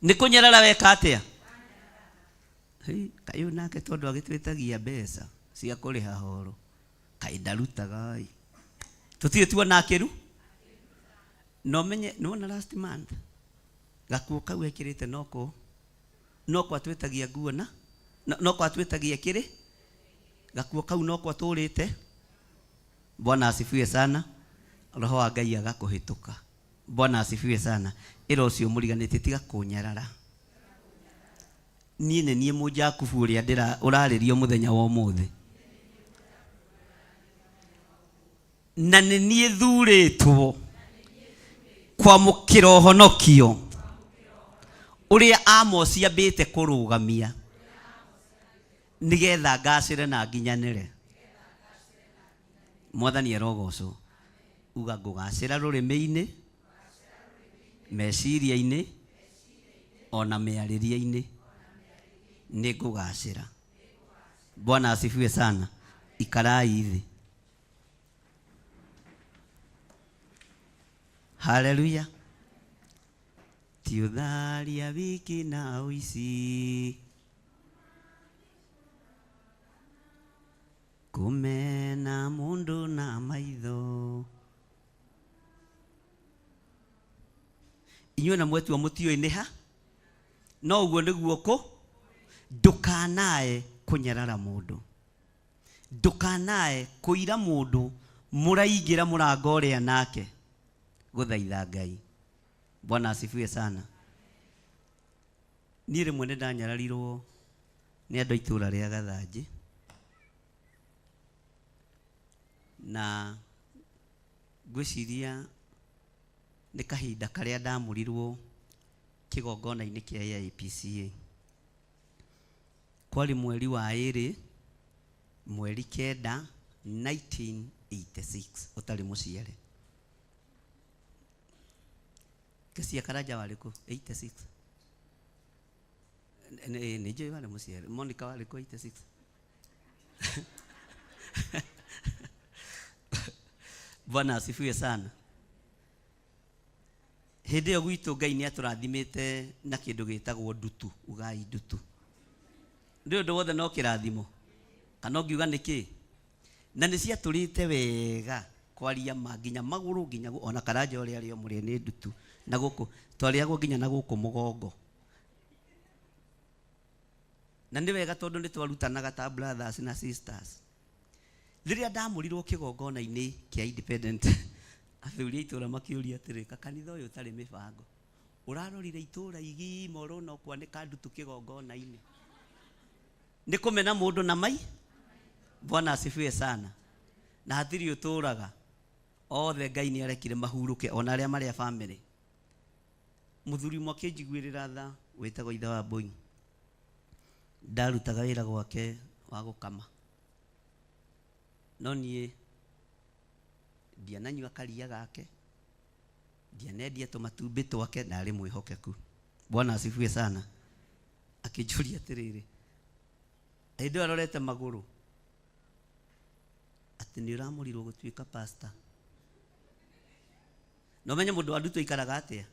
Nĩ kũnyarara weka atĩa? Hi, kaĩ ũyũ nake tondũ agĩtwĩtagia mbeca cia kũrĩha horo, kaĩ ndarutaga ĩ. Tũtirĩ tuona akĩru? Na ũmenye, nĩwona last month, gakuo kau ekĩrĩte noko noko atwĩtagia nguo na noko atwĩtagia kĩrĩ gakuo kau noko atũrĩte. Bwana asifiwe sana. Roho wa Ngai agakũhĩtũka. Bwana asifiwe sana. Ĩra ũcio mũriganĩtie, tiga kũnyarara. Niĩ nĩ niĩ Mũjakubu ũrĩa ndĩra ũrarĩrio mũthenya wa ũmũthĩ. Na nĩ niĩ thurĩtwo kwamũkĩra ũhonokio ũrĩa Amosi ambĩte kũrũgamia nĩgetha ngacĩre na nginyanĩre. Mwathani arogocwo. Uga ngũgacĩra rũrĩmĩ-inĩ. Meciria-inĩ ona mĩarĩrie-inĩ nĩ ngũgacĩra. Bwana asifiwe sana. Ikarai thĩ. Haleluya. Ti ũtharia wiki na ũici, kũmena mũndũ na maitho. Inyuĩ na mwetua mũtiũĩ nĩ ha, no ũguo nĩguo kũ ndũkanae kũnyarara mũndũ, ndũkanae kũira mũndũ mũraingĩra mũrango ũrĩa nake gũthaitha Ngai. Bwana asifiwe sana. Niĩ rĩmwe nĩ ndanyararirwo nĩ andũ a itũũra rĩa Gathanjĩ, na ngwĩciria nĩ kahinda karĩa ndamũrirwo kĩgongona-inĩ kĩa AIPCA. Kwarĩ mweri wa ĩrĩ, mweri 9, 1986, ũtarĩ mũciare. Kesi ya Karanja warĩ kũ? 86. Nĩ njũĩ warĩ mũciare. Monica warĩ kũ 86? Bwana asifiwe sana. Hĩndĩ ĩyo gwitũ Ngai nĩ atũrathimĩte na kĩndũ gĩtagwo ndutu, ugai ndutu. Ndĩ ũndũ wothe no kĩrathimo, kana ũngiuga nĩ kĩ? Na nĩ ciatũrĩte wega kwaria ma nginya magũrũ, nginya ona Karanja ũrĩa arĩ o mũrĩe nĩ ndutu, na gũkũ twarĩagwo nginya na gũkũ mũgongo. Na nĩ wega tondũ nĩ twarutanaga ta brothers na sisters. Rĩrĩa ndamũrirwo kĩgongona-inĩ kĩa Independent, athuri a itũũra makĩũria atĩrĩ, kakanitha ũyũ ũtarĩ mĩbango, ũrarorire itũũra igima ũrona ũkwanĩka ndutu kĩgongona-inĩ? Nĩ kũmena mũndũ na mai? Bwana asifiwe sana. Na hatirĩ ũtũũraga, othe Ngai nĩ arekire mahurũke, ona arĩa marĩ a family. Mũthuri ũmwe akĩnjiguĩrĩra tha wĩtagwo ithe wa Mbũi, ndarutaga wĩra gwake wa gũkama, no niĩ ndiananyua karia gake, ndianendia tũmatumbĩ twake, na arĩ mwĩhokeku. Bwana asifiwe sana. Akĩnjũria atĩrĩrĩ, hĩndĩ ĩyo arorete magũrũ, atĩ nĩ ũramũrirwo gũtuĩka pastor. Na ũmenye mũndũ wa ndutu aikaraga atĩa?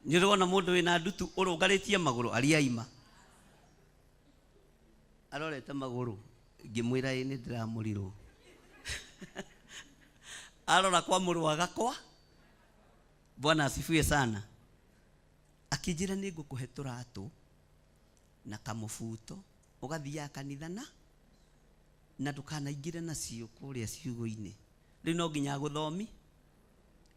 Nĩ ũrona mũndũ wĩna ndutu ũrũngarĩtie magũrũ arĩa aima, arorete magũrũ, ngĩmwĩra ĩ nĩ ndĩramũrirwo. Arora kwa mũrũ gakwa. Bwana asifiwe sana. Akĩnjĩra nĩ ngũkũhe tũratũ na kamũbuto ũgathiaga kanitha na ndũkanaingĩre nacio kũrĩa ciugũ-inĩ. Rĩu no nginya gũthomi,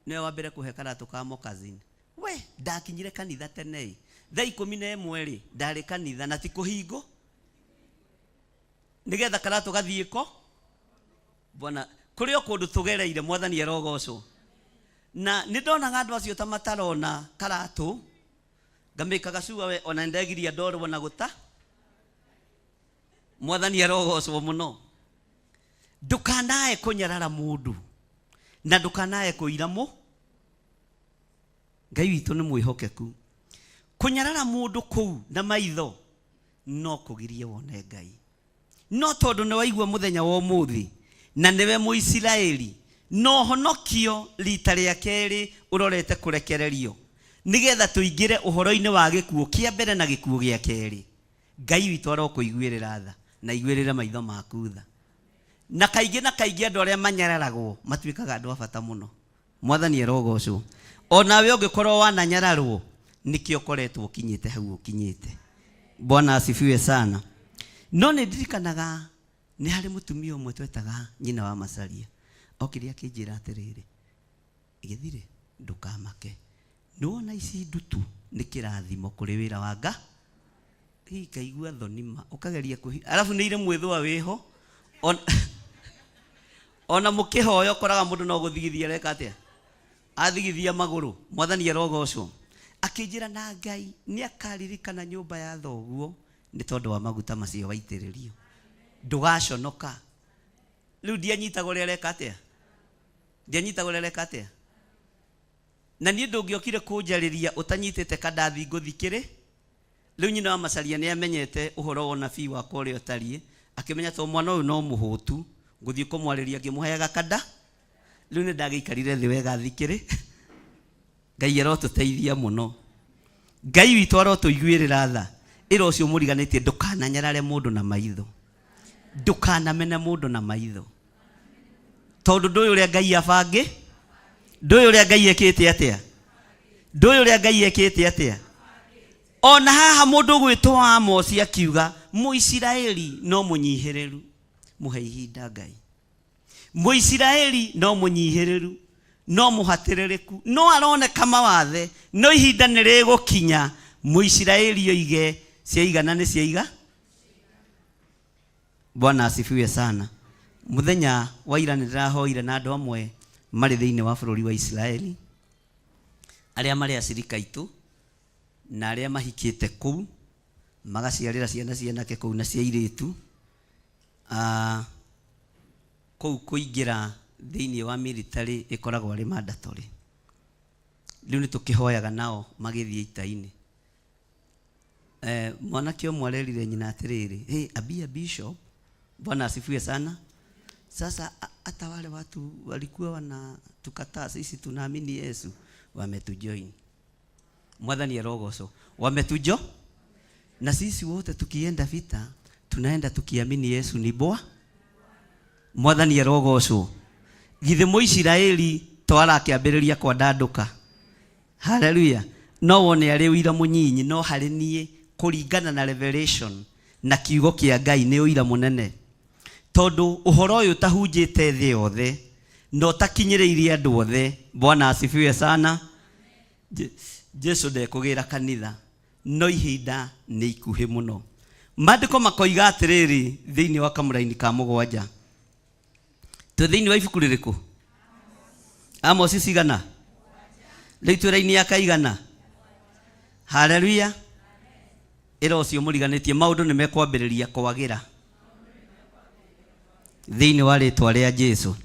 nĩwe wa mbere kũhe karatũ ka moccasin. We ndakinyire kanitha tene thaa 11 rĩ, ndarĩ kanitha na ti kũhingo nĩgetha karatũ gathiĩ ko. Bwana, kũrĩ o kũndũ tũgereire, mwathani arogocwo. Na nĩ ndonaga andũ acio ta matarona karatũ, ngamĩkaga cua we ona ndegiria ndorwo na gũta. Mwathani arogocwo mũno. Ndũkanae kũnyarara mũndũ na ndũkanae kũira mũ. Ngai witũ nĩ mwĩhokeku. Kũnyarara mũndũ kũu na maitho no kũgirie wone Ngai. No tondũ nĩ waigua mũthenya wa ũmũthĩ na nĩwe Mũisiraeli, no honokio rita rĩa kerĩ ũrorete kũrekererio, nĩgetha tũingĩre ũhoro-inĩ wa gĩkuũ kĩa mbere na gĩkuũ gĩa kerĩ. Ngai witũ arokũiguĩrĩra tha na aiguĩrĩre maitho maku tha. Na kaingĩ na kaingĩ andũ arĩa manyararagwo matuĩkaga andũ a bata mũno. Mwathani arogocwo. Onawe ũngĩkorwo wananyararwo, nĩkĩo ũkoretwo ũkinyĩte hau ũkinyĩte. Bwana asifiwe sana. No nĩ ndirikanaga nĩ harĩ mũtumia ũmwe twetaga nyina wa Macaria, okire akĩnjĩra atĩrĩrĩ, gĩthire ndũkamake, nĩwona ici ndutu nĩ kĩrathimo kũrĩ wĩra wa nga. Hihi ngaigua thoni ma ũkageria kũhi, arabu nĩ irĩ mwĩthũa wĩho ona mũkĩhoya ũkoraga mũndũ no gũthigithia areka atĩa, athigithia magũrũ. Mwathani arogocwo. Akĩnjĩra na Ngai nĩ akaririkana nyũmba ya thoguo nĩ tondũ wa maguta macio waitĩrĩrio, ndũgaconoka. Rĩu ndianyitaga ũrĩa areka atĩa, ndianyitaga ũrĩa areka atĩa. Na niĩ ndũngĩokire kũnjarĩria ũtanyitĩte kandathi ngũthikĩrĩ. Rĩu nyina wa Macharia nĩ amenyete ũhoro wa ũnabii wakwa ũrĩa ũtariĩ, akĩmenya tondũ mwana ũyũ no mũhũtu, ngũthiĩ kũmwarĩria ngĩmũheaga kanda. Rĩu nĩ ndagĩikarire thĩ wega thikĩrĩ. Ngai arotũteithia mũno. Ngai witũ arotũiguĩrĩra tha. Ĩra ũcio mũriganĩtie ndũkananyarare mũndũ na maitho. Ndũkanamene mũndũ na maitho. Tondũ ndũĩ ũrĩa Ngai abangĩ, ndũĩ ũrĩa Ngai ekĩte atĩa, ndũĩ ũrĩa Ngai ekĩte atĩa. Ona haha mũndũ ũgwĩtwo Amosi akiuga Mũisiraeli no mũnyihĩrĩru, mũhe ihinda Ngai. Mũisiraeli no mũnyihĩrĩru, no mũhatĩrĩrĩku, no aroneka mawathe, no ihinda nĩ rĩgũkinya Mũisiraeli oige ciaigana nĩ ciaiga. Bwana asifiwe sana. Muthenya wa ira nĩ ndĩrahoire na andũ amwe marĩ thĩinĩ wa bũrũri wa Isiraeli, arĩa marĩ acirika aitũ na arĩa mahikĩte kũu magaciarĩra ciana cianake kũu na cia airĩtu. Kũu kũingĩra thĩinĩ wa military ĩkoragwo arĩ mandatory. Rĩu nĩ tũkĩhoyaga nao magĩthiĩ ita-inĩ. Mwanake ũmwe arerire nyina atĩrĩrĩ, hey, abia bishop, Bwana asifiwe sana. Sasa hata wale watu walikuwa wanatukataa sisi tunaamini Yesu wametujoin. Mwathani arogocwo. Wametujo? Na sisi wote tukienda vita tunaenda tukiamini Yesu ni Bwana. Mwathani arogocwo. Githĩ Mũisiraeli to arakĩambĩrĩria kwandandũka. Haleluya. No wone arĩ ũira mũnyinyi, no harĩ niĩ kũringana na revelation na kiugo kĩa Ngai nĩ ũira mũnene. Tondũ ũhoro ũyũ ũtahunjĩte thĩ yothe na ũtakinyĩrĩirie andũ othe. Bwana asifiwe sana. Jesu ndekũgĩra kanitha, no ihinda nĩ ikuhĩ mũno. Maandĩko makoiga atĩrĩrĩ thĩinĩ wa kamũraini ka 7. Twĩ thĩinĩ wa ibuku rĩrĩkũ? Amosi cigana? Rĩu twĩ raini ya kaigana? Haleluya. Ĩra ũcio mũriganĩtie maũndũ nĩ mekwambĩrĩria kwagĩra thĩinĩ wa rĩtwa rĩa Jesu.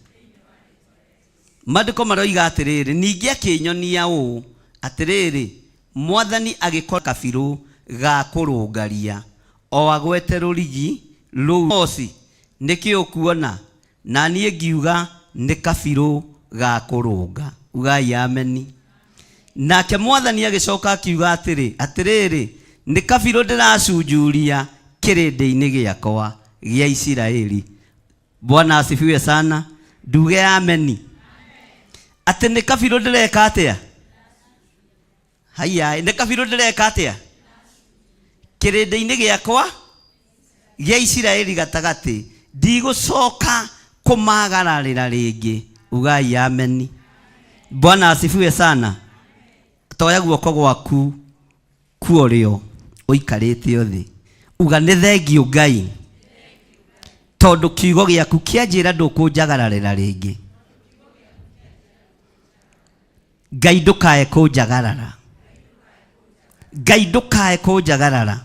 Maandĩko maroiga atĩrĩrĩ, ningĩ akĩnyonia ũũ atĩrĩrĩ, Mwathani agĩkora kabirũ ga kũrũngaria o agwete rũrigi rũu. Amosi, nĩkĩ ũkuona? Na niĩ ngiuga nĩ kabirũ ga kũrũnga. Ugai ameni. Nake Mwathani agĩcoka akiuga atĩrĩ, atĩrĩrĩ, nĩ kabirũ ndĩracunjuria kĩrĩndĩ-inĩ gĩakwa gĩa Isiraeli. Bwana asifiwe sana. Nduge ameni. Atĩ nĩ kabirũ ndĩreka atĩa? Haiya, nĩ kabirũ ndĩreka atĩa? Kĩrĩndĩ-inĩ gĩakwa gĩa Isiraeli gatagatĩ, ndigũcoka kũmagararĩra rĩngĩ. Ugai ameni. Bwana asifiwe sana. Toya guoko gwaku kuorĩo ũikarĩte thĩ, uga nĩ thengio Ngai, tondũ kiugo gĩaku kĩanjĩra ndũkũnjagararĩra rĩngĩ. Ngai ndũkae kũnjagarara. Ngai ndũkae kũnjagarara.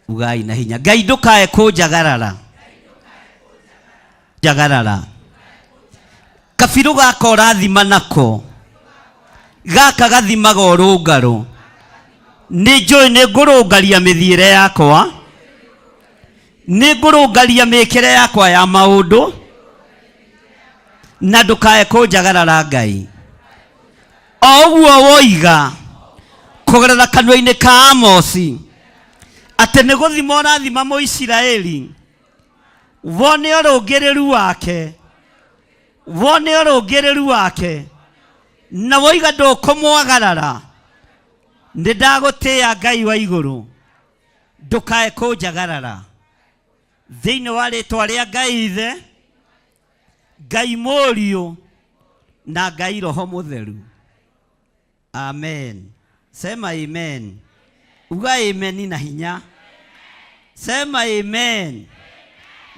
Ugai na hinya. Ngai ndũkae kũnjagarara. Njagarara. Kabirũ gaka ũrathima nako, gaka gathimaga ũrũngarũ. Nĩ njũĩ nĩ ngũrũngaria mĩthiĩre yakwa, nĩ ngũrũngaria mĩkĩre yakwa ya maũndũ, na ndũkae kũnjagarara Ngai. O ũguo woiga kũgerera kanua-inĩ ka Amosi atĩ nĩ gũthima ũrathima Mũisiraeli, wone ũrũngĩrĩru wake, wone ũrũngĩrĩru wake, na woiga ndũkũmwagarara. Nĩ ndagũtĩĩa Ngai wa igũrũ, ndũkae kũnjagarara. Thĩinĩ wa rĩtwa rĩa Ngai Ithe, Ngai Mũriũ, na Ngai Roho Mũtheru. Amen. Sema amen. Uga amen na hinya. Sema amen.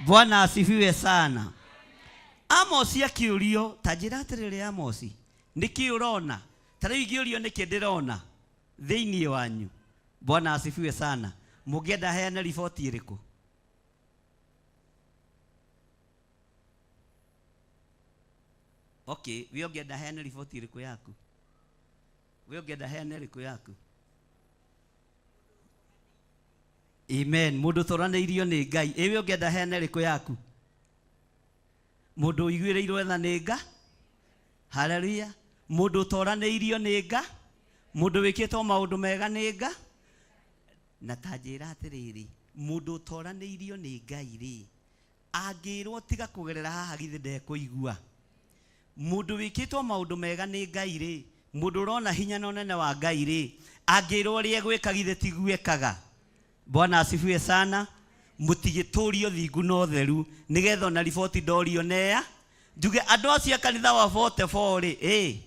Bwana asifiwe sana. Amosi akĩũrio, ta njĩra atĩrĩrĩ Amosi, nĩkĩ ũrona? Ta rĩu ingĩũrio nĩkĩ ndĩrona thĩinĩ wanyu. Bwana asifiwe sana. Mũngĩenda heane riboti ĩrĩkũ? Okay, we ũngĩenda heane riboti ĩrĩkũ yaku? We ũngĩenda heane ĩrĩkũ yaku? Amen. Mũndũ ũtoranĩirio nĩ Ngai. Ĩ we ũngĩenda heane ĩrĩkũ yaku? Mũndũ ũiguĩrĩirwo tha nĩ Nga. Haleluya. Mũndũ ũtoranĩirio nĩ Nga. Mũndũ wĩkĩtwo maũndũ mega nĩ Nga. Na ta njĩra atĩrĩrĩ, mũndũ ũtoranĩirio nĩ Ngai rĩ, angĩrwo tiga kũgerera haha githĩ ndekũigua? Mũndũ wĩkĩtwo maũndũ mega nĩ Ngai rĩ, mũndũ ũrona hinya na ũnene wa Ngai rĩ, angĩrwo ũrĩa egwĩka githĩ tiguo ekaga? Bwana asifiwe sana. Mũtigĩtũrie ũthingu na ũtheru nĩgetha ona riboti ndorio neya njuge andũ acio a kanitha wa 44 rĩ, ĩ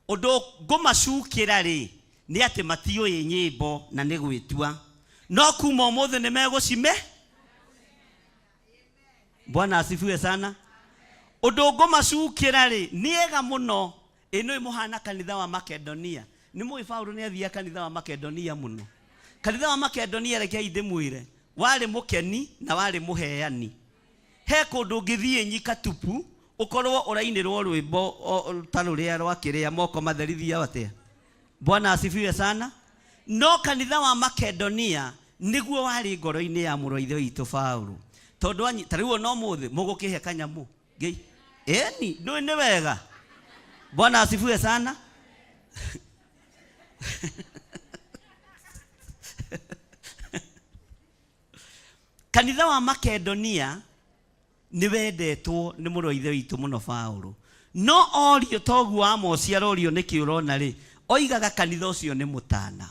ũndũ ngũmacukĩra rĩ nĩ atĩ matiũĩ nyĩmbo na nĩ gwĩtua, no kuma ũmũthĩ nĩ megũcime. Bwana asifiwe sana. Ũndũ ngũmacukĩra rĩ nĩ ega mũno. Ĩ nĩ mũhana kanitha wa Makedonia. Nĩ mũĩ Paulo nĩ athiaga kanitha wa Makedonia mũno. Kanitha wa Makedonia, rekei ndĩmwĩre, warĩ mũkeni na warĩ mũheani. He kũndũ ũngĩthiĩ nyika tupu ũkorwo ũrainĩrwo rwĩmbo ta rũrĩa rwa kĩrĩa moko matheri thiao atĩa. Bwana asifiwe sana. No kanitha wa Makedonia nĩguo warĩ ngoro-inĩ ya mũrũ wa ithe witũ Paulo. Tondũ ta rĩu ona ũmũthĩ mũgũkĩhe kanyamũ ngei ĩni ndũĩ nĩ wega. Bwana asifiwe sana. Kanitha wa Makedonia nĩ wendetwo nĩ mũrũ wa ithe witũ mũno Paulo. No orio toguo Amosi arorio nĩkĩ ũrona rĩ, oigaga kanitha ũcio nĩ mũtana,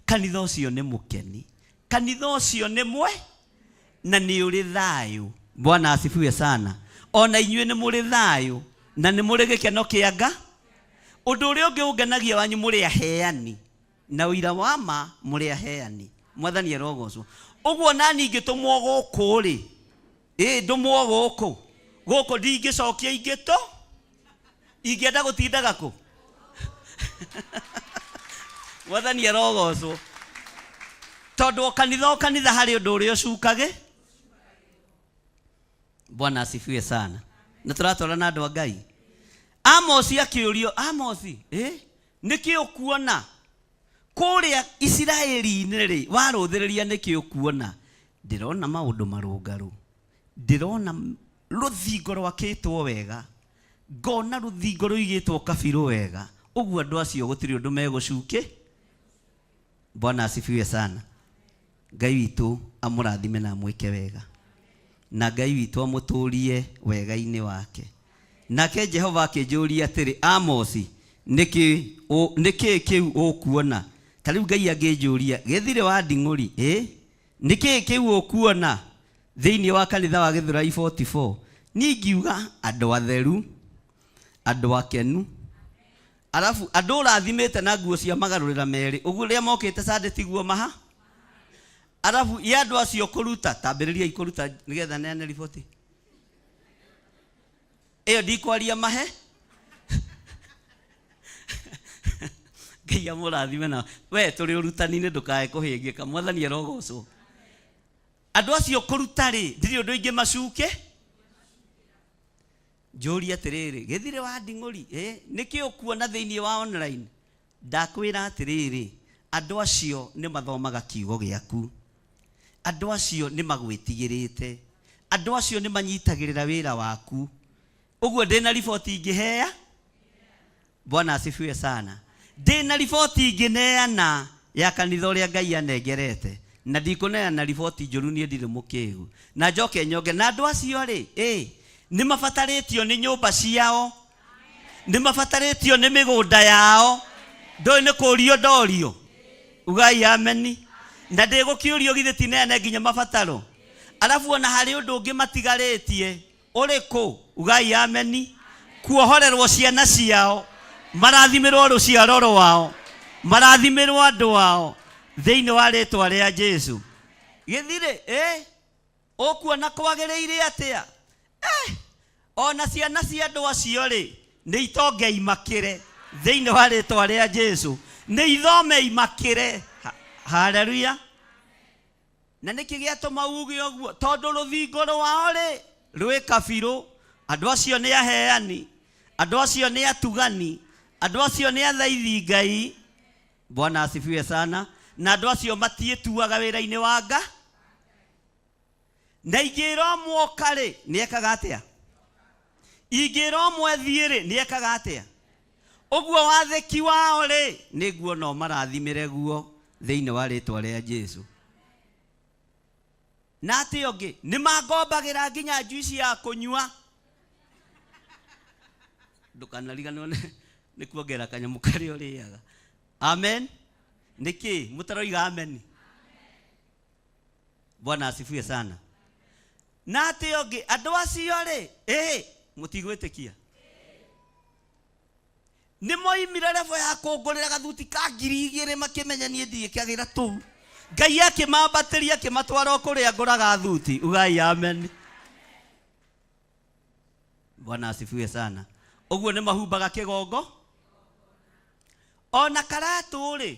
kanitha ũcio nĩ mũkeni, kanitha ũcio nĩ mwe na nĩ ũrĩ thayũ. Bwana asifiwe sana. Ona inyuĩ nĩ mũrĩ thayũ na nĩ mũrĩ gĩkeno kĩa Nga. Ũndũ ũrĩa ũngĩ ũngenagia wanyu, mũrĩ aheani na ũira wa ma, mũrĩ aheani. Mwathani arogocwo. Ũguo nani ingĩtũmwo gũkũ rĩ, ĩ ndũmwo gũkũ gũkũ ndingĩcokia ingĩtũ ingĩenda gũtindaga kũ. Mwathani arogocwo. Tondũ o kanitha o kanitha harĩ ũndũ ũrĩa ũcukage. Bwana asifiwe sana. Na tũratwarana andũ a Ngai. Amosi akĩũrio, Amosi, ĩ nĩkĩ ũkuona kũrĩa Isiraeli-inĩ rĩ, warũthĩrĩria nĩkĩ ũkuona? Ndĩrona maũndũ marũngaru, ndĩrona rũthingo rwakĩtwo wega, ngona rũthingo rũigĩtwo kabirũ wega. Ũguo andũ acio gũtirĩ ũndũ megũcukĩ. Bwana asifiwe sana. Ngai witũ amũrathime na amwĩke wega, na Ngai witũ amũtũrie wega-inĩ wake. Nake Jehova akĩnjũria atĩrĩ, Amosi, nĩkĩ kĩu ũkuona? Ta rĩu Ngai angĩnjũria, gĩthirĩ wa nding'ũri, ĩ nĩkĩ kĩu ũkuona thĩinĩ wa kanitha wa Gĩthũrai 44? Niĩ ingiuga andũ atheru, andũ akenu, arabu andũ ũrathimĩte na nguo cia magarũrĩra merĩ, ũguo rĩrĩa mokĩte Sunday tiguo maha. Arabu ya andũ acio kũruta, tambĩrĩriai kũruta nĩgetha neane riboti ĩyo, ndikwaria mahe. Ngai amũrathime. Na we tũrĩ ũrutani-inĩ, ndũkae kũhĩngĩka. Mwathani arogocwo. Andũ acio kũruta rĩ, ndirĩ ũndũ ingĩ macuke. Njũrie atĩrĩrĩ, gĩthirĩ wa nding'ũri, ĩ nĩkĩ ũkuona thĩinĩ wa online? Ndakwĩra atĩrĩrĩ, andũ acio nĩ mathomaga kiugo gĩaku, andũ acio nĩ magwĩtigĩrĩte, andũ acio nĩ manyitagĩrĩra wĩra waku. Ũguo ndĩna riboti ingĩhea. Bwana asifiwe sana. Ndĩna riboti ingĩneana ya kanitha ũrĩa Ngai anengerete, na ndikũneana riboti njũru, niĩ ndirĩ mũkĩgu. Na njoke nyonge na andũ acio rĩ, ĩ nĩ mabatarĩtio nĩ nyũmba ciao, nĩ mabatarĩtio nĩ mĩgũnda yao. Ndũĩ nĩ kũrio ndorio, ugai ameni. Na ndĩgũkĩũrio githĩ tineane nginya mabataro. Arabu ona harĩ ũndũ ũngĩ matigarĩtie ũrĩkũ? Ugai ameni. Kuohorerwo ciana ciao, marathimĩrwo rũciaro rwao, marathimĩrwo andũ ao thĩinĩ wa rĩtwa rĩa Jesu. Gĩthirĩ, ĩ ũkuona kwagĩrĩire atĩa? Ona ciana cia andũ acio rĩ, nĩ itonge imakĩre thĩinĩ wa rĩtwa rĩa Jesu, nĩ ithome imakĩre. Haleluya. Na nĩkĩ gĩatũma uge ũguo? Tondũ rũthingo rwao rĩ rwĩ kabirũ. Andũ acio nĩ aheani, andũ acio nĩ atugani, andũ acio nĩ athaithi Ngai. Bwana asifiwe sana. Na andũ acio matiĩtuaga wĩra-inĩ wa nga na ingĩra ũmwe ũka rĩ nĩekaga atĩa ingĩra ũmwe thiĩ rĩ nĩekaga atĩa ũguo wathĩki wao rĩ nĩnguona ũmarathimĩre guo thĩinĩ wa rĩtwa rĩa Jesu na atĩ ũngĩ nĩ mangombagĩra nginya njuici ya kũnyua ndũkanariganĩrwo nĩ- nĩ kuongerera kanyamũ karĩa ũrĩaga amen nĩkĩ mũtaroiga amen bwana asifiwe sana na atĩ ũngĩ andũ acio rĩ ĩ mũtigwĩtĩkia nĩ moimire rebo ya kũngũrĩra gathuti ka 2000 makĩmenya niĩ ndiĩkagĩra tũu ngai akĩmambatĩria akĩmatwara o kũrĩa ngũraga thuti ugai amen bwana asifiwe sana ũguo nĩ mahumbaga kĩgongo ona karatũ rĩ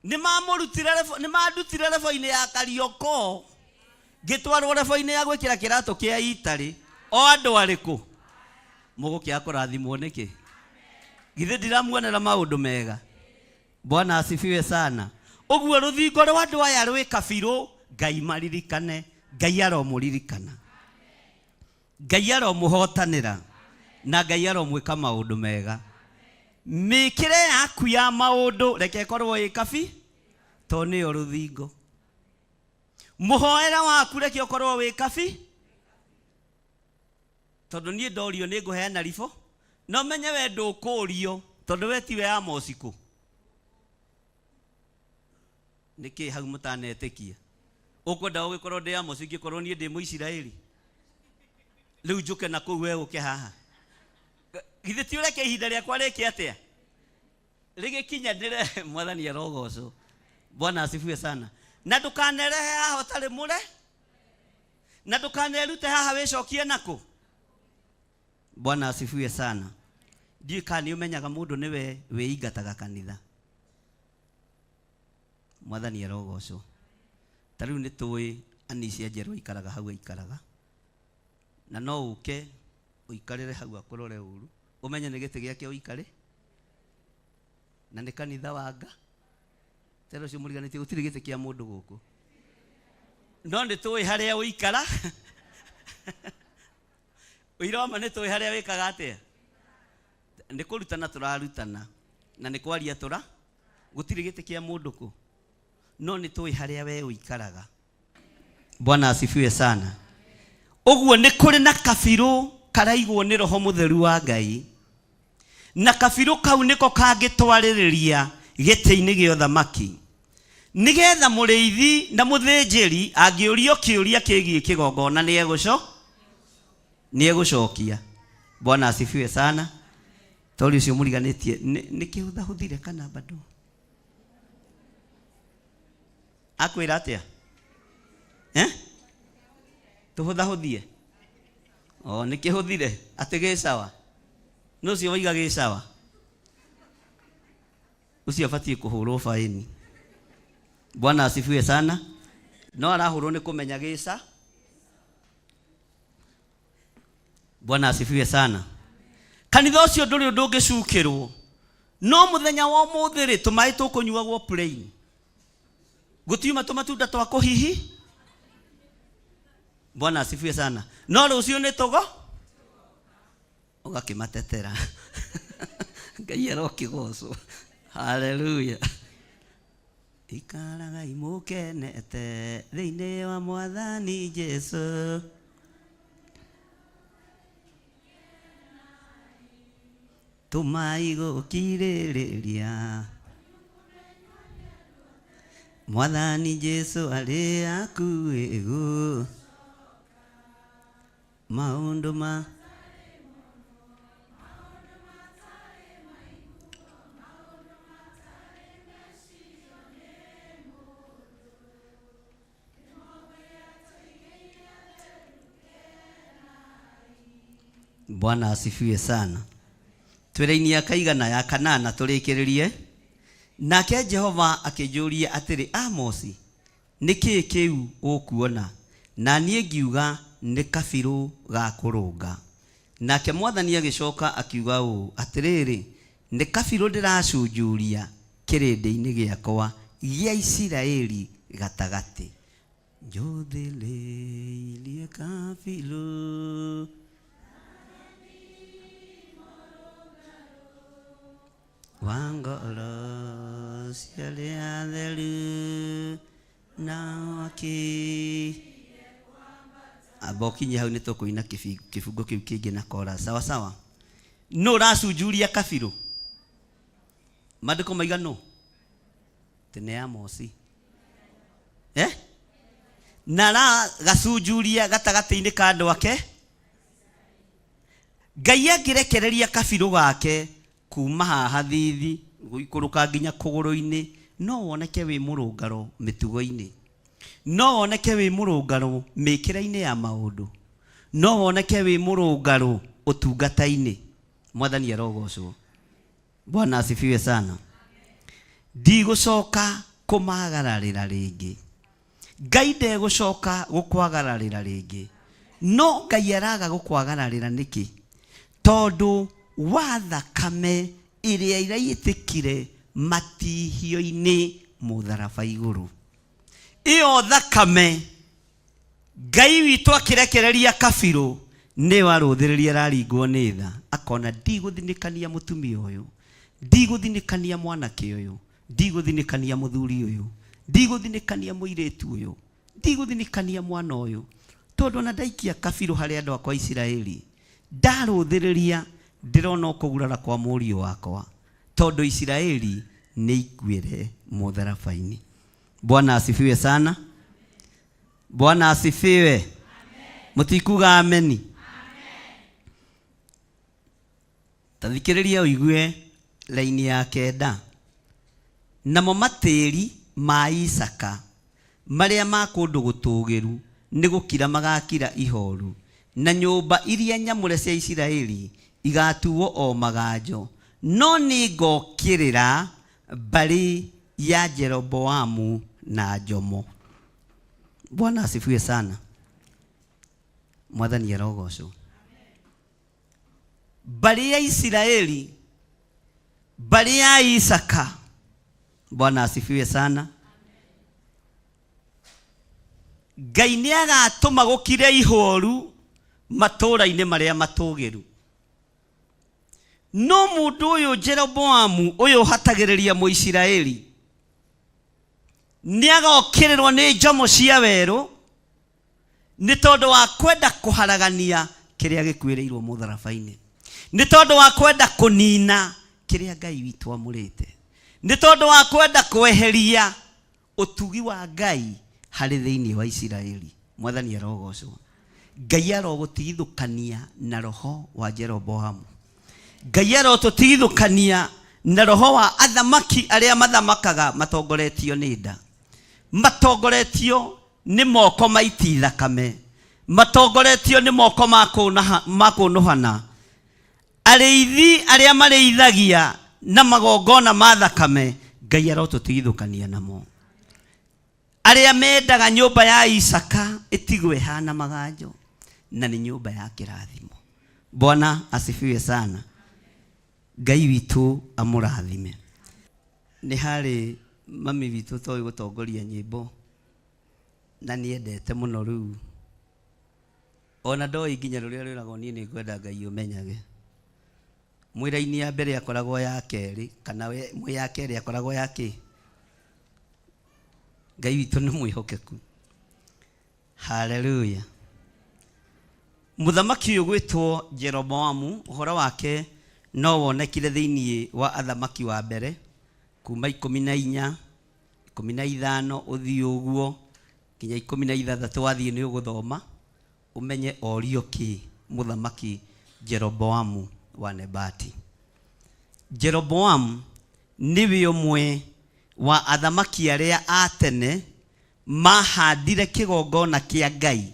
nĩ mamũrutire rebo- nĩ mandutire rebo-inĩ ya karioko ngĩtwarwo rebo-inĩ ya gwĩkĩra kĩratũ kĩa itarĩ o andũ arĩkũ mũgũkĩaga kũrathimwo nĩkĩ githĩ ndiramuonera maũndũ mega bwana asifiwe sana ũguo rũthingo rwa andũ aya rwĩ kabirũ ngai maririkane ngai aromũririkana ngai aromũhotanĩra na ngai aromwĩka maũndũ mega mĩkĩre yaku ya maũndũ reke ĩkorwo ĩ kabi to nĩyo rũthingo mũhoera waku reke ũkorwo wĩ kabi tondũ niĩ ndorio nĩ ngũheana ribũ no menye we ndũkũrio tondũ we tiwe Amosi kũ nĩkĩ hau mũtanetĩkia ũkwenda ũgĩkorwo ndĩ Amosi ingĩkorwo niĩ ndĩ Mũisiraeli rĩu njũke na kũu we ũke haha githĩ ti ũreke ihinda rĩakwa rĩke atĩa rĩgĩkinyanĩre mwathani arogocwo bwana asifiwe sana na ndũkanerehe haha ũtarĩ mũre na ndũkanerute haha wĩcokie nakũ bwana asifiwe sana ndiũĩ kana nĩ ũmenyaga mũndũ nĩwe wĩingataga kanitha mwathani arogocwo ta rĩu nĩ tũĩ anicia njerũ aikaraga hau aikaraga na no ũke ũikarĩre hau akũrore ũru ũmenye nĩ gĩtĩ gĩake ũikare na nĩ kanitha wa nga tera ũcio mũriganĩtie gũtirĩ gĩtĩ kĩa mũndũ gũkũ no nĩ tũĩ harĩa ũikara ũira wa ma nĩ tũĩ harĩa wĩkaga atĩa nĩ kũrutana tũrarutana na nĩ kwaria tũra gũtirĩ gĩtĩ kĩa mũndũ kũ no nĩ tũĩ harĩa we ũikaraga bwana asifiwe sana ũguo nĩ kũrĩ na kabirũ karaigwo nĩ roho mũtheru wa ngai na kabirũ kau nĩko kangĩtwarĩrĩria gĩtĩ-inĩ gĩa ũthamaki nĩgetha mũrĩithi na mũthĩnjĩri angĩũrio kĩũria kĩgiĩ kĩgongona nĩegũco nĩegũcokia bwana asifiwe sana tori ũcio mũriganĩtie nĩ nĩ kĩhũthahũthire kana bado akwĩra atĩa eh? tũhũthahũthie o nĩ kĩhũthire atĩ gĩ sawa nĩ ũcio waiga gĩ sawa ũcio abatiĩ kũhũrwo faini bwana asifiwe sana no arahũrwo nĩ kũmenya gĩca bwana asifiwe sana kanitha ũcio ndũrĩ ũndũ ũngĩcukĩrwo no mũthenya wa ũmũthĩ rĩ tũmaĩ tũkũnyuagwo plain gũtiuma tũmatunda twa kũhihi bwana asifiwe sana no rũciũ nĩ tũgo ũgakĩmatetera ngai arokĩgocwo haleluya ikaragai mũkenete thĩinĩ wa mwathani jesu tũmai gũkirĩrĩria mwathani jesu arĩ hakuhĩ gũ maũndũ ma bwana asifiwe sana twĩra-inĩ ya kaigana ya kanana tũrĩkĩrĩrie nake jehova akĩnjũria atĩrĩ amosi nĩ kĩĩ kĩu ũkuona na niĩ ngiuga nĩ kabirũ ga kũrũnga nake mwathani agĩcoka akiuga ũũ atĩrĩrĩ Nĩ kabirũ ndĩracunjuria kĩrĩndĩ-inĩ gĩakwa gĩa Isiraeli gatagatĩ. Njũthĩrĩirie kabirũ wa ngoro cia arĩa atheru na akĩ amba ũkinye hau nĩ tũkũina kĩbungo kĩu kĩngĩ na kora sawa sawa. Nũ ũracunjuria kabirũ? Maandĩko maiga nũ? Tene ya Mosi. Eh? Na aragacunjuria gatagatĩ-inĩ ka andũ ake. Ngai angĩrekereria kabirũ gake kuma haha thithi gũikũrũka nginya kũgũrũ-inĩ, no woneke wĩ mũrũngaro mĩtugo-inĩ, no woneke wĩ mũrũngaro mĩkĩre-inĩ ya maũndũ, no woneke wĩ mũrũngaro ũtungata-inĩ. Mwathani arogocwo. Bwana asifiwe sana. Ndigũcoka kũmagararĩra rĩngĩ. Ngai ndegũcoka gũkwagararĩra rĩngĩ. No Ngai araga gũkwagararĩra nĩkĩ? Tondũ wa thakame ĩrĩa ĩraitĩkire matihio-inĩ mũtharaba igũrũ. Ĩyo thakame Ngai witũ akĩrekereria kabirũ nĩyo arũthĩrĩria araringwo nĩ tha, akona ndigũthinĩkania mũtumia ũyũ, ndigũthinĩkania mwanake ũyũ, ndigũthinĩkania mũthuri ũyũ, ndigũthinĩkania mũirĩtu ũyũ, ndigũthinĩkania mwana ũyũ, tondũ ona ndaikia kabirũ harĩ andũ akwa Isiraeli, ndarũthĩrĩria ndĩrona ũkũgurara kwa mũriũ wakwa, tondũ Isiraeli nĩ ikuĩre mũtharaba-inĩ. Bwana asifiwe sana. Bwana asifiwe. Mũtikuga ameni? Ta thikĩrĩria ũigue raini ya kenda. Namo matĩri ma Isaka marĩa ma kũndũ gũtũũgĩru nĩ gũkira magakira ihoru, na nyũmba iria nyamũre cia Isiraeli igatuo o maganjo, no nĩngokĩrĩra mbarĩ ya Jeroboamu na njomo. Bwana asifiwe sana. Mwathani arogocwo. Mbarĩ ya Isiraeli, mbarĩ ya Isaka. Bwana asifiwe sana. Ngai nĩ agatũma gũkire ihoru matũũra-inĩ marĩa matũgĩru. No mũndũ ũyũ Jeroboamu ũyũ ũhatagĩrĩria Mũisiraeli nĩ agokĩrĩrwo nĩ njomo cia werũ nĩ tondũ wa kwenda kũharagania kĩrĩa gĩkuĩrĩirwo mũtharaba-inĩ, nĩ tondũ wa kwenda kũnina kĩrĩa Ngai witũ amũrĩte, nĩ tondũ wa kwenda kweheria ũtugi wa Ngai harĩ thĩinĩ wa Isiraeli. Mwathani arogocwo. Ngai arogũtigithũkania na roho wa Jeroboamu. Ngai arotũtigithũkania na roho wa athamaki arĩa mathamakaga matongoretio nĩ nda, matongoretio nĩ moko maiti thakame, matongoretio nĩ moko ma kũnũhana, arĩithi arĩa marĩithagia na magongona ma thakame. Ngai arotũtigithũkania namo. Arĩa mendaga nyũmba ya Isaka ĩtigwo ĩhana maganjo, na nĩ nyũmba ya kĩrathimo. Bwana asifiwe sana. Ngai witũ amũrathime. Nĩ harĩ mami witũ toĩ gũtongoria nyĩmbo na nĩendete mũno rĩu, ona ndoĩ nginya rũrĩa rwĩragwo niĩ nĩ ngwenda Ngai ũmenyage. Mwĩraini ya mbere akoragwo ya kerĩ, kana mwĩ ya kerĩ akoragwo ya kĩ. Ngai witũ nĩ mwĩhokeku. Haleluya. Mũthamaki ũyũ gwĩtwo Jeroboamu, ũhoro wake no wonekire thĩinĩ wa athamaki wa mbere kuma 14, 15 ũthiĩ ũguo nginya 16 wathiĩ nĩ ũgũthoma ũmenye orio kĩ mũthamaki Jeroboamu wa Nebati. Jeroboamu nĩwe ũmwe wa athamaki arĩa a tene mahandire kĩgongona kĩa Ngai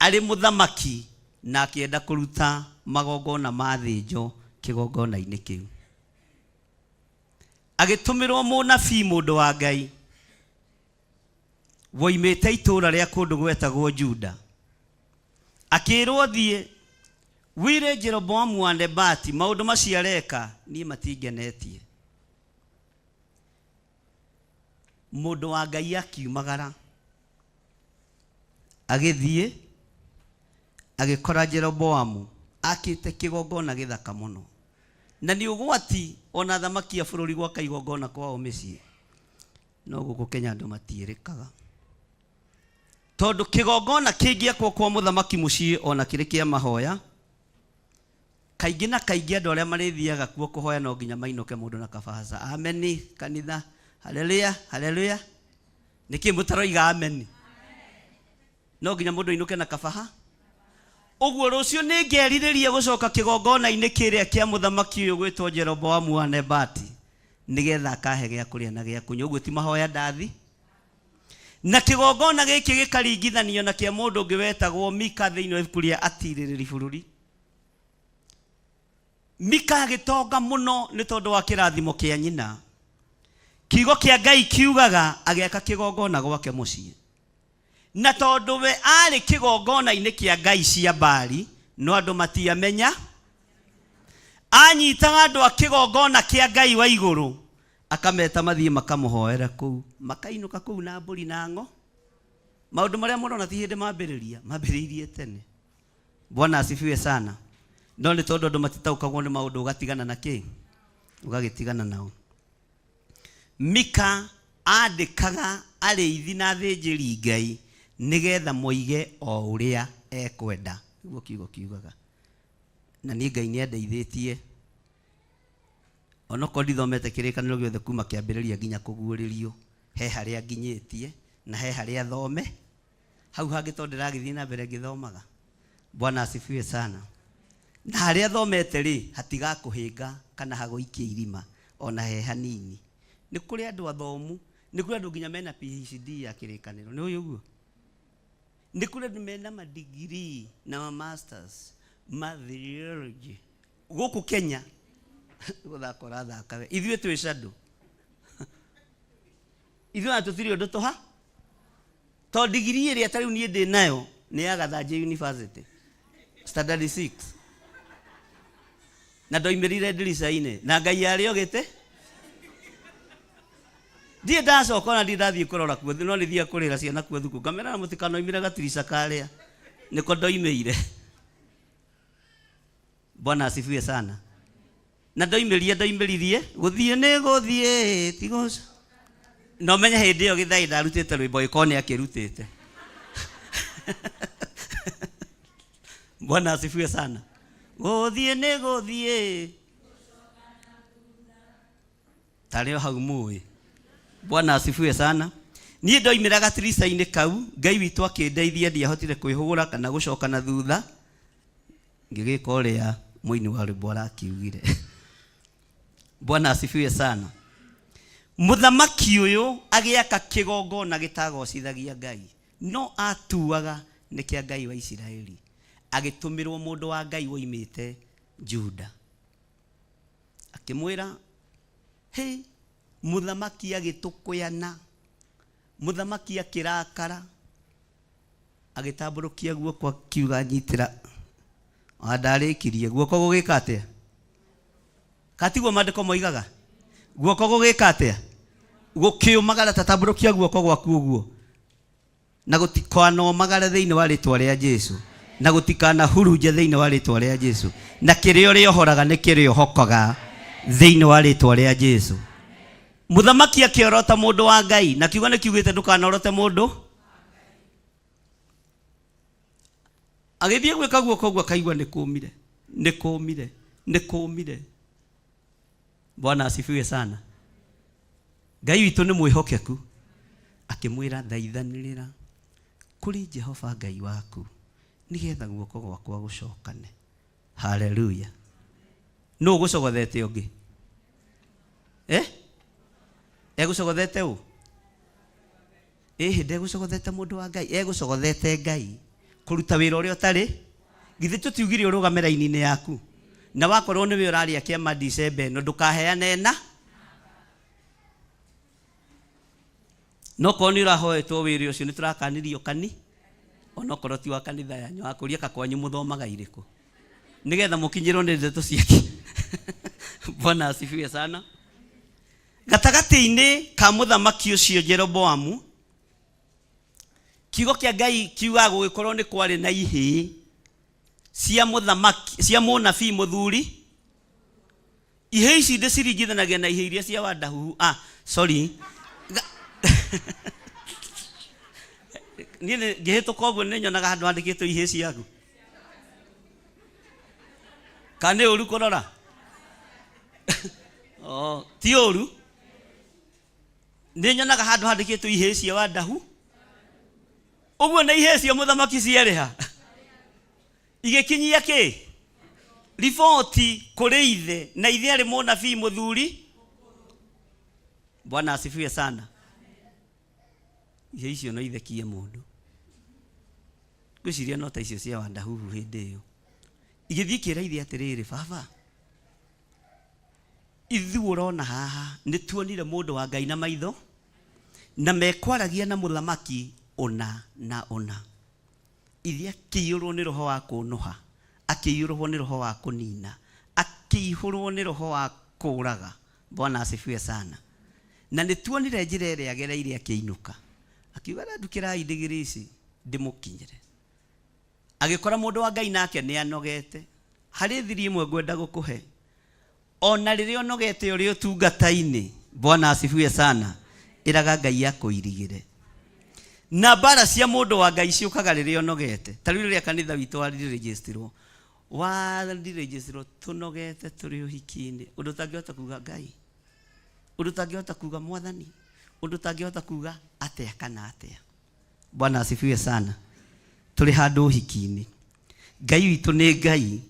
arĩ mũthamaki na akĩenda kũruta magongona ma thĩnjo kĩgongona-inĩ kĩu. Agĩtũmĩrwo mũnabii mũndũ wa Ngai woimĩte itũũra rĩa kũndũ gwetagwo Juda, akĩrwo thiĩ Wire Jeroboamu wa Nebati maũndũ macio areka niĩ matingenetie. Mũndũ wa Ngai akiumagara agĩthiĩ agĩkora Jeroboamu akĩte kĩgongona gĩthaka mũno, na nĩ ũgwati ona thamaki a bũrũri gwaka igongona kwao mĩciĩ, no gũkũ Kenya andũ matiĩrĩkaga tondũ kĩgongona kĩngĩakwo kwa mũthamaki mũciĩ ona kĩrĩ kĩa mahoya, kaingĩ na kaingĩ andũ arĩa marĩthiaga kuo kũhoya no nginya mainũke mũndũ na kabaca. Ameni kanitha, haleluya haleluya. Nĩkĩ mũtaroiga ameni? No nginya mũndũ ainũke na kabaha. Ũguo rũciũ nĩngerirĩria gũcoka kĩgongona-inĩ kĩrĩa kĩa mũthamaki ũyũ gwĩtwo Jeroboamu wa Nebati nĩgetha akahe gĩa kũrĩa na gĩa kũnyua. Ũguo ti mahoya ndathi. Na kĩgongona gĩkĩ gĩkaringithanio na kĩa mũndũ ũngĩ wetagwo Mika thĩinĩ wa ibuku rĩa Atirĩrĩri bũrũri. Mika agĩtonga mũno nĩ tondũ wa kĩrathimo kĩa nyina. Kiugo kĩa Ngai kiugaga agĩaka kĩgongona gwake mũciĩ. Na tondũ we arĩ kĩgongona-inĩ kĩa ngai cia Baali, no andũ matiamenya, anyitaga andũ a kĩgongona kĩa Ngai wa igũrũ akameta mathiĩ makamũhoere kũu, makainũka kũu na mbũri na ng'o. Maũndũ marĩa mũrona ti hĩndĩ mambĩrĩria, mambĩrĩirie tene. Bwana asifiwe sana. No nĩ tondũ andũ matitaũkagwo nĩ maũndũ, ũgatigana na kĩ? Ũgagĩtigana nao. Mika andĩkaga arĩithi na athĩnjĩri Ngai nĩgetha moige o ũrĩa ekwenda, nĩguo kiugo kiugaga. Na niĩ Ngai nĩ andeithĩtie, onokorwo ndithomete kĩrĩkanĩro gĩothe kuma kĩambĩrĩria nginya kũguũrĩrio, he harĩa nginyĩtie na he harĩa thome, hau hangĩ tondũ ndĩragĩthiĩ na mbere ngĩthomaga. Bwana asifiwe sana. Na harĩa thomete rĩ, hatigakũhĩnga kana hagũikie irima ona he hanini. Nĩ kũrĩ andũ athomu, nĩ kũrĩ andũ nginya mena PhD ya kĩrĩkanĩro, nĩ ũĩ ũguo? Nĩ kũrĩ andũ mena madigiri na ma masters ma theology gũkũ Kenya. Gũthaka ũrathaka we, ithuĩ twĩ shadow, ithuĩ ona tũtirĩ ũndũ tũha, tondũ digiri ĩrĩa ta rĩu niĩ ndĩ nayo nĩ ya Gathanjĩ University standard 6, na ndoimĩrire ndirica-inĩ na Ngai arĩ o gĩtĩ. Ndirĩ ndacoka ona ndirĩ ndathiĩ kũrora kuo, no nĩ thiaga kũrĩra ciana kuo thukuru ngamera na mũtikanoimĩre gatirica karĩa nĩko ndoimĩire. Bwana asifiwe sana. Na ndoimĩrie ndoimĩririe gũthiĩ nĩ gũthiĩ ti gũcoka. Na ũmenye hĩndĩ ĩyo Gĩthai ndarutĩte rwĩmbo ĩkorwo nĩ akĩrutĩte. Bwana asifiwe sana. Gũthiĩ nĩ gũthiĩ tarĩ o hau mũĩ. Bwana asifiwe sana. Niĩ ndoimĩra gatirica-inĩ kau, Ngai witũ akĩndeithia, ndiahotire kwĩhũgũra kana gũcoka na thutha, ngĩgĩka ũrĩa mũini wa rwĩmbo arakiugire. Bwana asifiwe sana. Mũthamaki ũyũ agĩaka kĩgongona gĩtagocithagia Ngai, no atuaga nĩ kĩa Ngai wa Isiraeli, agĩtũmĩrwo mũndũ wa Ngai woimĩte Juda, akĩmwĩra hĩ, mũthamaki agĩtũkũyana, mũthamaki akĩrakara, agĩtambũrũkia guoko akiuga nyitĩra, ona ndarĩkirie guoko gũgĩka atĩa? Katiguo maandĩko moigaga, guoko gũgĩka atĩa? Gũkĩũmagara. Tatambũrũkia guoko gwaku ũguo, na gũtikanomagare thĩinĩ wa rĩtwa rĩa Jesu, na gũtikanahurunje thĩinĩ wa rĩtwa rĩa Jesu, na kĩrĩa ũrĩohoraga nĩ kĩrĩohokaga thĩinĩ wa rĩtwa rĩa Jesu. Mũthamaki akĩorota mũndũ wa Ngai, na kiugo nĩ kiugĩte ndũkanorote mũndũ. Agĩthiĩ gwĩka guoko ũguo akaigua nĩ kũmire, nĩ kũmire, nĩ kũmire. Bwana asifiwe sana. Ngai witũ nĩ mwĩhokeku. Akĩmwĩra thaithanĩrĩra kũrĩ Jehova Ngai waku nĩgetha guoko gwakwa gũcokane. Haleluya. Nũ ũgũcogothete ũngĩ? Egũcogothete ũ? Ĩhĩ, ndegũcogothete mũndũ wa Ngai, egũcogothete Ngai kũruta wĩra ũrĩa ũtarĩ. Githĩ tũtiugire ũrũgame raini-inĩ yaku, na wakorwo nĩwe ũrarĩa kĩama Dicemba ĩno ndũkaheane na no korwo nĩ ũrahoetwo wĩra ũcio nĩ tũrakanirio kani, onokorwo ti wa kanitha yanyu, wakũria kakwanyu mũthomaga irĩkũ. Nĩgetha mũkinyĩrwo nĩ ndeto ciake. Bwana asifiwe sana. Gatagatĩ-inĩ ka mũthamaki ũcio Jeroboamu, kiugo kĩa Ngai kiugaga gũgĩkorwo nĩ kwarĩ na ihĩĩ cia mũthamaki, cia mũnabii mũthuri. Ihĩĩ ici ndĩciringithanagia na ihĩĩ iria cia Wandahuhu. Ah, sorry. Niĩ ngĩhĩtũka ũguo nĩ nyonaga handũ handĩkĩtwo ihĩĩ ciaku. Kana nĩ ũru kũrora? Oh, ti ũru. Nĩ nyonaga handũ handĩkĩtwo ihĩĩ cia Wandahu. Ũguo na ihĩĩ cia mũthamaki cierĩ ha? Igĩkinyia kĩ? Riboti kũrĩ ithe, na ithe arĩ mũnabii mũthuri. Bwana asifiwe sana. Ihĩĩ icio no ithekie mũndũ. Ngwĩciria no ta icio cia Wandahuhu hĩndĩ ĩyo. Igĩthiĩ ikĩra ithe atĩrĩrĩ, baba, ithuĩ ũrona haha nĩ tuonire mũndũ wa Ngai na maitho, na mekwaragia na mũthamaki ũna na ũna. Ithe akĩiyũrwo nĩ roho wa kũnũha, akĩiyũrwo nĩ roho wa kũnina, akĩihũrwo nĩ roho wa kũũraga. Bwana asifiwe sana. Na nĩ tuonire njĩra ĩrĩa agereire akĩinũka. Akiuga na ndukĩrai ndigiri ici ndĩmũkinyĩre. Agĩkora mũndũ wa Ngai nake nĩ anogete. Harĩ thiri ĩmwe ngwenda gũkũhe. Ona rĩrĩa ũnogete ũrĩ ũtungata-inĩ, Bwana asifiwe sana, ĩraga Ngai akũirigĩre. Na mbara cia mũndũ wa Ngai ciũkaga rĩrĩa ũnogete. Ta rĩu rĩrĩa kanitha witũ wa registrwo, wa registrwo tũnogete tũrĩ ũhiki-inĩ, ũndũ ũtangĩhota kuga Ngai, ũndũ ũtangĩhota kuga Mwathani, ũndũ ũtangĩhota kuga atĩa kana atĩa. Bwana asifiwe sana. Tũrĩ handũ ũhiki-inĩ. Ngai witũ nĩ Ngai,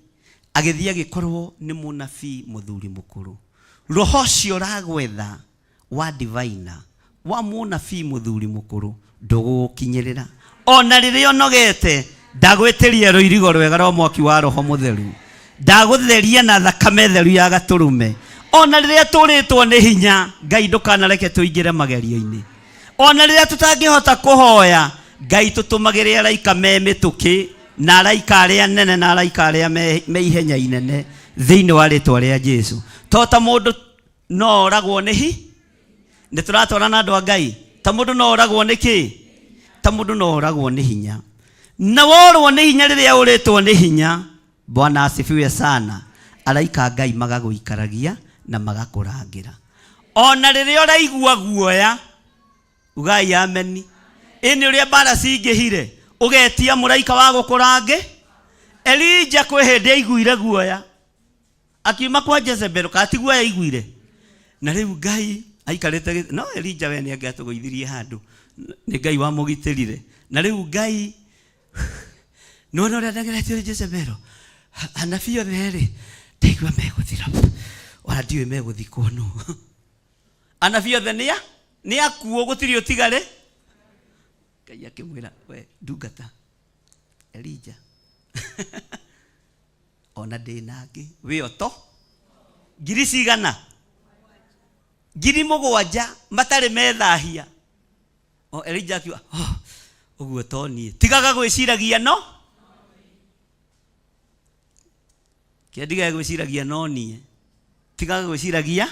agĩthiĩ agĩkorwo nĩ mũnabii mũthuri mũkũrũ. Roho ũcio ũragwetha wa divina, wa mũnabii mũthuri mũkũrũ, ndũgũgũkinyĩrĩra. Ona rĩrĩa ũnogete, ndagwĩtĩria rũirigo rwega rwa mwaki wa Roho Mũtheru. Ndagũtheria na thakame theru ya gatũrũme. Ona rĩrĩa tũrĩtwo nĩ hinya, Ngai ndũkanareke tũingĩre magerio-inĩ. Ona rĩrĩa tũtangĩhota kũhoya, Ngai tũtũmagĩre araika me mĩtũkĩ, na araika arĩa nene na araika arĩa me ihenya inene thĩinĩ wa rĩtwa rĩa Jesu. To ta mũndũ no oragwo nĩ hi? Nĩ tũratwarana andũ a Ngai? Ta mũndũ no oragwo nĩ kĩ? Ta mũndũ no oragwo nĩ hinya. Na worwo nĩ hinya rĩrĩa ũrĩtwo nĩ hinya, Bwana asifiwe sana, araika a Ngai magagũikaragia na magakũrangĩra. Ona rĩrĩa ũraigua guoya, ugai ameni. Ĩ nĩ ũrĩa mbara cingĩhire, ũgetia mũraika wa gũkũrangĩ. Elija kwĩ hĩndĩ aiguire guoya, akiuma kwa Jezebel, kana ti guoya aiguire? Na rĩu Ngai aikarĩte gĩ-, no Elija we nĩ angĩatũgũithirie handũ, nĩ Ngai wamũgitĩrire. Na rĩu Ngai, nĩwona ũrĩa ndengeretio nĩ Jezebel? Anabii othe rĩ, ndaigua megũthira, ona ndiũĩ megũthikwo nũ. Anabii othe nĩ akuũ, gũtirĩ ũtigarĩ. Ngai akĩmwĩra, we ndungata Elija, ona ndĩ na angĩ, wĩ oto ngiri cigana? Ngiri mũgwanja matarĩ methahia. O Elija akiuga, oh, ũguo to niĩ. Tigaga gwĩciragia no. Kĩa ndigage gwĩciragia no niĩ. Tigaga gwĩciragia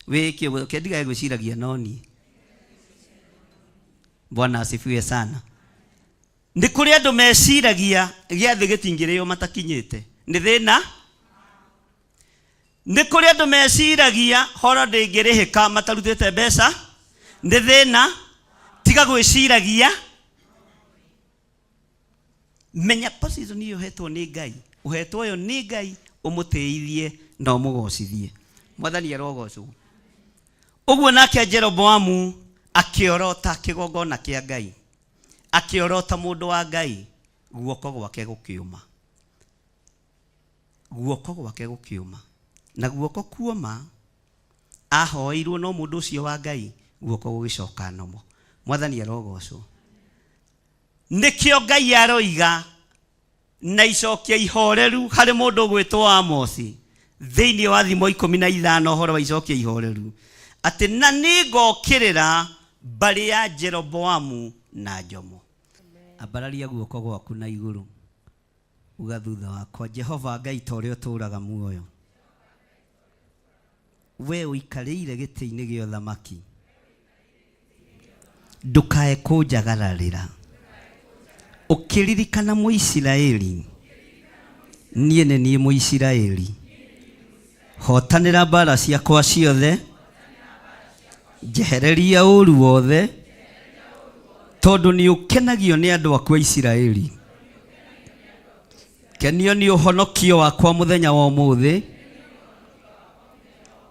wĩke ũguo, kĩa ndigage gwĩciragia no niĩ. Bwana asifiwe sana. Nĩ kũrĩ andũ meciragia gĩathĩ gĩtingĩrĩo matakinyĩte. Nĩ thĩna? Nĩ kũrĩ andũ meciragia horo ndĩngĩrĩhĩka matarutĩte mbeca. Nĩ thĩna? Tiga gwĩciragia. Menya position ĩyo ũhetwo nĩ Ngai. Ũhetwo yo nĩ Ngai ũmũtĩithie na ũmũgocithie. Mwathani arogocwo. Ũguo nake Jeroboamu akĩorota kĩgongona kĩa Ngai. Akĩorota mũndũ wa Ngai, guoko gwake gũkĩũma. Guoko gwake gũkĩũma. Na guoko kuoma, ahoeirwo no mũndũ ũcio wa Ngai, guoko gũgĩcoka nomo. Mwathani arogocwo. Nĩkĩo Ngai aroiga na icokia ihoreru harĩ mũndũ ũgwĩtwo Amosi thĩinĩ wa thimo ikũmi na ithano ũhoro wa icokia ihoreru, atĩ na nĩngokĩrĩra mbarĩ ya Jeroboamu na njomo. Ambararia guoko gwaku na igũrũ. Uga thutha wakwa, Jehova Ngai ta ũrĩa ũtũũraga muoyo, we ũikarĩire gĩtĩ-inĩ gĩa ũthamaki, ndũkae kũnjagararĩra ũkĩririkana Mũisiraeli. Niĩ nĩ niĩ Mũisiraeli. Hotanĩra mbara ciakwa ciothe, njehereria ũũru wothe, tondũ nĩ ũkenagio nĩ andũ aku a Isiraeli. Kenio nĩ ũhonokio wakwa mũthenya wa ũmũthĩ,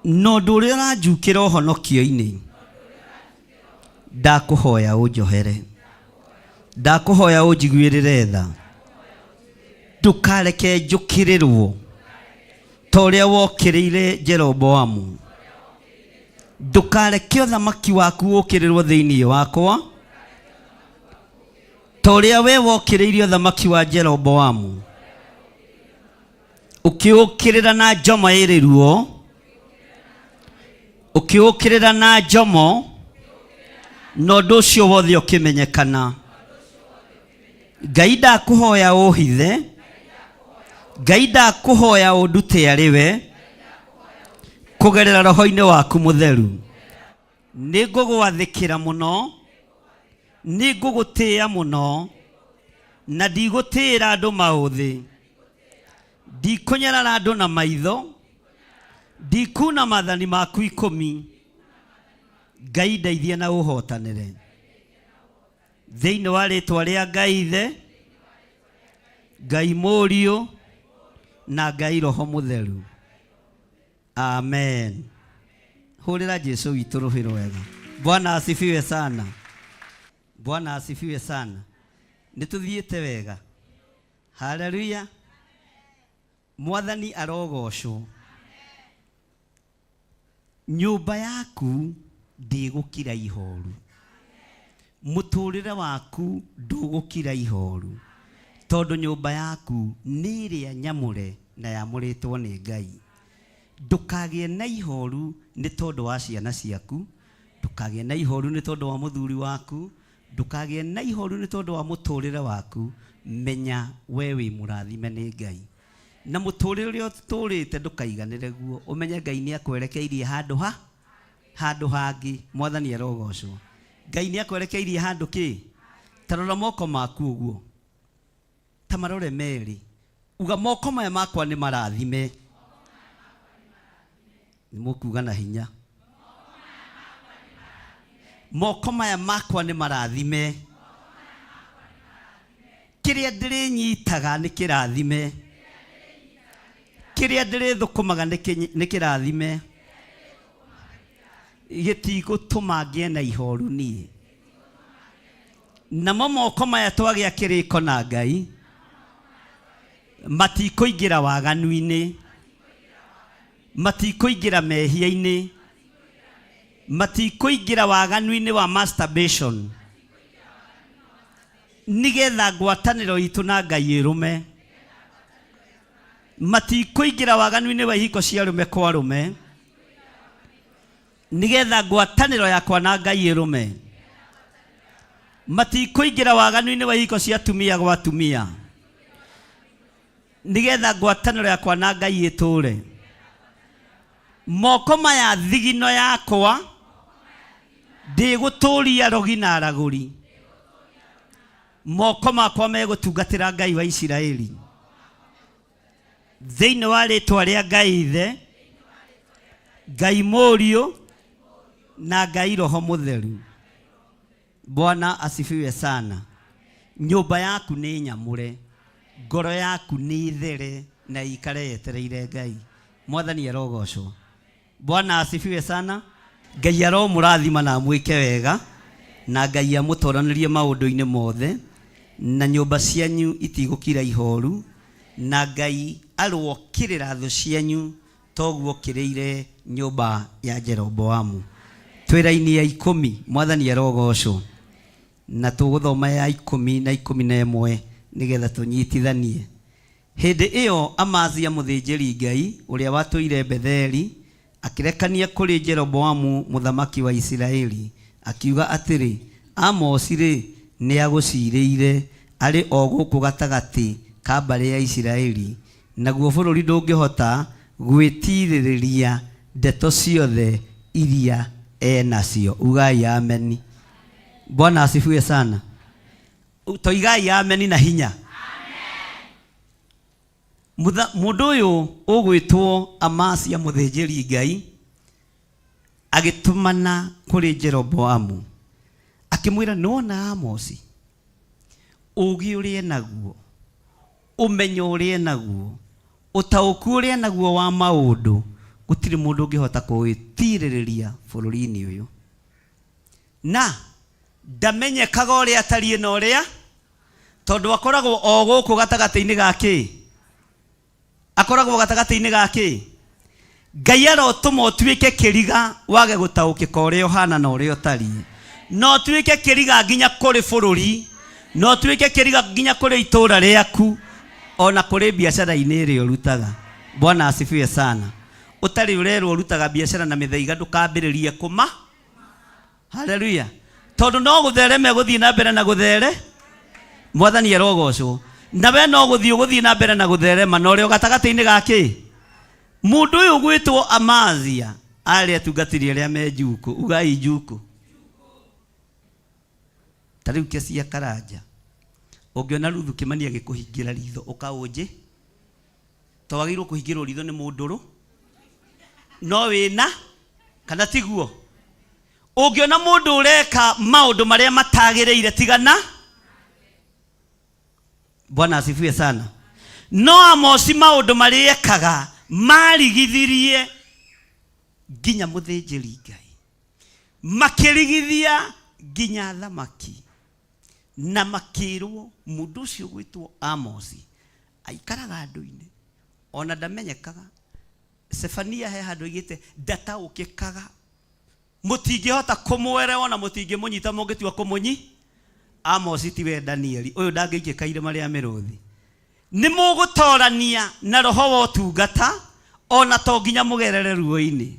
na ũndũ ũrĩa ũranjukĩra ũhonokio-inĩ. Ndakũhoya ũnjohere, ndakũhoya ũnjiguĩrĩre tha, ndũkareke njũkĩrĩrwo ta ũrĩa wokĩrĩire Jeroboamu. Ndũkareke ũthamaki waku ũkĩrĩrwo thĩinĩ wakwa ta ũrĩa we wokĩrĩire ũthamaki wa Jeroboamu, ũkĩũkĩrĩra na njomo ĩrĩ ruo, ũkĩũkĩrĩra na njomo, na ũndũ ũcio wothe ũkĩmenyekana. Ngai ndakũhoya ũhithe, Ngai ndakũhoya ũndute arĩ we kũgerera roho-inĩ waku mũtheru. Nĩ ngũgwathĩkĩra mũno, nĩ ngũgũtĩĩa mũno, na ndigũtĩĩra andũ maũthĩ. Ndikũnyarara andũ na maitho, ndikuna maathani maku ikũmi. Ngai ndeithie na ũhotanĩre. Thĩinĩ wa rĩtwa rĩa Ngai Ithe, Ngai Mũriũ, na Ngai Roho Mũtheru. Amen. Hũrĩra Jesu witũ rũhĩ rwega. Bwana asifiwe sana. Bwana asifiwe sana. Nĩ tũthiĩte wega. Haleluya. Mwathani arogocwo. Nyũmba yaku ndĩgũkira ihoru. Mũtũrĩre waku ndũgũkira ihoru. Tondũ nyũmba yaku nĩ ĩrĩa nyamũre na yamũrĩtwo nĩ Ngai. Ndũkagĩe na ihoru nĩ tondũ wa ciana ciaku, ndũkagĩe na ihoru nĩ tondũ wa mũthuri waku, ndũkagĩe na ihoru nĩ tondũ wa mũtũrĩre waku. Menya we wĩ mũrathime nĩ Ngai. Na mũtũrĩre ũrĩa ũtũrĩte ndũkaiganĩre guo, ũmenye Ngai nĩ akwerekeirie handũ ha handũ hangĩ. Mwathani arogocwo. Ngai nĩ akwerekeirie handũ kĩ? Ta rora moko maku ũguo, ta marore merĩ, uga moko maya makwa nĩ marathime. Nĩ mũkuga na hinya, moko maya makwa nĩ marathime. Kĩrĩa ndĩrĩnyitaga nĩ kĩrathime, kĩrĩa ndĩrĩthũkũmaga nĩ kĩrathime. Gĩtigũtũma ngĩe na ihoru niĩ. Namo moko maya twagĩa kĩrĩko na Ngai matikũingĩra waganu-inĩ, matikũingĩra mehia-inĩ, matikũingĩra waganu-inĩ wa masturbation, nigetha ngwatanĩro itũ na Ngai ĩrũme. Matikũingĩra waganu-inĩ wa ihiko cia arũme kwa arũme, nigetha ngwatanĩro yakwa na Ngai ĩrũme. Matikũingĩra waganu-inĩ wa ihiko cia atumia gwa atumia, nigetha ngwatanĩro yakwa na Ngai ĩtũre. Moko maya thigino yakwa ndĩgũtũria rogi na aragũri. Moko makwa megũtungatĩra Ngai wa Isiraeli. Thĩinĩ wa rĩtwa rĩa Ngai Ithe, Ngai Mũriũ, na Ngai Roho Mũtheru. Bwana asifiwe sana. Nyũmba yaku nĩ nyamũre, ngoro yaku nĩ there na ikare yetereire Ngai. Mwathani arogocwo. Bwana asifiwe sana. Ngai aromũrathima na amwĩke wega, na Ngai amũtoranĩrie maũndũ-inĩ mothe, na nyũmba cianyu itigũkira ihoru, na Ngai arokĩrĩra thũ cianyu toguo okĩrĩire nyũmba ya Jeroboamu. Twĩ raini ya ikũmi, Mwathani arogocwo. Na tũgũthoma ya ikũmi na 11 nĩgetha tũnyitithanie. Hĩndĩ ĩyo Amazia mũthĩnjĩri-Ngai, ũrĩa watũire Betheli, akĩrekania kũrĩ Jeroboamu mũthamaki wa Isiraeli, akiuga atĩrĩ, Amosi-rĩ, nĩagũciirĩire arĩ o gũkũ gatagatĩ ka mbarĩ ya Isiraeli, naguo bũrũri ndũngĩhota gwĩtirĩrĩria ndeto ciothe iria enacio. Ugai ameni. Bwana asifiwe sana. Toigai ameni na hinya. Mũndũ ũyũ ũgwĩtwo Amasia mũthĩnjĩri Ngai agĩtũmana kũrĩ Jeroboamu akĩmwĩra, nĩwona Amosi, ũũgĩ ũrĩa enaguo, ũmenyo ũrĩa enaguo, ũtaũku ũrĩa enaguo wa maũndũ, gũtirĩ mũndũ ũngĩhota kũwĩtirĩrĩria bũrũri-inĩ ũyũ, na ndamenyekaga ũrĩa atariĩ na ũrĩa, tondũ akoragwo o gũkũ gatagatĩ-inĩ ga kĩ, akoragwo gatagatĩ-inĩ ga kĩ. Ngai arotũma ũtuĩke kĩriga wage gũtaũkĩka ũrĩa ũhana na ũrĩa ũtariĩ, na ũtuĩke kĩriga nginya kũrĩ bũrũri, na ũtuĩke kĩriga nginya kũrĩ itũũra rĩaku, ona kũrĩ biacara-inĩ ĩrĩa ũrutaga. Bwana asifiwe sana. Ũtarĩ ũrerwo ũrutaga biacara na mĩthaiga, ndũkambĩrĩrie kũma. Haleluya. Tondũ no gũthereme gũthiĩ na mbere na gũthere, Mwathani arogocwo. Na we no gũthiĩ ũgũthiĩ na mbere na gũtherema, na ũrĩ o gatagatĩ-inĩ ga kĩ. Mũndũ ũyũ ũgwĩtwo Amazia arĩ atungatĩri arĩa me njukũ. Ugai njukũ. Ta rĩu kesi ya Karanja, ũngĩona Ruthu Kĩmani agĩkũhingĩra ritho ũkaũnjĩ, to wagĩrĩirwo kũhingĩrwo ritho nĩ mũndũrũ no wĩna kana tiguo? Ũngĩona mũndũ ũreka maũndũ marĩa matagĩrĩire, tigana. Bwana asifiwe sana. No Amosi maũndũ marĩa ekaga marigithirie nginya mũthĩnjĩri Ngai, makĩrigithia nginya thamaki, na makĩrwo mũndũ ũcio gwĩtwo Amosi aikaraga andũ-inĩ ona ndamenyekaga. Sefania he handũ aigĩte ndataũkĩkaga, mũtingĩhota kũmwerewa na mũtingĩmũnyita mũngĩtua kũmũnyi. Amosi tiwe Danieli ũyũ ndangĩikĩka irima rĩa mĩrũthi. Nĩ mũgũtorania na roho wa ũtungata, ona to nginya mũgerere ruo-inĩ.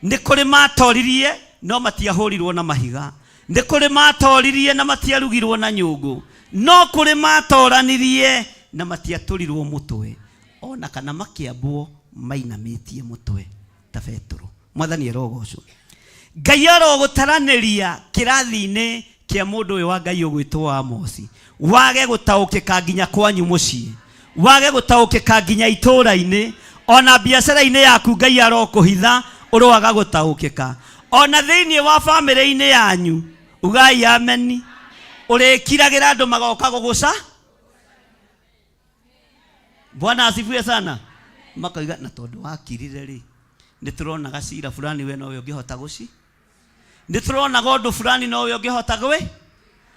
Nĩ kũrĩ matoririe no matiahũrirwo na mahiga, nĩ kũrĩ matoririe na matiarugirwo na nyũngũ, no kũrĩ matoranirie na matiatũrirwo mũtwe, ona kana makĩambwo mainamĩtie mũtwe ta Petero. Mwathani arogocwo. Ngai arogũtaranĩria kĩrathi-inĩ kĩa mũndũ ũyũ wa Ngai ũgwĩtwo Amosi, wage gũtaũkĩka nginya kwanyu mũciĩ, wage gũtaũkĩka nginya itũũra-inĩ, ona biacara-inĩ yaku Ngai arokũhitha ũroaga gũtaũkĩka, ona thĩinĩ wa bamĩrĩ-inĩ yanyu. Ugai ameni. Ũrĩkiragĩra andũ magoka gũgũca. Bwana asifiwe sana. Makoiga na tondũ wakirire rĩ, nĩ tũronaga cira fulani we nowe ũngĩhota gũci, nĩ tũronaga ũndũ fulani nowe ũngĩhota gwĩ.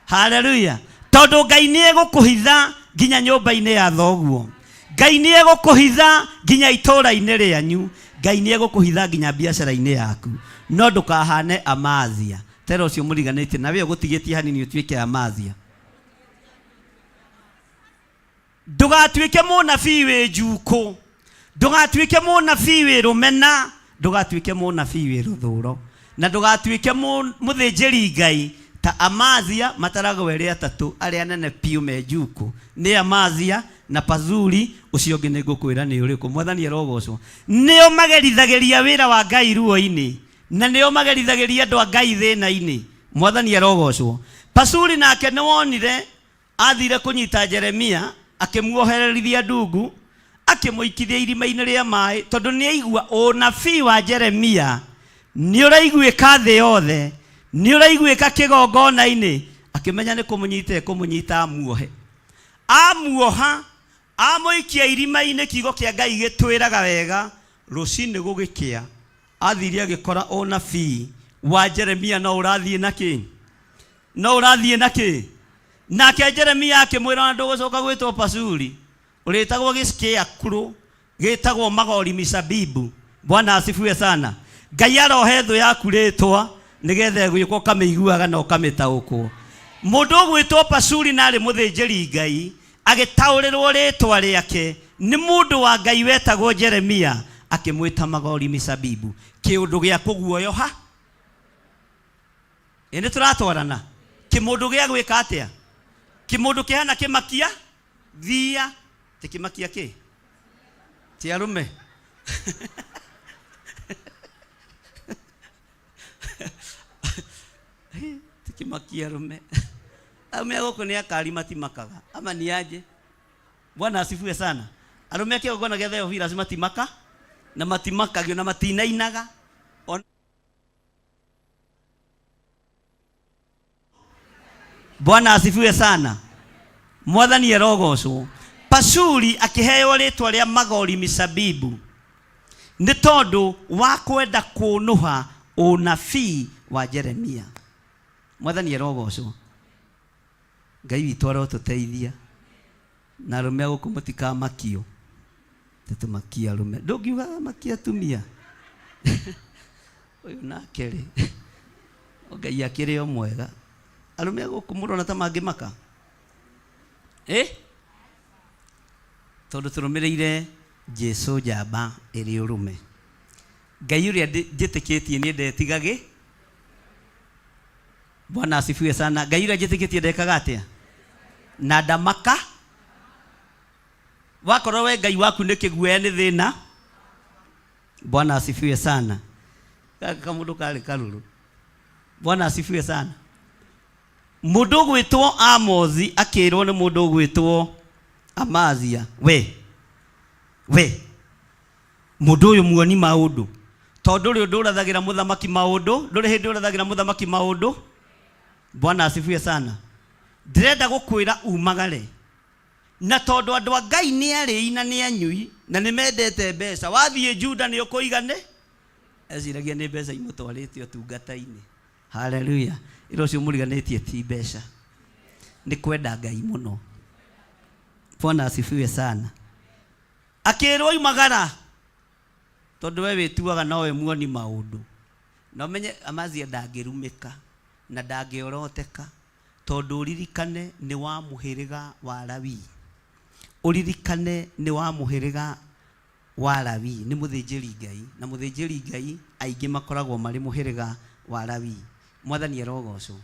Haleluya. Tondũ Ngai nĩ egũkũhitha nginya nyũmba-inĩ ya thoguo, Ngai nĩ egũkũhitha nginya itũũra-inĩ rĩanyu, Ngai nĩ egũkũhitha nginya biacara-inĩ yaku. No ndũkahane Amazia tera ũcio mũriganĩtie na we ũgũtigĩtie hanini ũtuĩke Amazia. Ndũgatuĩke mũnabii wĩ njukũ, ndũgatuĩke mũnabii wĩ rũmena, ndũgatuĩke mũnabii wĩ rũthũro, na ndũgatuĩke mũthĩnjĩri Ngai ta Amazia. Mataragwo erĩ atatũ arĩa anene biũ me njukũ nĩ Amazia na Pazuri, ũcio ũngĩ nĩ ngũkwĩra nĩ ũrĩkũ. Mwathani arogocwo. Nĩo magerithagĩria wĩra wa Ngai ruo-inĩ, na nĩo magerithagĩria andũ a Ngai thĩna-inĩ. Mwathani arogocwo. Pasuri nake nĩ wonire athire kũnyita Jeremia, akĩmuohererithia ndungu, akĩmũikithia irima-inĩ rĩa maĩ, tondũ nĩ aigua ũnabii wa Jeremia nĩ ũraiguĩka thĩ yothe, nĩ ũraiguĩka kĩgongona-inĩ. Akĩmenya nĩ kũmũnyita ekũmũnyita amuohe. Amuoha amũikia irima-inĩ, kiugo kĩa Ngai gĩtwĩraga wega, rũcinĩ gũgĩkĩa athire agĩkora ũnabii wa Jeremia no ũrathiĩ na kĩ, no ũrathiĩ na kĩ. Nake Jeremia akĩmwĩra, ona ndũgũcoka gwĩtwo Pasuri, ũrĩtagwo gĩcikiakuru, gĩtagwo Magori Misabibu. Bwana asifiwe sana. Ngai arohe thũ yaku rĩtwa nĩgetha ĩgwĩka ũkamĩiguaga na ũkamĩtaũkwo. Mũndũ ũgwĩtwo Pasuri na arĩ mũthĩnjĩri Ngai agĩtaũrĩrwo rĩtwa rĩake nĩ mũndũ wa Ngai wetagwo Jeremia, akĩmwĩta Magori Misabibu, kĩũndũ gĩa kũguoyoha. Ĩ nĩ tũratwarana? Kĩmũndũ gĩa gwĩka atĩa? Kĩmũndũ kĩhana kĩmakia thia. Ti kĩmakia kĩ? Ti arũme? Ti kĩmakia arũme. Arũme a gũkũ nĩ akari matimakaga. Ama ni aje? Bwana asifiwe sana. Arũme a kĩgongona gĩa Theophilus matimaka na matimakagio na matinainaga. Bwana asifiwe sana. Mwathani arogocwo. Pashuri akĩheo rĩtwa rĩa Magori Misabibu nĩ tondũ wa kwenda kũnũha ũnabii wa Jeremia. Mwathani arogocwo. Ngai witũ arotũteithia. Na arũme a gũkũ mũtikamakio. Tũtũmakie arũme. Ndũngiuga makia atumia. Ũyũ nake rĩ. Ngai akĩrĩ o mwega. Arũme a gũkũ mũrona ta mangĩmaka? Eh? Tondũ tũrũmĩrĩire Jesu njamba ĩrĩ ũrũme. Ngai ũrĩa njĩtĩkĩtie niĩ ndetigagĩ. Bwana asifiwe sana. Ngai ũrĩa njĩtĩkĩtie ndekaga atĩa? Na ndamaka. Wakorwo we Ngai waku nĩ kĩguoya nĩ thĩna. Bwana asifiwe sana. Gaka kamũndũ karĩ karũrũ. Bwana asifiwe sana. Mũndũ ũgwĩtwo Amosi akĩrwo nĩ mũndũ ũgwĩtwo Amazia, we we mũndũ ũyũ muoni maũndũ, tondũ ndũrĩ ũndũ ũrathagĩra mũthamaki maũndũ, ndũrĩ hĩndĩ ũrathagĩra mũthamaki maũndũ. Bwana asifiwe sana. Ndĩrenda gũkwĩra umagare na tondũ andũ a Ngai nĩ arĩi na nĩ anyui na nĩ mendete mbeca, wathiĩ Juda nĩ ũkũigane. Eciragia nĩ mbeca imũtwarĩte ũtungata-inĩ. Haleluya. Ĩra ũcio mũriganĩtie ti mbeca, nĩ kwenda Ngai mũno. Bwana asifiwe sana. Akĩrwo imagara tondũ we wĩtuaga nowe muoni maũndũ. Na ũmenye Amazia ndangĩrumĩka na ndangĩoroteka tondũ ũririkane nĩ wa mũhĩrĩga wa Lawi. Ũririkane nĩ wa mũhĩrĩga wa Lawi, nĩ mũthĩnjĩri Ngai, na mũthĩnjĩri Ngai aingĩ makoragwo marĩ mũhĩrĩga wa Lawi. Mwathani arogocwo.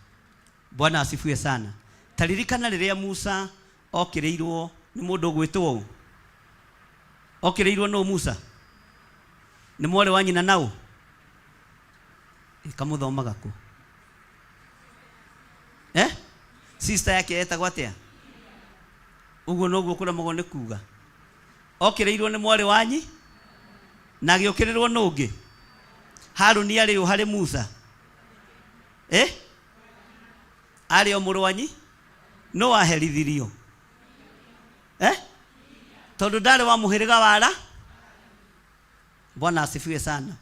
Bwana asifiwe sana. Ta ririkana rĩrĩa Musa okĩrĩirwo nĩ mũndũ ũgwĩtwo ũ? Okĩrĩirwo nũ Musa? Nĩ mwarĩ wa nyina na ũ? Kamũthomaga kũ? Eh? Sister yake etagwo atĩa? Ũguo noguo kũremagwo nĩ kuga. Okĩrĩirwo nĩ mwarĩ wa nyi na agĩũkĩrĩrwo nũ ũngĩ? Harũni arĩ ũ harĩ Musa? Eh? Arĩ o mũrũ wa nyi? Nũ waherithirio? Eh? Tondũ ndarĩ wa mũhĩrĩga wa Ra? Bwana asifiwe sana.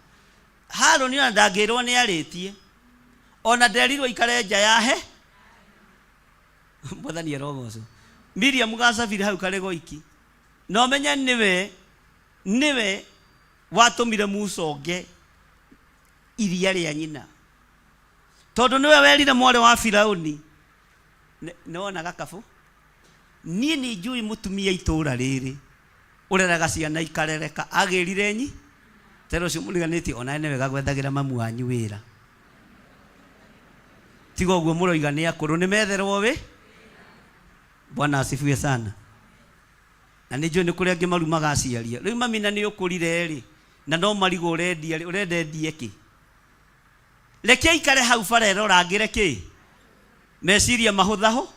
Harũni ona ndangĩrwo nĩ arĩtie. Ona nderirwo aikare nja ya he. Mwathani arogocwo. Miriam gacabire hau karĩ goiki. Na ũmenye nĩwe nĩwe watũmire Musa onge iria rĩa nyina. Tondũ nĩwe werire mwarĩ wa Firauni. Nĩ wona gakabũ? Niĩ nĩ njũĩ mũtumia itũũra rĩrĩ ũreraga ciana ikarereka agĩrire nyi tera ũcio mũriganĩtie onawe nĩ wega gwethagĩra mamu wanyu wĩra. Tiga ũguo mũroiga nĩ akũrũ nĩ metherwo wĩ. Bwana asifiwe sana. Na nĩ njũĩ nĩ kũrĩ angĩ marumaga aciari. Rĩu mami na nĩ ũkũrire rĩ, na no marigũ ũrendia rĩ, ũrenda endie kĩ? Reke aikare hau bara ĩrorangĩre kĩ? Meciria mahũthahũ.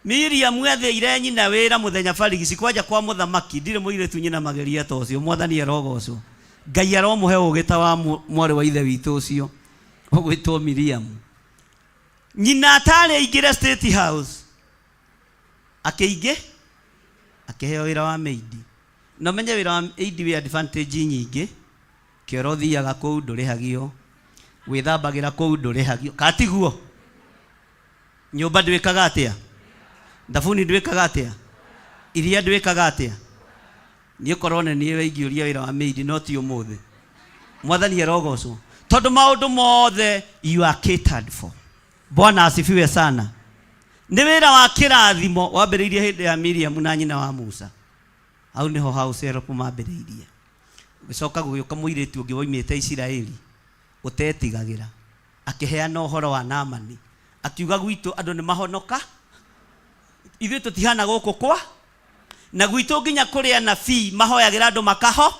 Miriam athĩire nyina wĩra mũthenya barigici kwanja kwa mũthamaki. Ndirĩ mũirĩtu nyina mageria ta ũcio. Mwathani arogocwo. Ngai aromũhe ũgĩ ta wa mwarĩ wa ithe witũ ũcio ũgwĩtwo Miriam. Nyina atarĩ aingĩre State House akĩingĩ akĩheo wĩra wa maid. Na ũmenye wĩra wa maid wĩ advantage nyingĩ. Kĩoro ũthiaga kũu ndũrĩhagio, wĩthambagĩra kũu ndũrĩhagio, ka tiguo? Nyũmba ndwĩkaga atĩa? Thabuni ndwĩkaga atĩa? Iria ndwĩkaga atĩa? Niĩ korwo nĩ niĩ we ingĩũria wĩra wa maid no ti ũmũthĩ. Mwathani arogocwo. Tondũ maũndũ mothe you are catered for. Bwana asifiwe sana. Nĩ wĩra wa kĩrathimo wambĩrĩirie hĩndĩ ya Miriam na nyina wa Musa. Hau nĩho house help mambĩrĩirie. Gũgĩcoka gũgĩũka mũirĩtu ũngĩ woimĩte Isiraeli ũtetigagĩra, akĩheana ũhoro wa Naamani, akiuga gwitũ andũ nĩ mahonoka, ithuĩ tũtihana gũkũ kwa. Na gwitũ nginya kũrĩ anabii mahoyagĩra andũ makaho,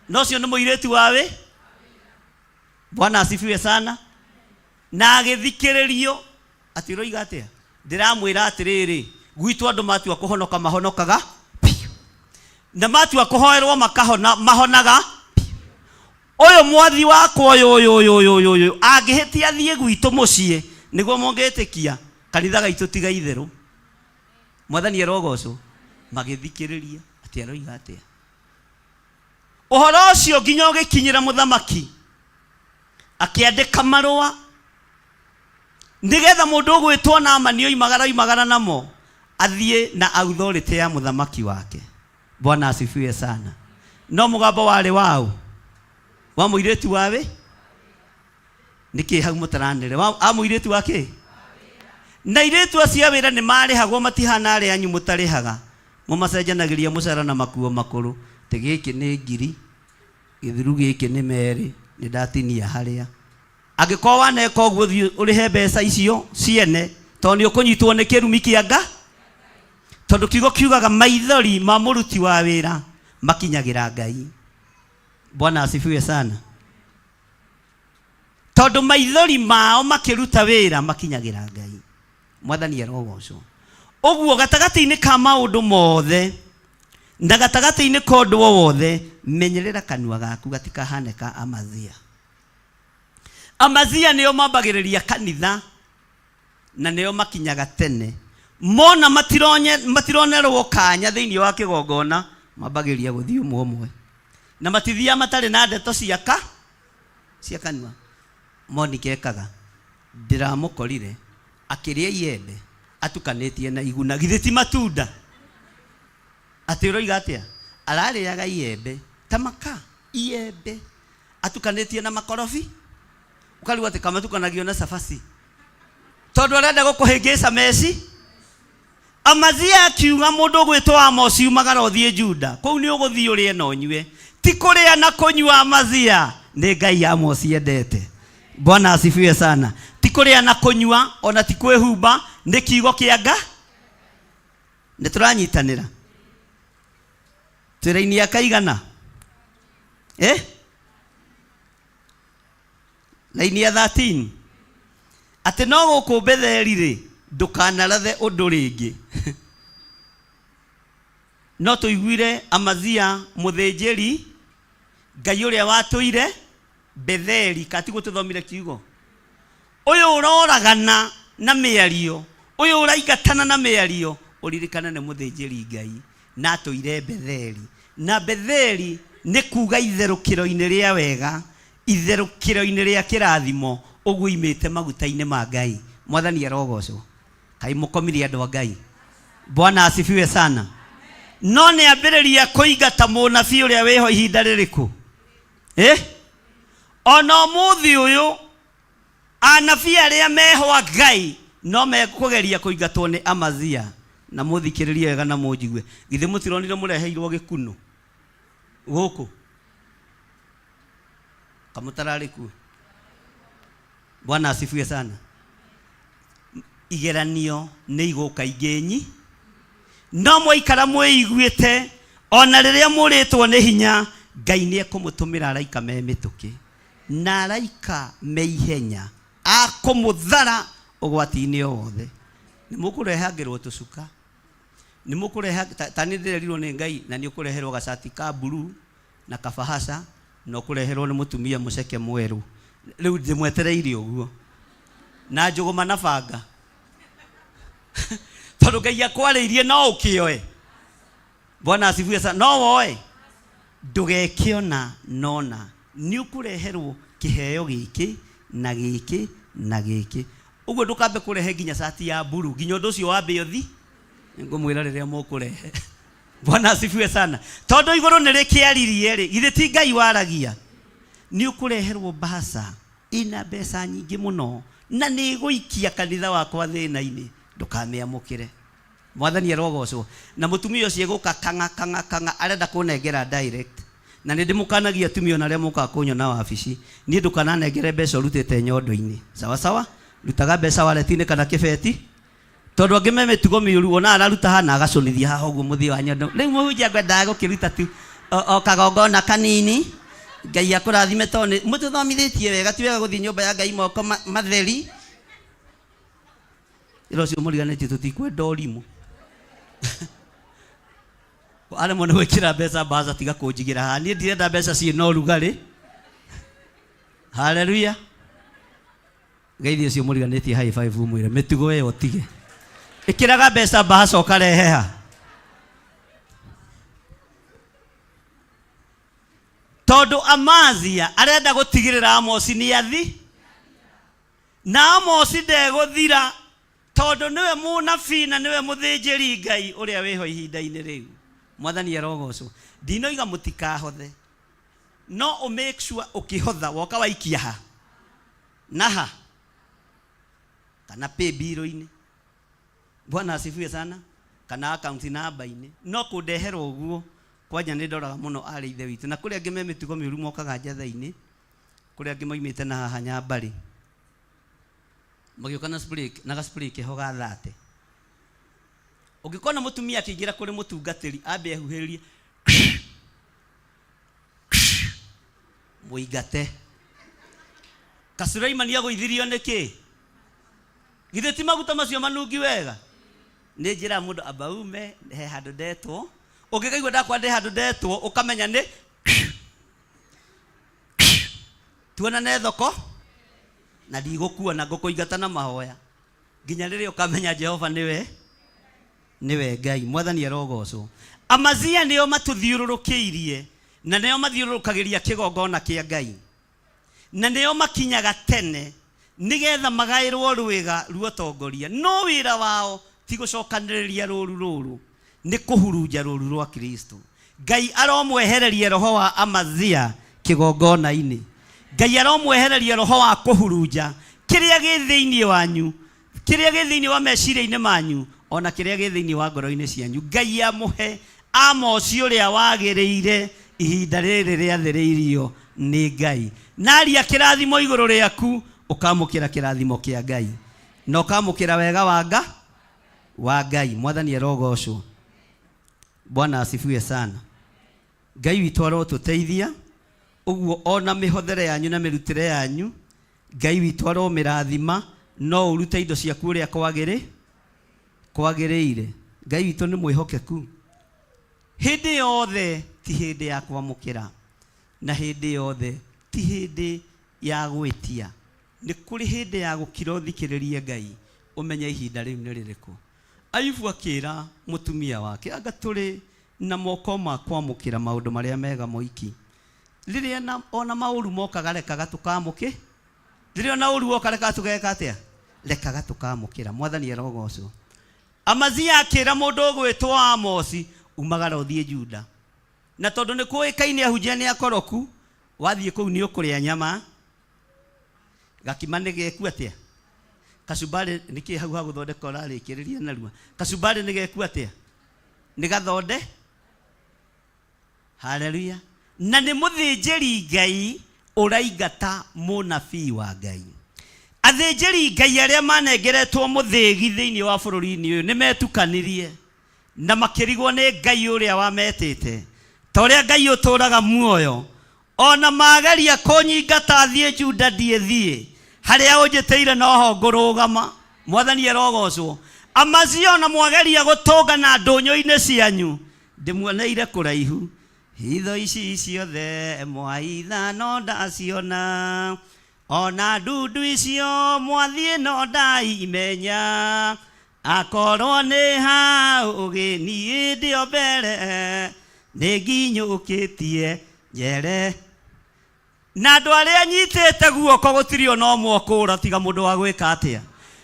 na ũcio nĩ mũirĩtu wa wĩ. Bwana asifiwe sana. Na agĩthikĩrĩrio atĩ ũroiga atĩa? Ndĩramwĩra atĩrĩrĩ, gwitũ andũ matua kũhonoka mahonokaga biũ, na matua kũhoerwo makahona mahonaga biũ. Ũyũ mwathi wakwa ũyũ ũyũ ũyũ ũyũ ũyũ ũyũ angĩhĩtia athiĩ gwitũ mũciĩ nĩguo mũngĩtĩkia kanitha gaitũ tiga itherũ. Mwathani arogocwo. Magĩthikĩrĩria atĩ aroiga atĩa. Ũhoro ũcio nginya ũgĩkinyĩra mũthamaki, akĩandĩka marũa nĩgetha mũndũ ũgwĩtwo Naamani oimagara oimagara namo athiĩ na authority ya mũthamaki wake. Bwana asifiwe sana. No mũgambo warĩ waũ? Wa mũirĩtu wawe? Nĩkĩ hau mũtaranĩre? Wa a mũirĩtu wa kĩ? Na airĩtu acio a wĩra nĩ marĩhagwo, matihana arĩa anyu mũtarĩhaga. Mũmacenjanagĩria mũcara na makuo makũrũ. Atĩ gĩkĩ nĩ ngiri, gĩthuru gĩkĩ nĩ merĩ, nĩ ndatinia harĩa. Angĩkorwo waneka ũguo thiĩ ũrĩhe mbeca icio ciene, tondũ nĩ ũkũnyitwo nĩ kĩrumi kĩa nga. Tondũ kiugo kiugaga maithori ma mũruti wa wĩra makinyagĩra Ngai. Bwana asifiwe sana. Tondũ maithori mao makĩruta wĩra makinyagĩra Ngai. Mwathani arogocwo. Ũguo gatagatĩ-inĩ ka maũndũ mothe na gatagatĩ-inĩ ka ũndũ o wothe, menyerera kanua gaku gatikahane ka Amazia. Amazia nĩo mambagĩrĩria kanitha na nĩo makinyaga tene. Mona matironerwo kanya thĩinĩ wa kĩgongona, mambagĩrĩria gũthiĩ ũmwe ũmwe. Na matithiaga matarĩ na ndeto cia ka cia kanua. Monica ekaga, ndĩramũkorire akĩrĩa iembe atukanĩtie na iguna. Githĩ ti matunda? Atĩ ũroiga atĩa? Ararĩaga iembe ta maka, iembe atukanĩtie na makorobi. Ũkarigwo atĩ kamatukanagio na cabaci. Tondũ arenda gũkũhĩngĩca meci. Amazia akiuga mũndũ ũgwĩtwo Amosi umagara ũthiĩ Juda. Kũu nĩ ũgũthiĩ ũrĩe na ũnyue. Ti kũrĩa na kũnyua Amazia, nĩ Ngai Amosi endete. Bwana asifiwe sana. Ti kũrĩa na kũnyua, ona ti kwĩhumba, nĩ kiugo kĩa Nga. Nĩ tũranyitanĩra. Twĩ raini ya kaigana? Eh? Raini ya 13. Atĩ no gũkũ Betheli rĩ, ndũkanarathe ũndũ rĩngĩ. No tũiguire Amazia mũthĩnjĩri Ngai ũrĩa watũire Betheli, ka tiguo tũthomire kiugo? Ũyũ ũroragana na mĩario, ũyũ ũraingatana na mĩario, ũririkane nĩ mũthĩnjĩri Ngai na atũire Betheli. Na Betheli nĩ kuga itherũkĩro-inĩ rĩa wega, itherũkĩro-inĩ rĩa kĩrathimo, ũguo imĩte maguta-inĩ ma Ngai. Mwathani arogocwo. Kaĩ mũkomire andũ a Ngai? Bwana asifiwe sana. No nĩ ambĩrĩria kũingata mũnabii ũrĩa wĩho ihinda rĩrĩkũ? Eh? Ona ũmũthĩ ũyũ anabii arĩa meho a Ngai no mekũgeria kũingatwo nĩ Amazia. Na mũthikĩrĩrie wega na mũnjigue. Githĩ mũtironire mũreheirwo gĩkunũ gũkũ? Kamũtararĩ kuo. Bwana asifiwe sana. Igeranio nĩ igũka ingĩ nyi, no mwaikara mwĩiguĩte, ona rĩrĩa mũrĩtwo nĩ hinya, Ngai nĩ ekũmũtũmĩra araika me mĩtũkĩ na araika me ihenya a kũmũthara ũgwati-inĩ o wothe. Nĩ mũkũrehangĩrwo tũcuka, nĩ mũkũreha, ta niĩ ndĩrerirwo nĩ Ngai na nĩ ũkũreherwo gacati ka blue na kabahasha na ũkũreherwo nĩ mũtumia mũceke mwerũ. Rĩu ndĩmwetereire ũguo na njũgũma na banga tondũ Ngai akwarĩirie no ũkĩoe. Bwana asifiwe sana. No woe ndũgekĩona nona nĩ ũkũreherwo kĩheo gĩkĩ na gĩkĩ na gĩkĩ. Ũguo ndũkambe kũrehe nginya cati ya mburu nginya ũndũ ũcio wambe ũthi. Nĩngũmwĩra rĩrĩa mũkũrehe. Bwana asifiwe sana. Tondũ igũrũ nĩ rĩkĩaririe rĩ, githĩ ti Ngai waragia? Nĩ ũkũreherwo mbaca ina mbeca nyingĩ mũno na nĩ ĩgũikia kanitha wakwa thĩna-inĩ, ndũkamĩamũkĩre. Mwathani arogocwo. Na mũtumia ũcio egũka kang'a kang'a kang'a arenda kũnengera direct. Na nĩ ndĩmũkanagia atumia ona arĩa mokaga kũnyona wabici, niĩ ndũkananengere mbeca ũrutĩte nyondo-inĩ. Sawa sawa? Rutaga mbeca wallet-inĩ kana kĩbeti. Tondũ angĩ me mĩtugo mĩũru, ona araruta haha na agacũnithia haha ũguo mũthia wa nyondo. Rĩu mũhunjia ngwendaga gũkĩruta tu o kagongona kanini. Ngai akũrathime tondũ nĩ mũtũthomithĩtie wega, ti wega gũthiĩ nyũmba ya Ngai moko matheri. Ĩra ũcio mũriganĩtie tũtikwenda ũrimũ. Aremwo nĩ gwĩkĩra mbeca mbaca tiga kũnjigĩra haha. Niĩ ndirenda mbeca ciĩna ũrugarĩ. Haleluya. Geithia ũcio mũriganĩtie high five ũmwĩre mĩtugo ĩyo ũtige. Ĩkĩraga mbeca mbaca ũkarehe ha. Tondũ Amazia arenda gũtigĩrĩra Amosi nĩ athi na Amosi ndegũthira tondũ nĩwe mũnabii na nĩwe mũthĩnjĩri Ngai ũrĩa wĩho ihinda-inĩ rĩu. Mwathani arogocwo. Ndinoiga mũtikahothe. No ũ make sure ũkĩhotha woka waikia ha na ha kana pay bill-inĩ. Bwana asifiwe sana. Kana account number-inĩ. No kũndehera ũguo kwanja nĩ ndoraga mũno arĩ ithe witũ. Na kũrĩ angĩ me mĩtugo mĩũru mokaga njatha-inĩ. Kũrĩ angĩ moimĩte na haha Nyambarĩ. Magĩũka na spray, na ga spray keho ga thate. Ũngĩkona mũtumia akĩingĩra kũrĩ mũtungatĩri ambe ehuhĩrĩrie mũingate. Kasulaimani agũithirio nĩ kĩ? Githĩ ti maguta macio manungi wega? Nĩ njĩraga mũndũ amba ume he handũ ndetwo. Ũngĩkaigua ndakwa ndĩ handũ ndetwo ũkamenya nĩ tuonane thoko na ndigũkuona ngũkũingata na mahoya nginya rĩrĩa ũkamenya Jehova nĩwe nĩwe Ngai. Mwathani arogocwo. Amazia nĩo matũthiũrũrũkĩirie na nĩo mathiũrũrũkagĩria kĩgongona kĩa Ngai na nĩo makinyaga tene nĩgetha magaĩrwo rwĩga ruotongoria. No wĩra wao ti gũcokanĩrĩria rũru rũrũ, nĩ kũhurunja rũru rwa Kristo. Ngai aromwehereria roho wa Amazia kĩgongona-inĩ. Ngai aromwehereria roho wa kũhurunja kĩrĩa gĩ thĩinĩ wanyu, kĩrĩa gĩ thĩinĩ wa meciria-inĩ manyu, ona kĩrĩa gĩ thĩinĩ wa ngoro-inĩ cianyu. Ngai amũhe Amosi ũrĩa wagĩrĩire ihinda rĩrĩ rĩathĩrĩirio nĩ Ngai. Na aria kĩrathimo igũrũ rĩaku, ũkamũkĩra kĩrathimo kĩa Ngai. Na ũkamũkĩra wega wa Nga wa Ngai. Mwathani arogocwo. Bwana asifiwe sana. Ngai witũ arotũteithia ũguo ona mĩhothere yanyu na mĩrutĩre yanyu Ngai witũ aromĩrathima no ũrute indo ciaku ũrĩa kwagĩrĩ kwagĩrĩire. Ngai witũ nĩ mwĩhokeku. Hĩndĩ yothe ti hĩndĩ ya kwamũkĩra na hĩndĩ yothe ti hĩndĩ ya gwĩtia. Nĩ kũrĩ hĩndĩ ya gũkira ũthikĩrĩrie Ngai ũmenye ihinda rĩu nĩ rĩrĩkũ. Ayubu akĩra mũtumia wake, anga tũrĩ na moko ma kwamũkĩra maũndũ marĩa mega moiki? Rĩrĩa na, ona maũru mokaga rekaga tũkamũkĩ rĩrĩa ona ũru woka rekaga tũgeka atĩa? Rekaga tũkamũkĩra. Mwathani arogocwo. Amazia akĩra mũndũ ũgwĩtwo Amosi, umagara ũthiĩ Juda. Na tondũ nĩ kũĩkaine ahunjia nĩ akoroku, wathiĩ kũu nĩ ũkũrĩa nyama, gakima nĩ geku atĩa? Kacumbari nĩ kĩ hau ha gũthondeka ũrarĩkĩrĩria narua? Kacumbari nĩ geku atĩa? Nĩ gathonde? Haleluya. Na nĩ mũthĩnjĩri Ngai ũraingata mũnabii wa Ngai. Athĩnjĩri Ngai arĩa manengeretwo mũthĩgi thĩinĩ wa bũrũri-inĩ ũyũ nĩ metukanirie na makĩrigwo nĩ Ngai ũrĩa wametĩte. Ta ũrĩa Ngai ũtũũraga muoyo, o na mageria kũnyingata thiĩ Juda ndiĩthiĩ, harĩa ũnjĩtĩire noho ngũrũgama. Mwathani arogocwo. Amazia ona mwageria gũtũngana ndũnyũ-inĩ cianyu, ndĩmuoneire kũraihu. Hitho ici ciothe mwaitha no ndaciona, ona ndundu icio mwathiĩ no ndaimenya. Akorwo nĩ ha ũgĩ niĩ ndĩ o mbere, nĩ nginyũkĩtie njere. Na andũ arĩa nyitĩte guoko gũtirĩ ona ũmwe ũkũũra tiga mũndũ wa gwĩka atĩa?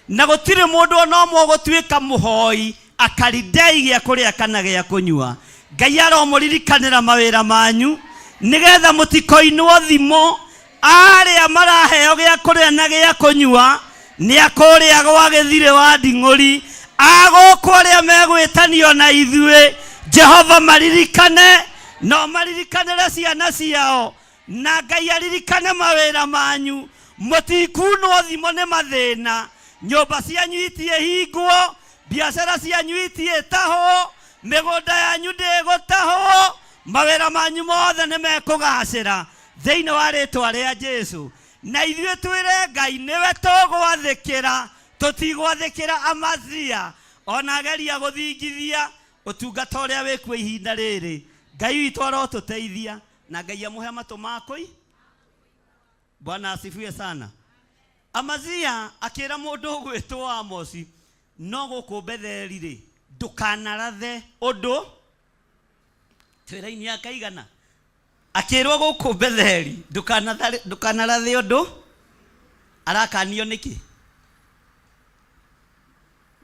Na gũtirĩ mũndũ ona ũmwe ũgũtuĩka mũhoi akaridei gĩa kũrĩa kana gĩa kũnyua. Ngai aromũririkanĩra mawĩra manyu nĩgetha mũtikoinwo thimo. Arĩa maraheo gĩa kũrĩa na gĩa kũnyua nĩ a kũrĩa gwa gĩthirĩ wa nding'ũri, a gũkũ arĩa megwĩtanio na ithuĩ, Jehova maririkane, no maririkanĩre ciana ciao, na Ngai aririkane mawĩra manyu. Mũtikunwo thimo nĩ mathĩna, nyũmba cianyu itiĩhingwo. Biacara cianyu itiĩtahwo, mĩgũnda yanyu ndĩgũtahwo, mawĩra manyu mothe nĩ mekũgacĩra thĩinĩ wa rĩtwa rĩa Jesu. Na ithuĩ twĩre Ngai nĩwe tũgwathĩkĩra, tũtigwathĩkĩra Amazia ona ageria gũthingithia ũtungata ũrĩa wĩkuo ihinda rĩrĩ. Ngai witũ arotũteithia na Ngai amũhe matũ makũi. Bwana asifiwe sana. Amazia akĩra mũndũ ũgwĩtwo Amosi, no gũkũ Betheli rĩ, ndũkanarathe ũndũ. Twĩra-inĩ akaigana. Akĩrwo gũkũ Betheli, ndũkanarathe ũndũ. Arakanio nĩkĩ?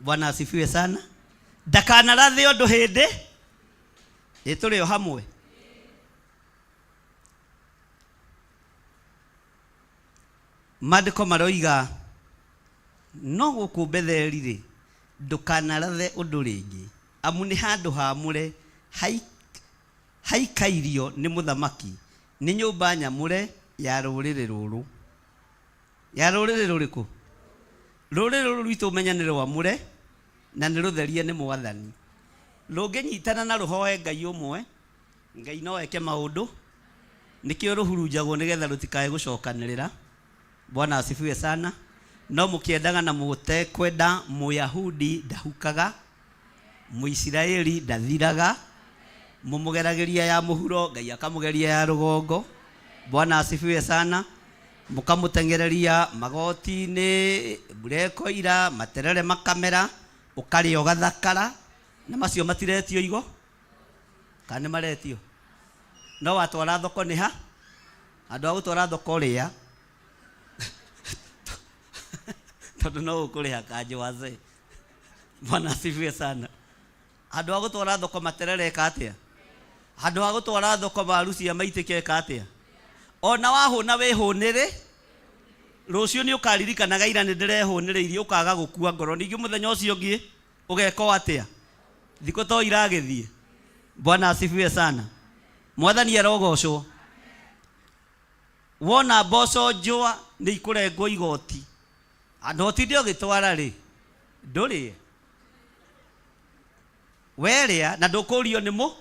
Bwana asifiwe sana. Ndakanarathe ũndũ hĩndĩ ĩ tũrĩ o hamwe. Maandĩko maroiga no gũkũ Betheli rĩ, ndũkanarathe ũndũ rĩngĩ, amu nĩ handũ haamũre haikairio nĩ mũthamaki, nĩ nyũmba nyamũre ya rũrĩrĩ rũrũ. Ya rũrĩrĩ rũrĩkũ? Rũrĩrĩ rũrũ rwitũ ũmenya nĩ rwamũre na nĩ rũtherie nĩ Mwathani. Rũngĩnyitana na rũhoe Ngai ũmwe, Ngai no eke maũndũ. Nĩkĩo rũhurunjagwo nĩgetha rũtikae gũcokanĩrĩra. Bwana asifiwe sana. No mũkĩendaga na mũtekwenda, Mũyahudi ndahukaga, Mũisiraeli ndathiraga, mũmũgeragĩria ya mũhuro, Ngai akamũgeria ya rũgongo. Bwana asifiwe sana. Mũkamũteng'ereria magoti-inĩ, mbura ĩkoira, materere makamera, ũkarĩa ũgathakara, na macio matiretio igo kana nĩ maretio? No watwara thoko nĩ ha? Handũ ha gũtwara thoko rĩa tondũ no ũkũrĩha kanjũ wazee. Bwana asifiwe sana. Handũ ha gũtwara thoko materere eka atĩa? Handũ ha gũtwara thoko waru cia maitĩka eka atĩa? Ona wahũna wĩhũnĩre, rũciũ nĩ ũkaririkanaga ira nĩ ndĩrehũnĩrĩirie, ũkaga gũkua ngoro. Ningĩ mũthenya ũcio ũngĩ ũgeka o atĩa? Thikũ to iragĩthiĩ. Bwana asifiwe sana. Mwathani arogocwo. Wona mboco njũa nĩ ikũrengwo igoti, andũ ũtinde ũgĩtwara rĩ, ndũrĩe. Werĩa na ndũkũrio nĩ mũ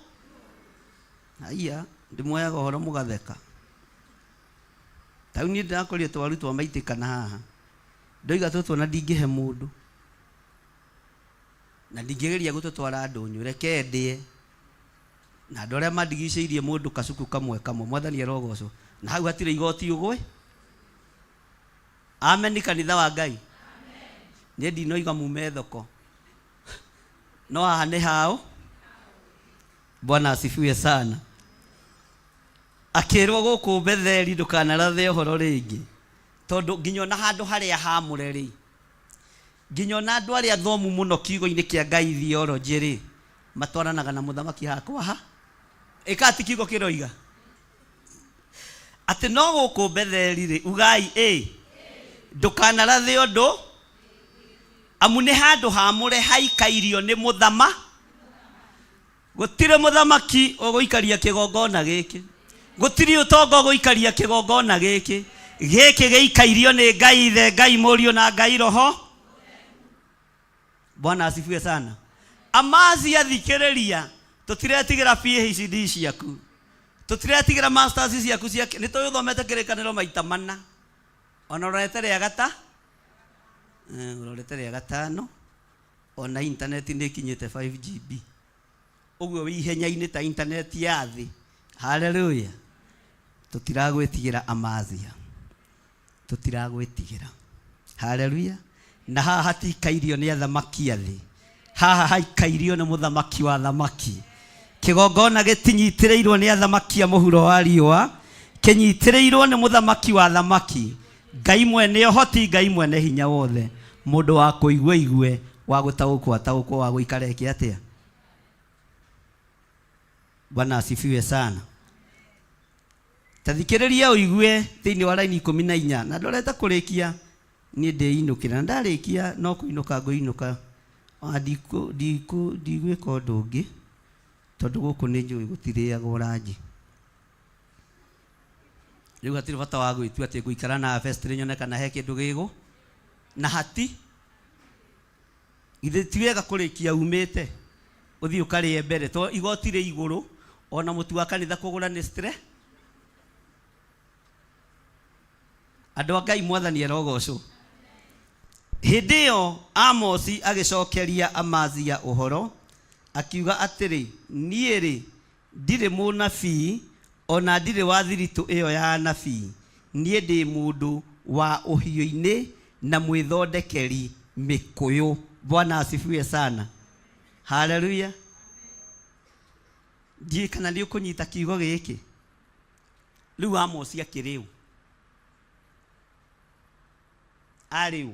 Haiya, ndĩmuoyaga ũhoro mũgatheka. Tau niĩ ndĩrakũria twaru twa maitĩkana haha. Ndoiga tũtũ ona ndingĩhe mũndũ. Na ndingĩgeria gũtũtwara ndũnyũ, reke ndĩe. Na andũ arĩa mandigicĩirie mũndũ kacuku kamwe kamwe, Mwathani arogocwo. Na hau hatirĩ igoti ũgwe. Ameni kanitha wa Ngai. Niĩ ndinoiga mume thoko. No haha nĩ hao. Bwana asifiwe sana. Akĩrwo gũkũ Betheli ndũkanarathe ũhoro rĩngĩ, tondũ nginya ona handũ harĩa haamũre rĩ, nginya ona andũ arĩa athomu mũno kiugo-inĩ kĩa Ngai theology rĩ, matwaranaga na mũthamaki hakwa ha ĩka ti kiugo kĩroiga atĩ no gũkũ Betheli rĩ, ugai ĩ ndũkanarathe ũndũ, amu nĩ handũ haamũre haikairio nĩ mũthama. Gũtirĩ mũthamaki ũgũikaria kĩgongona gĩkĩ, gũtirĩ ũtonga ũgũikaria kĩgongona gĩkĩ. Gĩkĩ gĩikairio nĩ Ngai Ithe, Ngai Mũriũ na Ngai Roho. Bwana asifiwe sana. Amazia thikĩrĩria, tũtiretigĩra PhD ciaku, tũtiretigĩra masters ciaku cia nĩ tũĩ ũthomete kĩrĩkanĩro maita mana, ona ũrorete rĩa gata, ũrorete rĩa gatano, ona internet nĩ ĩkinyĩte 5 GB. Ũguo wĩ ihenya-inĩ ta internet ya thĩ. Haleluya. Tũtiragwĩtigĩra Amazia, tũtiragwĩtigĩra. Haleluya. Na haha hatikairio nĩ athamaki a thĩ, haha haikairio nĩ mũthamaki wa thamaki. Kĩgongona gĩtinyitĩrĩirwo nĩ athamaki a mũhuro wa riũa, kĩnyitĩrĩirwo nĩ mũthamaki wa thamaki, Ngai mwene ũhoti, Ngai mwene hinya wothe. Mũndũ wa kũigua igue, wa gũtaũkwo ataũkwo, wa gũikara eke atĩa? Bwana asifiwe sana. Ta thikĩrĩria ũigue thĩinĩ wa raini 14, na ndorete kũrĩkia niĩ ndĩinũkĩra, na ndarĩkia no kũinũka ngũinũka, ona ndigwĩka ũndũ ũngĩ, tondũ gũkũ nĩ njũĩ gũtirĩagwo ranji. Rĩu hatirĩ bata wa gwĩtua atĩ ngũikara na vestry nyone kana he kĩndũ gĩgũ, na hati. Githĩ ti wega kũrĩkia umĩte ũthiĩ ũkarĩe mbere to igoti rĩ igũrũ ona mũtu wa kanitha kũgũra nĩ stress. Andũ a Ngai mwathani arogocwo. Hĩndĩ ĩyo Amosi agĩcokeria Amazia ũhoro, akiuga atĩrĩ, Niĩ-rĩ, ndirĩ mũnabii, o na ndirĩ wa thiritũ ĩyo ya anabii, niĩ ndĩ mũndũ wa ũhiũ-inĩ na mwĩthondekeri mĩkũyũ. Bwana asifiwe sana. Haleluya. Ndiũĩ kana nĩ ũkũnyita kiugo gĩkĩ. Rĩu Amosi akĩrĩ ũ? Arĩ ũ?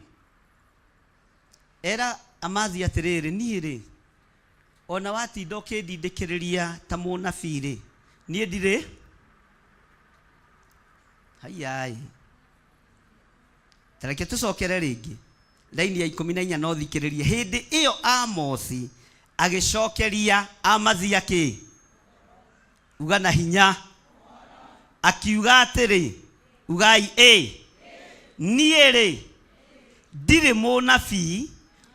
Era Amazia atĩrĩrĩ, niĩ-rĩ, ona watinda ũkĩndindĩkĩrĩria ta mũnabii-rĩ, niĩ ndirĩ haiyaĩ. Ta reke tũcokere rĩngĩ raini ya 14 na ũthikĩrĩrie. Hĩndĩ ĩyo Amosi agĩcokeria Amazia kĩ? Uga na hinya. Akiuga atĩrĩ, ugai ĩ, niĩ-rĩ, ndirĩ mũnabii,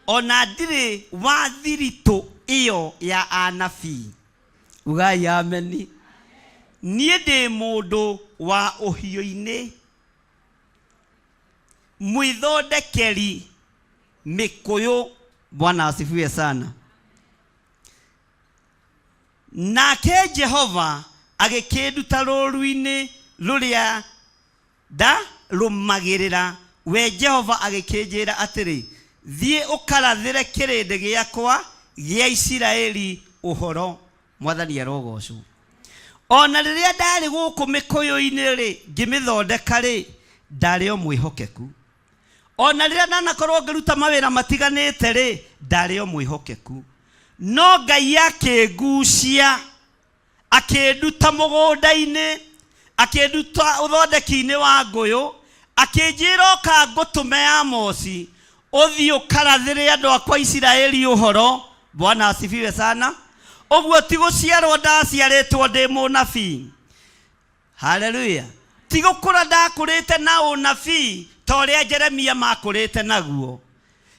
o na ndirĩ wa thiritũ ĩyo ya anabii. Ugai ameni. Niĩ ndĩ mũndũ wa ũhiũ-inĩ, mwĩthondekeri mĩkũyũ. Bwana asifiwe sana. Nake Jehova agĩkĩnduta rũũru-inĩ rũrĩa ndarũmagĩrĩra, we Jehova agĩkĩnjĩra atĩrĩ, Thiĩ ũkarathĩre kĩrĩndĩ gĩakwa gĩa Isiraeli ũhoro. Mwathani arogocwo. O na rĩrĩa ndarĩ gũkũ mĩkũyũ-inĩ-rĩ, ngĩmĩthondeka-rĩ, ndarĩ o mwĩhokeku. O na rĩrĩa ndanakorwo ngĩruta mawĩra matiganĩte-rĩ, ndarĩ o mwĩhokeku. No Ngai akĩngucia, akĩnduta mũgũnda-inĩ, akĩnduta ũthondeki-inĩ wa ngũyũ, akĩnjĩra ũka ngũtũme Amosi, ũthiĩ ũkarathĩre andũ akwa Isiraeli ũhoro. Bwana asifiwe sana. Ũguo ti gũciarwo ndaciarĩtwo ndĩ mũnabii. Haleluya. Ti gũkũra ndakũrĩte na ũnabii ta ũrĩa Jeremia makũrĩte naguo.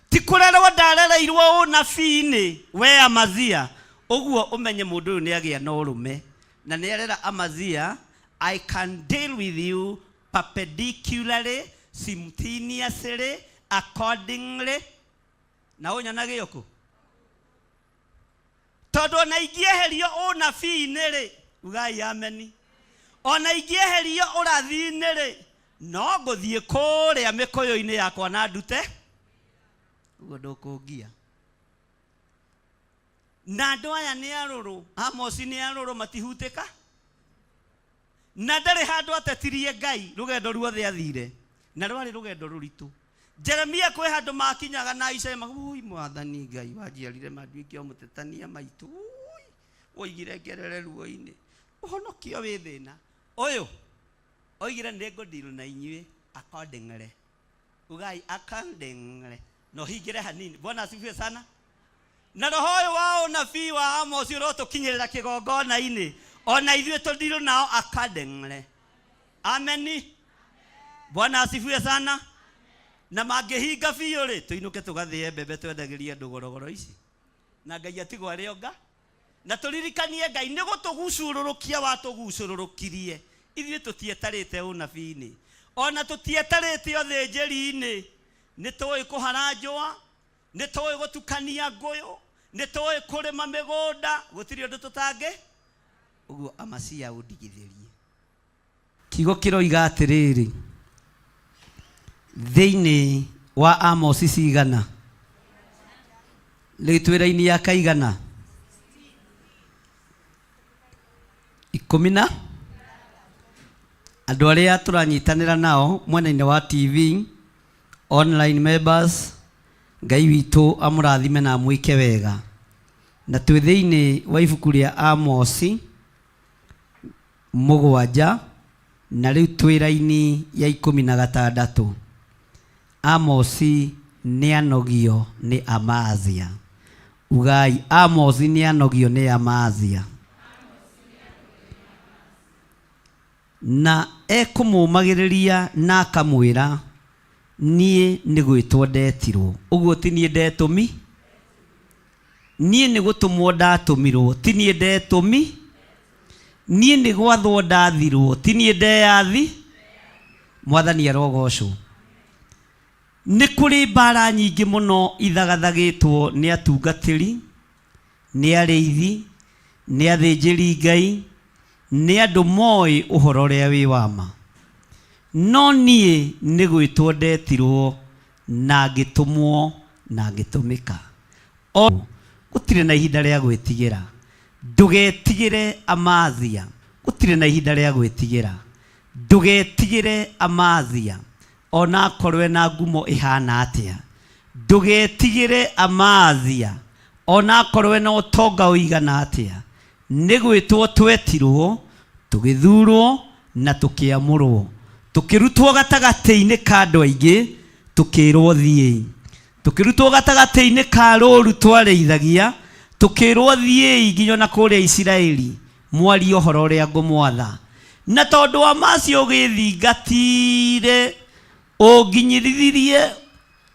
Ti kũrerwo ndarereirwo ũnabii-inĩ we Amazia. Ũguo ũmenye mũndũ ũyũ nĩ agĩa na ũrũme. Na nĩ arera Amazia, I can deal with you perpendicularly, simultaneously, accordingly. Na ũnyonage ũkũ? Tondũ ona ingĩeherio ũnabii-inĩ-rĩ, ugai ameni, ona ingĩeherio ũrathi-inĩ-rĩ, no ngũthiĩ kũrĩa mĩkũyũ-inĩ yakwa na ndute ũguo ndũkũngia. Na andũ aya nĩ arũrũ, Amosi nĩ arũrũ, matihutĩka. Na ndarĩ handũ atetirie Ngai rũgendo ruothe athire, na rwarĩ rũgendo rũritũ. Jeremia kwĩ handũ makinyaga na Isaia ma ui mwathani Ngai wanjiarire manduĩke o mũtetania maitũ, ui woigire ngerere ruo-inĩ, ũhonokio wĩ thĩna. Ũyũ oigire nĩ ngũdeal na inyuĩ accordingly. Ugai accordingly. Na ũhingĩre hanini. Bwana asifiwe sana. Na roho ũyũ wa ũnabii wa Amosi ũrotũkinyĩrĩra kĩgongona-inĩ, o na ithuĩ tũndirũ nao accordingly. Ameni. Bwana asifiwe sana. Na mangĩhinga biũ rĩ, tũinũke tũgathĩe mbembe twendagĩrie andũ gorogoro ici, na Ngai atigwo arĩ o nga. Na tũririkanie Ngai nĩ gũtũgucũrũrũkia watũgucũrũrũkirie. Ithuĩ tũtietarĩte ũnabii-inĩ, o na tũtietarĩte ũthĩnjĩri-inĩ. Nĩ tũĩ kũhara njũa, nĩ tũĩ gũtukania ngũyũ, nĩ tũĩ kũrĩma mĩgũnda, gũtirĩ ũndũ tũtangĩ. Ũguo Amasia ũndigithĩrie. Kiugo kĩroiga atĩrĩrĩ, thĩinĩ wa Amosi cigana? Rĩu twĩ raini ya kaigana? Ikũmi na andũ arĩa tũranyitanĩra nao mwena-inĩ wa TV, online members, Ngai witũ amũrathime na amwĩke wega. Na twĩ thĩinĩ wa ibuku rĩa Amosi 7, na rĩu twĩ raini ya 16. Amosi nĩanogio nĩ Amazia. Ugai, Amosi nĩanogio nĩ Amazia. Na ekũmũũmagĩrĩria na akamwĩra, niĩ nĩ gwĩtwo ndetirwo. Ũguo ti niĩ ndetũmi. Niĩ nĩ gũtũmwo ndatũmirwo, ti niĩ ndetũmi. Niĩ nĩ gwathwo ndathirwo, ti niĩ ndeyathi. Mwathani arogocwo. Nĩ kũrĩ mbara nyingĩ mũno ithagathagĩtwo nĩ atungatĩri, nĩ arĩithi, nĩ athĩnjĩri Ngai, nĩ andũ moĩ ũhoro ũrĩa wĩ wa ma. No niĩ nĩ gwĩtwo ndetirwo na ngĩtũmwo na ngĩtũmĩka. O gũtirĩ na ihinda rĩa gwĩtigĩra. Ndũgetigĩre Amazia. Gũtirĩ na ihinda rĩa gwĩtigĩra. Ndũgetigĩre Amazia. Ona akorwo ena ngumo ĩhana atĩa. Ndũgetigĩre Amazia. Ona akorwo ena ũtonga ũigana atĩa. Nĩ gwĩtwo twetirwo, tũgĩthurwo na tũkĩamũrwo. Tũkĩrutwo gatagatĩ-inĩ ka andũ aingĩ, tũkĩrwo thiĩi. Tũkĩrutwo gatagatĩ-inĩ ka rũru twarĩithagia, tũkĩrwo thiĩi nginya ona kũrĩa Isiraeli, mwarie ũhoro ũrĩa ngũmwatha. Na tondũ wa macio ũgĩthingatire, ũnginyirithirie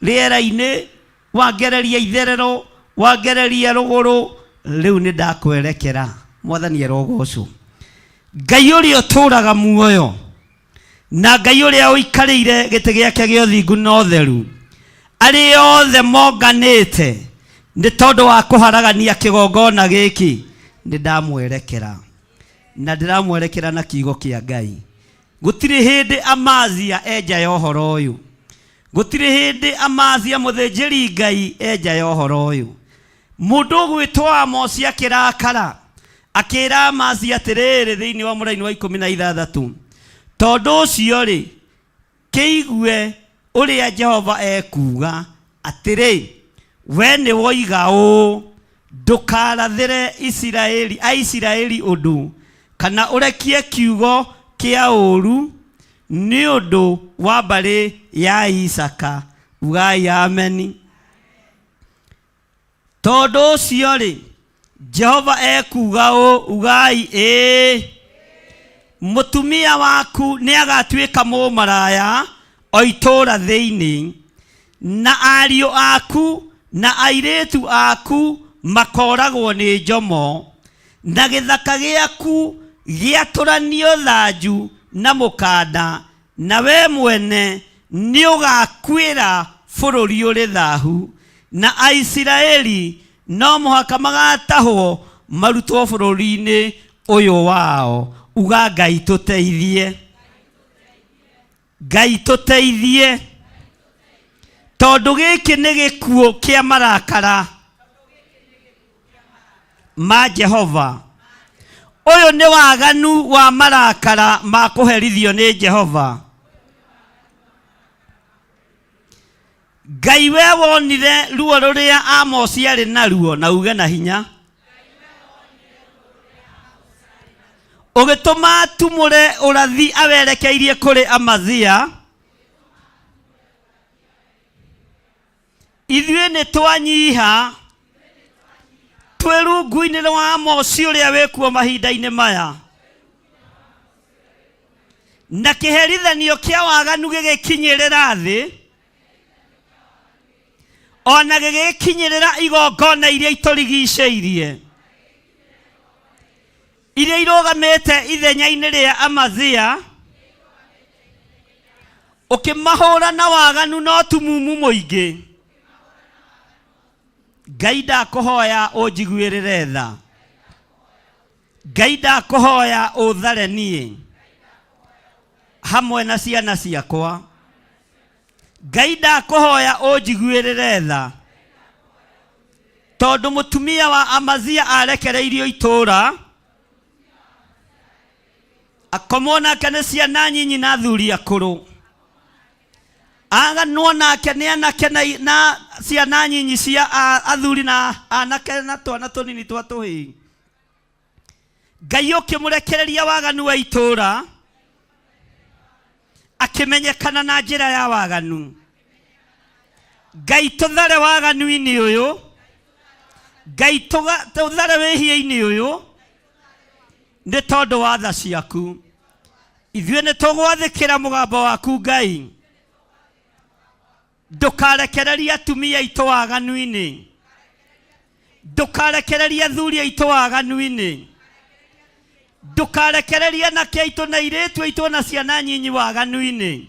rĩera-inĩ, wangereria itherero, wangereria rũgũrũ, rĩu nĩ ndakwerekera. Mwathani arogocwo. Ngai ũrĩa ũtũũraga muoyo na Ngai ũrĩa ũikarĩire gĩtĩ gĩake gĩa ũthingu na ũtheru, arĩa othe monganĩte nĩ tondũ wa kũharagania kĩgongona gĩkĩ, nĩ ndamwerekera na ndĩramwerekera na kiugo kĩa Ngai. Gũtirĩ hĩndĩ Amazia enja ya ũhoro ũyũ. Gũtirĩ hĩndĩ Amazia mũthĩnjĩri Ngai enja ya ũhoro ũyũ. Mũndũ ũgwĩtwo Amosi akĩrakara, akĩra Amazia atĩrĩrĩ thĩinĩ wa mũraini wa 16, tondũ ũcio-rĩ, kĩigue ũrĩa Jehova ekuuga, atĩrĩ, we nĩ woiga ũũ, ndũkarathĩre Isiraeli, Aisiraeli ũndũ, kana ũrekie kiugo kĩa ũũru nĩ ũndũ wa mbarĩ ya Isaka. Ugai ameni. Tondũ ũcio-rĩ, Jehova ekuuga ũũ, ugai ĩĩ, mũtumia waku nĩagatuĩka mũmaraya o itũũra thĩinĩ, na ariũ aku na airĩtu aku makooragwo nĩ njomo, na gĩthaka gĩaku gĩatũranio thanju na mũkanda, Na wee mwene nĩũgakuĩra bũrũri ũrĩ thahu, na Aisiraeli no mũhaka magaatahwo marutwo bũrũri-inĩ ũyũ wao. Uga Ngai tũteithie. Ngai tũteithie. Tondũ gĩkĩ nĩ gĩkuũ kĩa marakara ma Jehova. Ũyũ nĩ waganu wa marakara ma kũherithio nĩ Jehova. Ngai we wonire ruo rũrĩa Amosi arĩ naruo na uge na hinya. Ũgĩtũma atumũre ũrathi awerekeirie kũrĩ Amazia. Ithuĩ nĩ twanyiha twĩ rungu-inĩ rwa Amosi ũrĩa wĩkuo mahinda-inĩ maya, na kĩherithanio kĩa waganu gĩgĩkinyĩrĩra thĩ, o na gĩgĩkinyĩrĩra igongona iria itũrigicĩirie, iria irũgamĩte ithenya-inĩ rĩa Amazia, ũkĩmahũra na waganu na ũtumumu mũingĩ. Ngai ndakũhoya ũnjiguĩrĩre tha. Ngai ndakũhoya ũthare niĩ hamwe na ciana ciakwa. Ngai ndakũhoya ũnjiguĩrĩre tha. Tondũ mũtumia wa Amazia arekereirio itũũra, akomwo nake nĩ ciana nyinyi na athuri akũrũ, aganwo nake nĩ anake na, na ciana nyinyi cia athuri na anake na twana tũnini twa tũhĩĩ. Ngai ũkĩmũrekereria waganu wa itũũra, akĩmenyekana na njĩra ya waganu. Ngai tũthare waganu-inĩ ũyũ, Ngai tũthare wĩhia-inĩ ũyũ, nĩ tondũ wa tha ciaku. Ithuĩ nĩ tũgwathĩkĩra mũgambo waku Ngai. Ndũkarekererie atumia aitũ waganu-inĩ. Ndũkarekererie athuri aitũ waganu-inĩ. Ndũkarekererie anake aitũ na airĩtu aitũ na ciana nyinyi waganu-inĩ.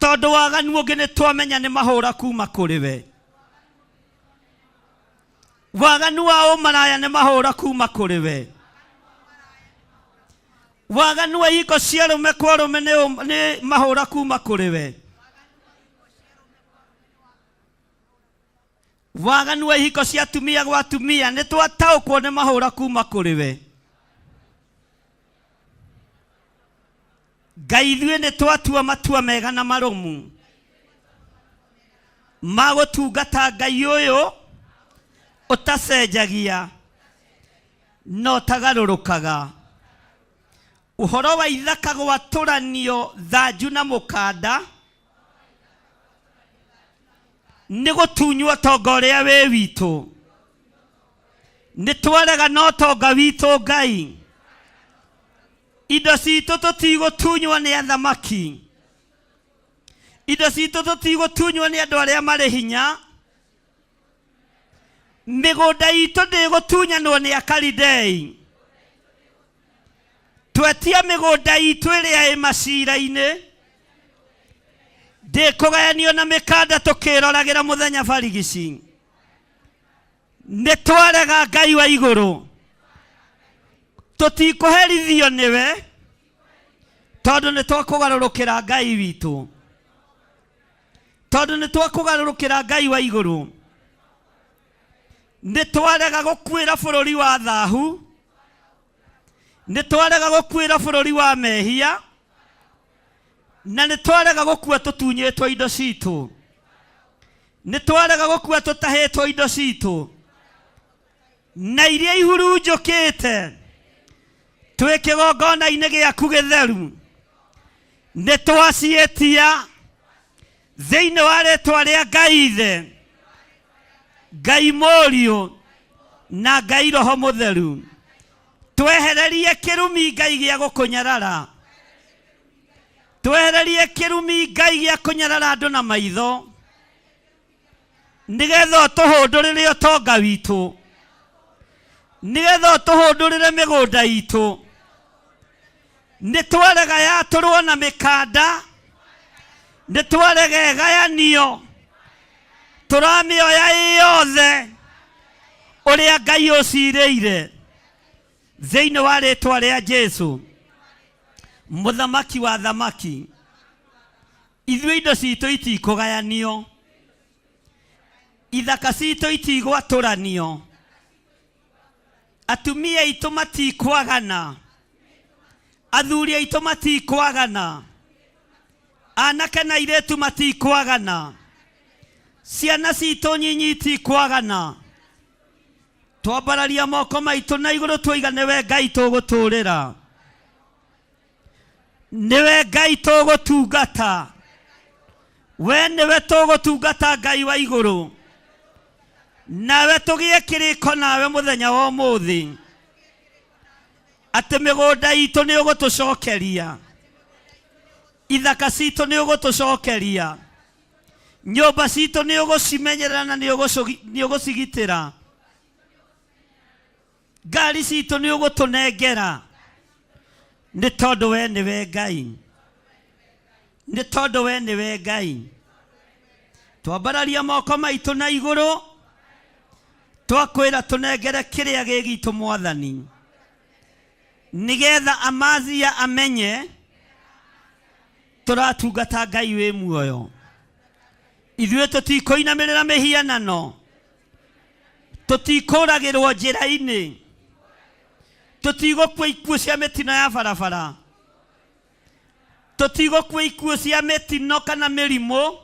Tondũ waganu ũngĩ nĩ twamenya nĩ mahũra kuma kũrĩ we. Waganu wa ũmaraya nĩ mahũra kuma kũrĩ we. Waganu wa ihiko cia arũme kwa arũme nĩ mahũra kuma kũrĩ we. Waganu wa ihiko cia atumia gwa atumia nĩ twataũkwo nĩ mahũra kuma kũrĩ we. Ngai ithuĩ nĩ twatua matua mega na marũmu ma gũtungata Ngai ũyũ ũtacenjagia na ũtagarũrũkaga. Ũhoro wa ithaka gwatũranio thanju na mũkanda nĩ gũtunywo ũtonga ũrĩa wĩ witũ. Nĩ twarega na ũtonga witũ Ngai. Indo citũ tũtigũtunywo nĩ athamaki. Indo citũ tũtigũtunywo nĩ andũ arĩa marĩ hinya. Mĩgũnda itũ ndĩgũtunyanwo nĩ Akalidei. Twetia mĩgũnda itũ ĩrĩa ĩ macira-inĩ, ndĩkũgayanio na mĩkanda tũkĩroragĩra mũthenya barigici. Nĩ twarega Ngai wa igũrũ, tũtikũherithio nĩwe tondũ nĩ twakũgarũrũkĩra Ngai witũ, tondũ nĩ twakũgarũrũkĩra Ngai wa igũrũ. Nĩ twarega gũkuĩra bũrũri wa thahu, nĩ twarega gũkuĩra bũrũri wa mehia, na nĩ twarega gũkua tũtunyĩtwo indo citũ, nĩ twarega gũkua tũtahĩtwo indo citũ, na iria ihurunjũkĩte twĩ kĩgongona-inĩ gĩaku gĩtheru, nĩ twaciĩtia thĩinĩ wa rĩtwa rĩa Ngai Ithe, Ngai Mũriũ na Ngai Roho Mũtheru. Twehererie kĩrumi Ngai gĩa gũkũnyarara, twehererie kĩrumi Ngai gĩa kũnyarara andũ na maitho, nĩgetha ũtũhũndũrĩre ũtonga witũ, nĩgetha ũtũhũndũrĩre mĩgũnda itũ. Nĩ twarega yatũrwo na mĩkanda, nĩ twarega ĩgayanio, tũramĩoya ĩ yothe ũrĩa Ngai ũcirĩire thĩinĩ wa rĩtwa rĩa Jesu mũthamaki wa thamaki. Ithuĩ indo citũ itikũgayanio, ithaka citũ itigwatũranio, atumia aitũ matikwagana, athuri aitũ matikwagana, anake na airĩtu matikwagana, ciana citũ nyinyi itikwagana. Twambararia moko maitũ na igũrũ twoiga nĩwe Ngai tũgũtũrĩra, nĩwe Ngai tũgũtungata, we nĩwe tũgũtungata Ngai wa igũrũ, nawe tũgĩe kĩrĩko nawe mũthenya wa ũmũthĩ atĩ mĩgũnda itũ nĩ ũgũtũcokeria, ithaka citũ nĩ ũgũtũcokeria, nyũmba citũ nĩ ũgũcimenyerera na nĩ ũgũcigitĩra, ngari citũ nĩ ũgũtũnengera, nĩ tondũ we nĩwe Ngai, nĩ tondũ we nĩwe Ngai. Twambararia moko maitũ na igũrũ, twakwĩra tũnengere kĩrĩa gĩ gitũ Mwathani, nĩgetha Amazia amenye tũratungata Ngai wĩ muoyo. Ithuĩ tũtikũinamĩrĩra mĩhianano, tũtikũragĩrwo njĩra-inĩ, tũtigũkua ikuũ cia mĩtino ya barabara, tũtigũkua ikuũ cia mĩtino kana mĩrimũ,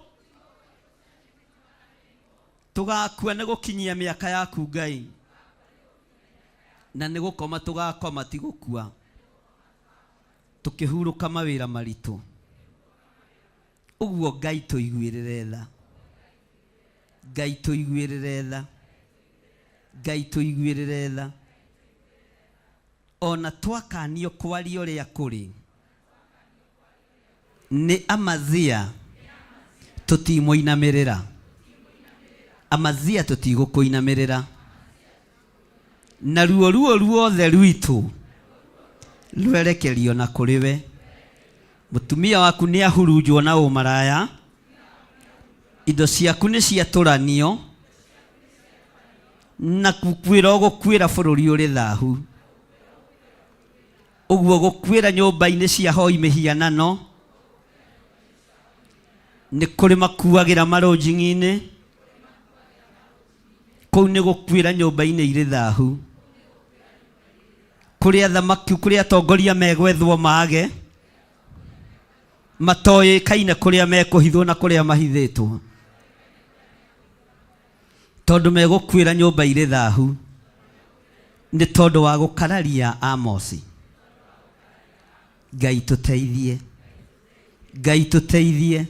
tũgakua nĩ gũkinyia mĩaka yaku Ngai, na nĩ gũkoma tũgakoma ti gũkua, tũkĩhurũka mawĩra maritũ. Ũguo Ngai tũiguĩrĩre tha, Ngai tũiguĩrĩre tha, Ngai tũiguĩrĩre tha. Ona twakanio kwaria ũrĩa kũrĩ nĩ Amazia, tũtimũinamĩrĩra. Amazia tũtigũkũinamĩrĩra na ruo ruo ruothe rwitũ rwerekerio na kũrĩ we. Mũtumia waku nĩ ahurunjwo na ũmaraya, indo ciaku nĩ ciatũranio, na gũkuĩra ũgũkuĩra bũrũri ũrĩ thahu. Ũguo gũkuĩra nyũmba-inĩ cia hoi mĩhianano, nĩ kũrĩ makuagĩra marũnjing'i-inĩ, kũu nĩ gũkuĩra nyũmba-inĩ irĩ thahu, kũrĩa athamaki, kũrĩa atongoria megwethwo mage, matoĩkaine kũrĩa mekũhithwo na kũrĩa mahithĩtwo, tondũ megũkuĩra nyũmba irĩ thahu nĩ tondũ wa gũkararia Amosi. Ngai tũteithie, Ngai tũteithie,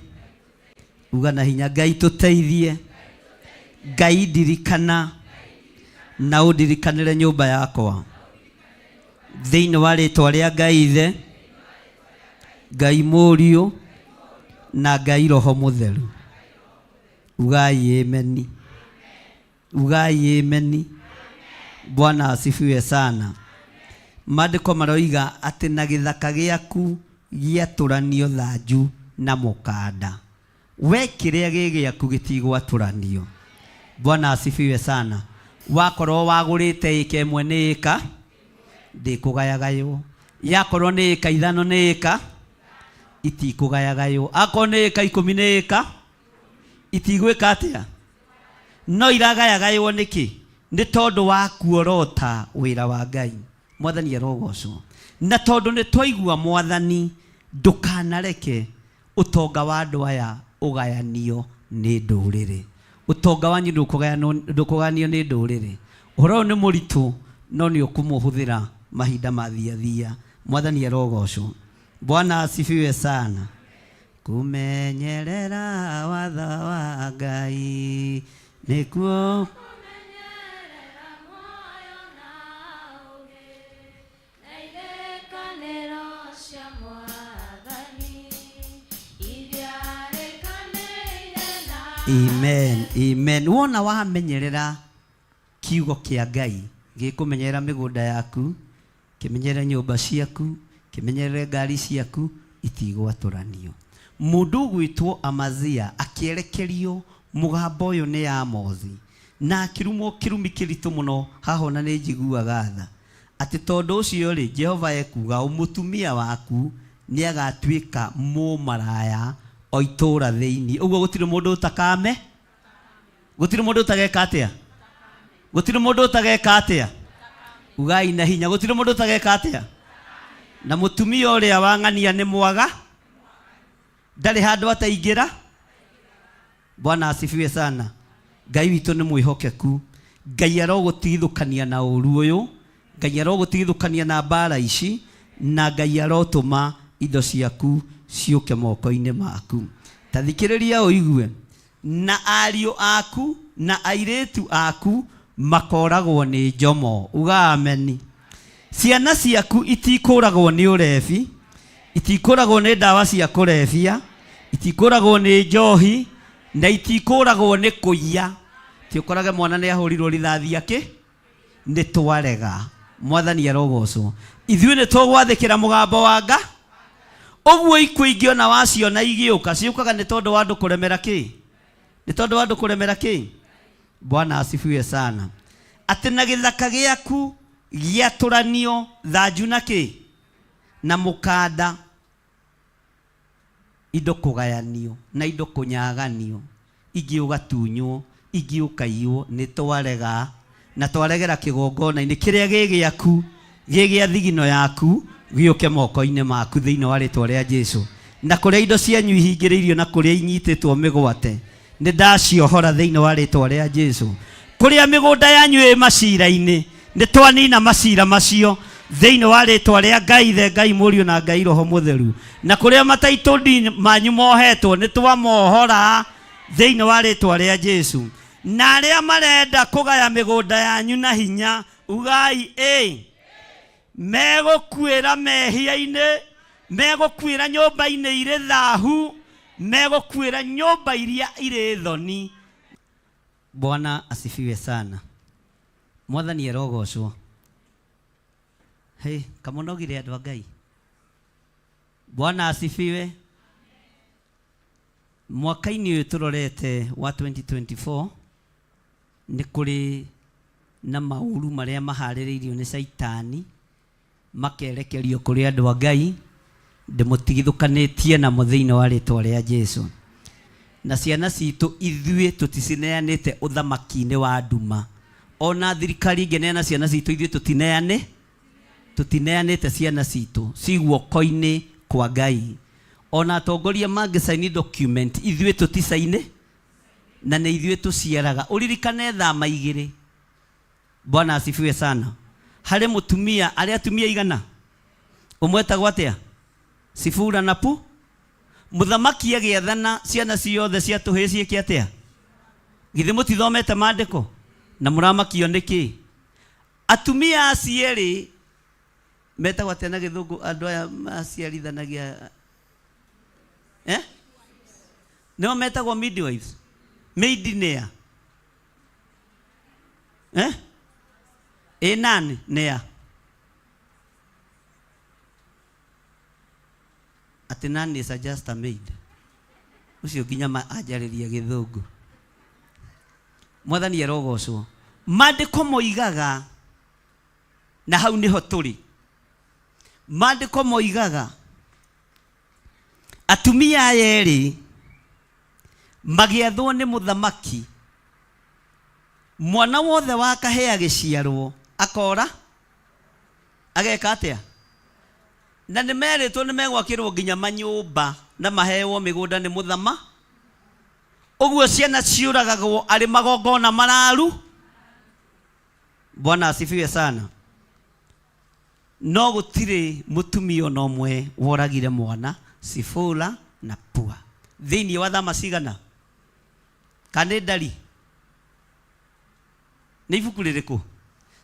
uga na hinya, Ngai tũteithie, Ngai ndirikana na ũndirikanĩre nyũmba yakwa thĩinĩ wa rĩtwa rĩa Ngai Ithe, Ngai Mũriũ na Ngai Roho Mũtheru. Ugai ameni, ugai ameni. Bwana asifiwe sana. Maandĩko maroiga atĩ na gĩthaka gĩaku gĩatũranio thanju na mũkanda, we kĩrĩa gĩ gĩaku gĩtigwatũranio. Bwana asifiwe sana. Wakorwo wagũrĩte ĩka ĩmwe nĩ ĩka ndĩkũgayagaywo, yakorwo nĩ ĩka 5 nĩ ĩka itikũgayagaywo, akorwo nĩ ĩka 10 nĩ ĩka itigwĩka atĩa, no iragayagaywo nĩkĩ? Nĩ tondũ wa kuorota wĩra wa Ngai. Mwathani arogocwo. Na tondũ nĩ twaigua Mwathani, ndũkanareke ũtonga wa andũ aya ũgayanio nĩ ndũrĩrĩ. Ũtonga wanyu ndũkũgayanio nĩ ndũrĩrĩ. Ũhoro ũyũ nĩ mũritũ, no nĩ ũkũmũhũthĩra mahinda mathiathia. Mwathani arogocwo. Bwana asifiwe sana. Kũmenyerera watho wa Ngai nĩkuo Amen, amen. Wona wamenyerera kiugo kĩa Ngai gĩkũmenyerera mĩgũnda yaku, kĩmenyerere nyũmba ciaku, kĩmenyerere ngari ciaku, itigwatũranio. Mũndũ ũgwĩtwo Amazia akĩerekerio mũgambo ũyũ nĩ Amosi, na akĩrumwo kĩrumi kĩritũ mũno, haha ona nĩ njiguaga tha, atĩ tondũ ũcio rĩ, Jehova ekuga ũũ, mũtumia waku nĩ agatuĩka mũmaraya o itũũra thĩinĩ. Ũguo gũtirĩ mũndũ ũtakame, gũtirĩ mũndũ ũtageka atĩa, gũtirĩ mũndũ ũtageka atĩa, ugai na hinya, gũtirĩ mũndũ ũtageka atĩa. Na mũtumia ũrĩa wang'ania nĩ mwaga, ndarĩ handũ ataingĩra. Bwana asifiwe sana. Ngai witũ nĩ mwĩhokeku. Ngai arogũtigithũkania na ũru ũyũ, Ngai arogũtigithũkania na mbara ici, na Ngai arotũma indo ciaku ciũke moko-inĩ maku. Ta thikĩrĩria ũigue, na ariũ aku na airĩtu aku makoragwo nĩ njomo. Uga ameni. Ciana ciaku itikũragwo nĩ ũrebi, itikũragwo nĩ ndawa cia kũrebia, itikũragwo nĩ njohi, na itikũragwo nĩ kũiya. Ti ũkorage mwana nĩ ahũrirwo rithathi akĩ nĩ twarega. Mwathani arogocwo. Ithuĩ nĩ tũgwathĩkĩra mũgambo wa Nga. Ũguo ikuũ ingĩ ona waciona igĩũka, ciũkaga nĩ tondũ wa andũ kũremera kĩ? Nĩ tondũ wa andũ kũremera kĩ? Bwana asifiwe sana. Atĩ na gĩthaka gĩaku gĩatũranio thanju na kĩ? Na mũkanda, indo kũgayanio na indo kũnyaganio, ingĩ ũgatunywo, ingĩ ũkaiywo. Nĩ twarega, na twaregera kĩgongona-inĩ kĩrĩa gĩ gĩaku, gĩ gĩa thigino yaku, gĩũke moko-inĩ maku thĩinĩ wa rĩtwa rĩa Jesu. Na kũrĩa indo cianyu ihingĩrĩirio na kũrĩa inyitĩtwo mĩgwate, nĩ ndaciohora thĩinĩ wa rĩtwa rĩa Jesu. Kũrĩa mĩgũnda yanyu ĩ macira-inĩ, nĩ twanina macira macio thĩinĩ wa rĩtwa rĩa Ngai Ithe, Ngai Mũriũ na Ngai Roho Mũtheru. Na kũrĩa mataitũ manyu mohetwo, nĩ twamohora thĩinĩ wa rĩtwa rĩa Jesu. Na arĩa marenda kũgaya mĩgũnda yanyu na hinya, ugai ĩ, megũkuĩra mehia-inĩ, megũkuĩra nyũmba-inĩ irĩ thahu, megũkuĩra nyũmba iria irĩ thoni. Bwana asifiwe sana. Mwathani arogocwo. Hey, kamunogire andu a Ngai. Bwana asifiwe. Mwaka-inĩ ũyũ tũrorete wa 2024 nĩ kũrĩ na maũru marĩa maharĩrĩirio nĩ Caitani makerekerio kũrĩ andũ a Ngai, ndĩmũtigithũkanĩtie namo thĩinĩ wa rĩtwa rĩa Jesu. Na ciana citũ ithuĩ tũticineanĩte ũthamaki-inĩ wa nduma. Ona thirikari ĩngĩneana ciana citũ ithuĩ tũtineanĩte ciana citũ ci guoko-inĩ kwa Ngai. Ona atongoria mangĩcaini document ithuĩ tũticaine, na nĩ ithuĩ tũciaraga. Ũririkane thama igĩrĩ. Bwana asifiwe sana. Harĩ mũtumia, arĩ atumia igana? Ũmwe etagwo atĩa? Sifura na Pu. Mũthamaki agĩathana ciana ciothe cia tũhĩĩ ciĩke atĩa? Githĩ mũtithomete maandĩko? Na mũramakio nĩkĩ? Atumia acio erĩ metagwo atĩa na gĩthũngũ andũ aya maciarithanagia? Nĩo metagwo midwives? Maid nĩa? Ĩ nani nĩa? Atĩ nani is a just a maid. Ũcio nginya anjarĩria gĩthũngũ. Mwathani arogocwo. Maandĩko moigaga, na hau nĩho tũrĩ. Maandĩko moigaga atumia aya erĩ magĩathwo nĩ mũthamaki, mwana wothe wa kahĩĩ agĩciarwo akora ageka atĩa? Na nĩ merĩtwo nĩ megwakĩrwo nginya manyũmba na mahewo mĩgũnda nĩ mũthama. Ũguo ciana ciũragagwo arĩ magongona mararu. Bwana asifiwe sana. No gũtirĩ mũtumia ona ũmwe woragire mwana Sifura na Pua thĩinĩ wa thama cigana? Kana nĩ ndari? Nĩ ibuku rĩrĩkũ?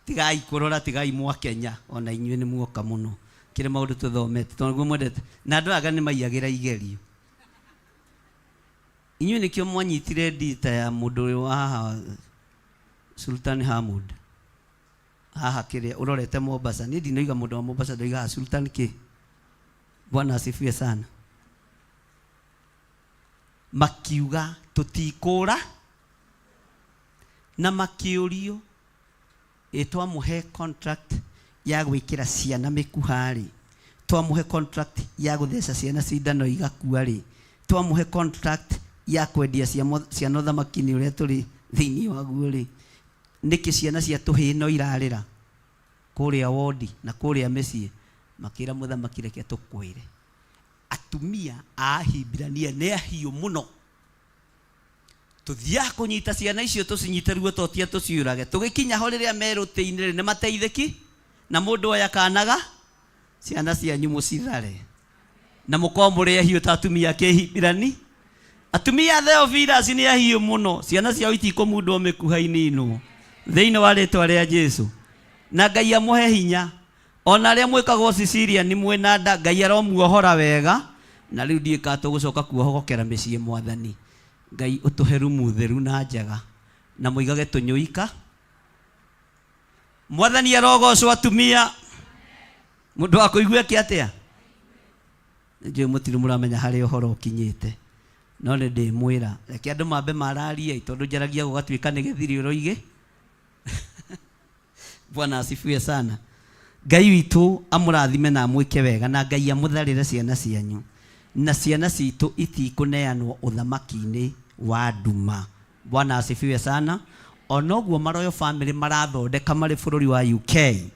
Tigai kũrora, tigai mwakenya, ona inyuĩ nĩ muoka mũno. Kĩrĩ maũndũ tũthomete, tondũ nĩguo mwendete. Na andũ aya nĩ maiyagĩra igerio. Inyuĩ nĩkĩo mwanyitire ndita ya mũndũ ũyũ wa haha Sultan Hamud. Haha kĩrĩa ũrorete Mombasa. Niĩ ndinoiga mũndũ wa Mombasa, ndoigaga Sultan kĩ. Bwana asifiwe sana. Makiuga tũtikũra, na makĩũrio ĩ twamũhe contract ya gwĩkĩra ciana mĩkuha rĩ, twamũhe contract ya gũtheca ciana cindano igakua rĩ, twamũhe contract ya kwendia ciana ũthamaki-inĩ ũrĩa tũrĩ thĩinĩ waguo rĩ, nĩkĩ ciana cia tũhĩĩ no irarĩra kũrĩa wodi na kũrĩa mĩciĩ? Makĩra mũthamaki reke tũkwĩre, atumia a Ahibirania nĩ ahiũ mũno, tũthiaga kũnyita ciana icio tũcinyite ruo totia tũciũrage, tũgĩkinya ho rĩrĩa merũtĩ-inĩ rĩ, nĩ mateithĩki na mũndũ oya kanaga ciana cianyu mũcithare na mũkorwo mũrĩ ahiũ ta atumia a Kĩhibirani. Atumia a Theophilus nĩ ahiũ mũno, ciana ciao itikũmundwo mĩkuha-inĩ ĩno thĩinĩ wa rĩtwa rĩa Jesu. Na Ngai amũhe hinya. Ona arĩa mwĩkagwo Sicilia nĩ mwĩna nda, Ngai aromuohora wega. Na rĩu ndiũĩ kana tũgũcoka kuohokera mĩciĩ Mwathani. Ngai ũtũhe rumu theru na njega, na mũigage tũnyũika. Mwathani arogocwo atumia. Mũndũ wa kũigua eke atĩa? Njũĩ mũtirĩ mũramenya harĩa ũhoro ũkinyĩte, no nĩ ndĩmwĩra, reke andũ mambe mararie, tondũ njaragia gũgatuĩka nĩ gĩthiri ũroigĩ. Bwana asifiwe sana. Ngai witũ amũrathime na amwĩke wega, na Ngai amũtharĩre ciana cianyu, na ciana citũ itikũneanwo ũthamaki-inĩ wa nduma. Bwana asifiwe sana. Ona ũguo maroyo family marathondeka marĩ bũrũri wa UK,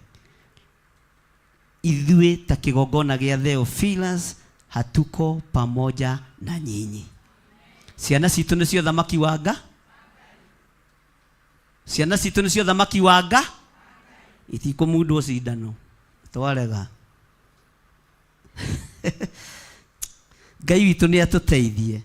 ithuĩ ta kĩgongona gĩa Theophilus hatuko pamoja na nyinyi. Ciana citũ nĩcio thamaki wa nga, ciana citũ nĩcio thamaki wa nga, itikũmundwo cindano twarega. Ngai witũ nĩ atũteithie.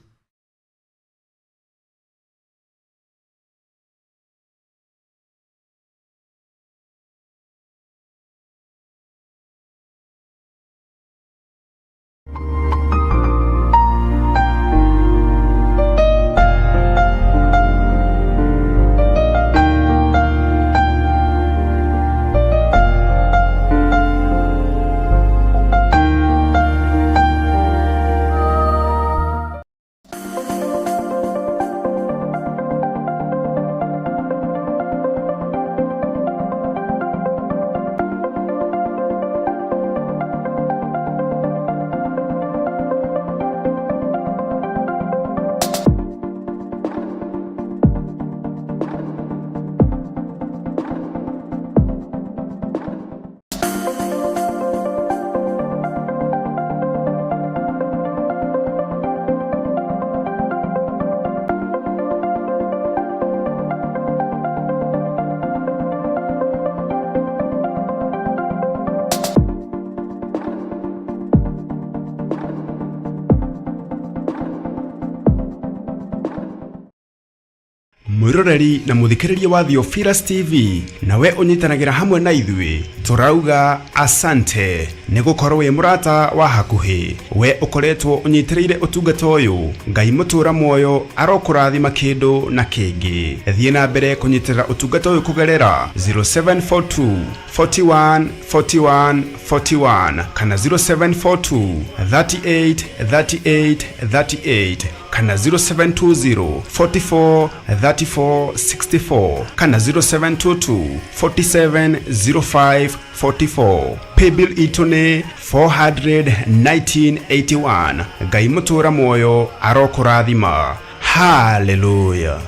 Mwĩroreri na mũthikĩrĩria wa Theophilus TV, nawe ũnyitanagĩra hamwe na ithuĩ, tũrauga asante nĩ gũkorwo wĩ mũrata wa hakuhĩ. We ũkoretwo ũnyitĩrĩire ũtungata ũyũ, Ngai mũtũra muoyo arokũrathima kĩndũ na kĩngĩ. Thiĩ na mbere kũnyitĩrĩra ũtungata ũyũ kũgerera 0742 41 41 41 kana 0742 38 38 38 kana 0720 44 34 64 kana 0722 47 05 44. Paybill itũ nĩ 41981. Ngai mũtũra muoyo arokũrathima. Haleluya.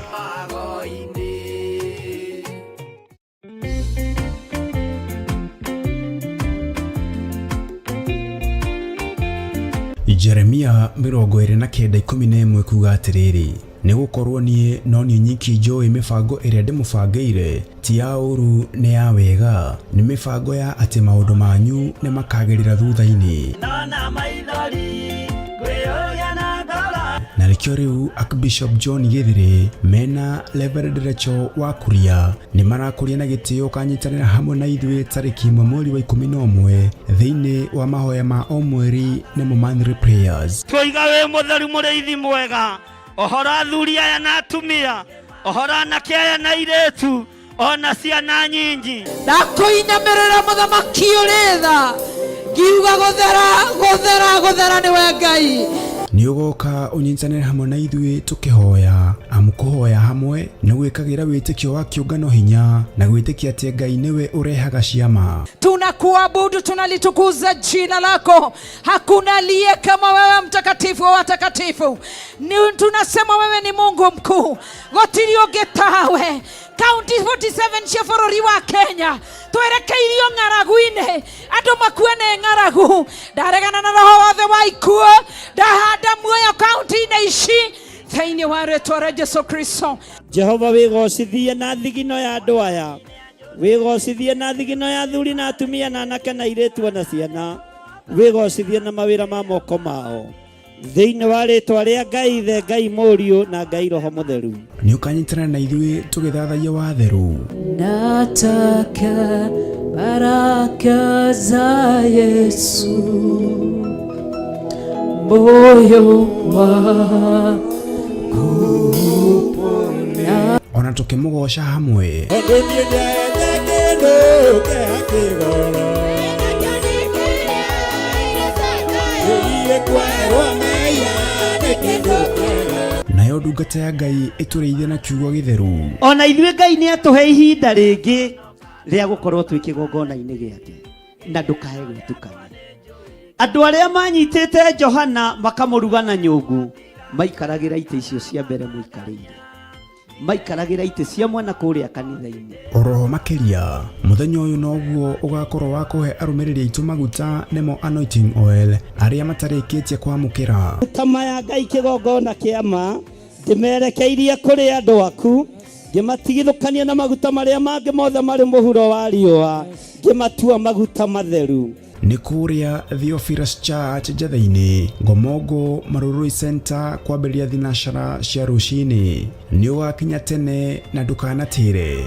Jeremia 29:11 kuga atĩrĩrĩ, nĩ gũkorwo niĩ no niĩ nyiki njũĩ mĩbango ĩrĩa ndĩmũbangĩire, ti ya ũũru nĩ ya wega, nĩ mĩbango ya atĩ maũndũ manyu nĩ makagĩrĩra thutha-inĩ. Na nĩkĩo rĩu Archbishop John Gĩthĩrĩ mena Reverend Rachel wa Kuria nĩ marakũria na gĩtĩo kanyitanĩra hamwe na ithuĩ tarĩki 1 mweri wa 11 thĩinĩ wa mahoya ma o mweri nĩmo monthly prayers. Twoiga wĩ mũtheru mũrĩithi mwega, ũhoro athuri aya na atumia, ũhoro anake aya na airĩtu, ona ciana nyinyi. Ndakũinamĩrĩra mũthamaki ũrĩ tha, ngiuga gũthera gũthera gũthera nĩwe Ngai. Nĩ ũgoka ũnyitanĩre hamwe na ithuĩ tũkĩhoya, amu kũhoya hamwe nĩ gwĩkagĩra wĩtĩkio wa kĩũngano hinya na gwĩtĩkia atĩ Ngai nĩwe ũrehaga ciama. Tunakuabudu, tunalitukuza jina lako. Hakuna aliye kama wewe, mtakatifu wa watakatifu. Tunasema wewe ni Mungu mkuu, gũtirĩ ũngĩ tawe. Kaunti 47 cia bũrũri wa Kenya twerekeirio ng'aragu-inĩ, andũ makue nĩ ng'aragu. Ndaregana na roho wothe wa ikuũ, ndahanda muoyo kaunti-inĩ ici thĩinĩ wa rĩtwa rĩa Jesu Kristo. Jehova wĩgocithie na thigino ya andũ aya, wĩgocithie na thigino ya athuri na atumia na anake na airĩtu ona ciana, wĩgocithie na mawĩra ma moko mao thĩinĩ wa rĩtwa rĩa Ngai Ithe, Ngai Mũriũ na Ngai Roho Mũtheru. Nĩ ũkanyitanĩra na ithuĩ tũgĩthathaiya watheru. Nataka baraka za Yesu, moyo wangu upone. Ona tũkĩmũgoca hamwe. Tondũ niĩ ndiaete kĩndũ kĩa kĩgoro. Ĩgiĩ kwerwo mehia nĩ kĩndũ kĩega. Nayo ndungata ya Ngai ĩtũrĩithie na kiugo gĩtheru. Ona ithuĩ Ngai nĩ atũhe ihinda rĩngĩ rĩa gũkorwo twĩ kĩgongona-inĩ gĩake, na ndũkae gwĩtukania. Andũ arĩa manyitĩte Johana makamũruga na nyũngũ maikaragĩra itĩ icio cia mbere mũikarĩire, maikaragĩra itĩ cia mwena kũrĩa kanitha-inĩ. Oroho makĩria mũthenya ũyũ noguo ũgakorwo wa kũhe arũmĩrĩri aitũ maguta nĩmo anointing oil arĩa matarĩkĩtie kwamũkĩra. Maguta maya Ngai kĩgongona kĩa ma ndĩmerekeirie kũrĩ andũ aku, ngĩmatigithũkania na maguta marĩa mangĩ mothe marĩ mũhuro wa riũa, ngĩmatua maguta matheru. Nĩ kũrĩa Theophilus Church Njatheinĩ, Ngomongo Marurui Center kwambĩrĩria thinacara cia rũcinĩ. Nĩ ũgakinya tene na ndũkanatĩre.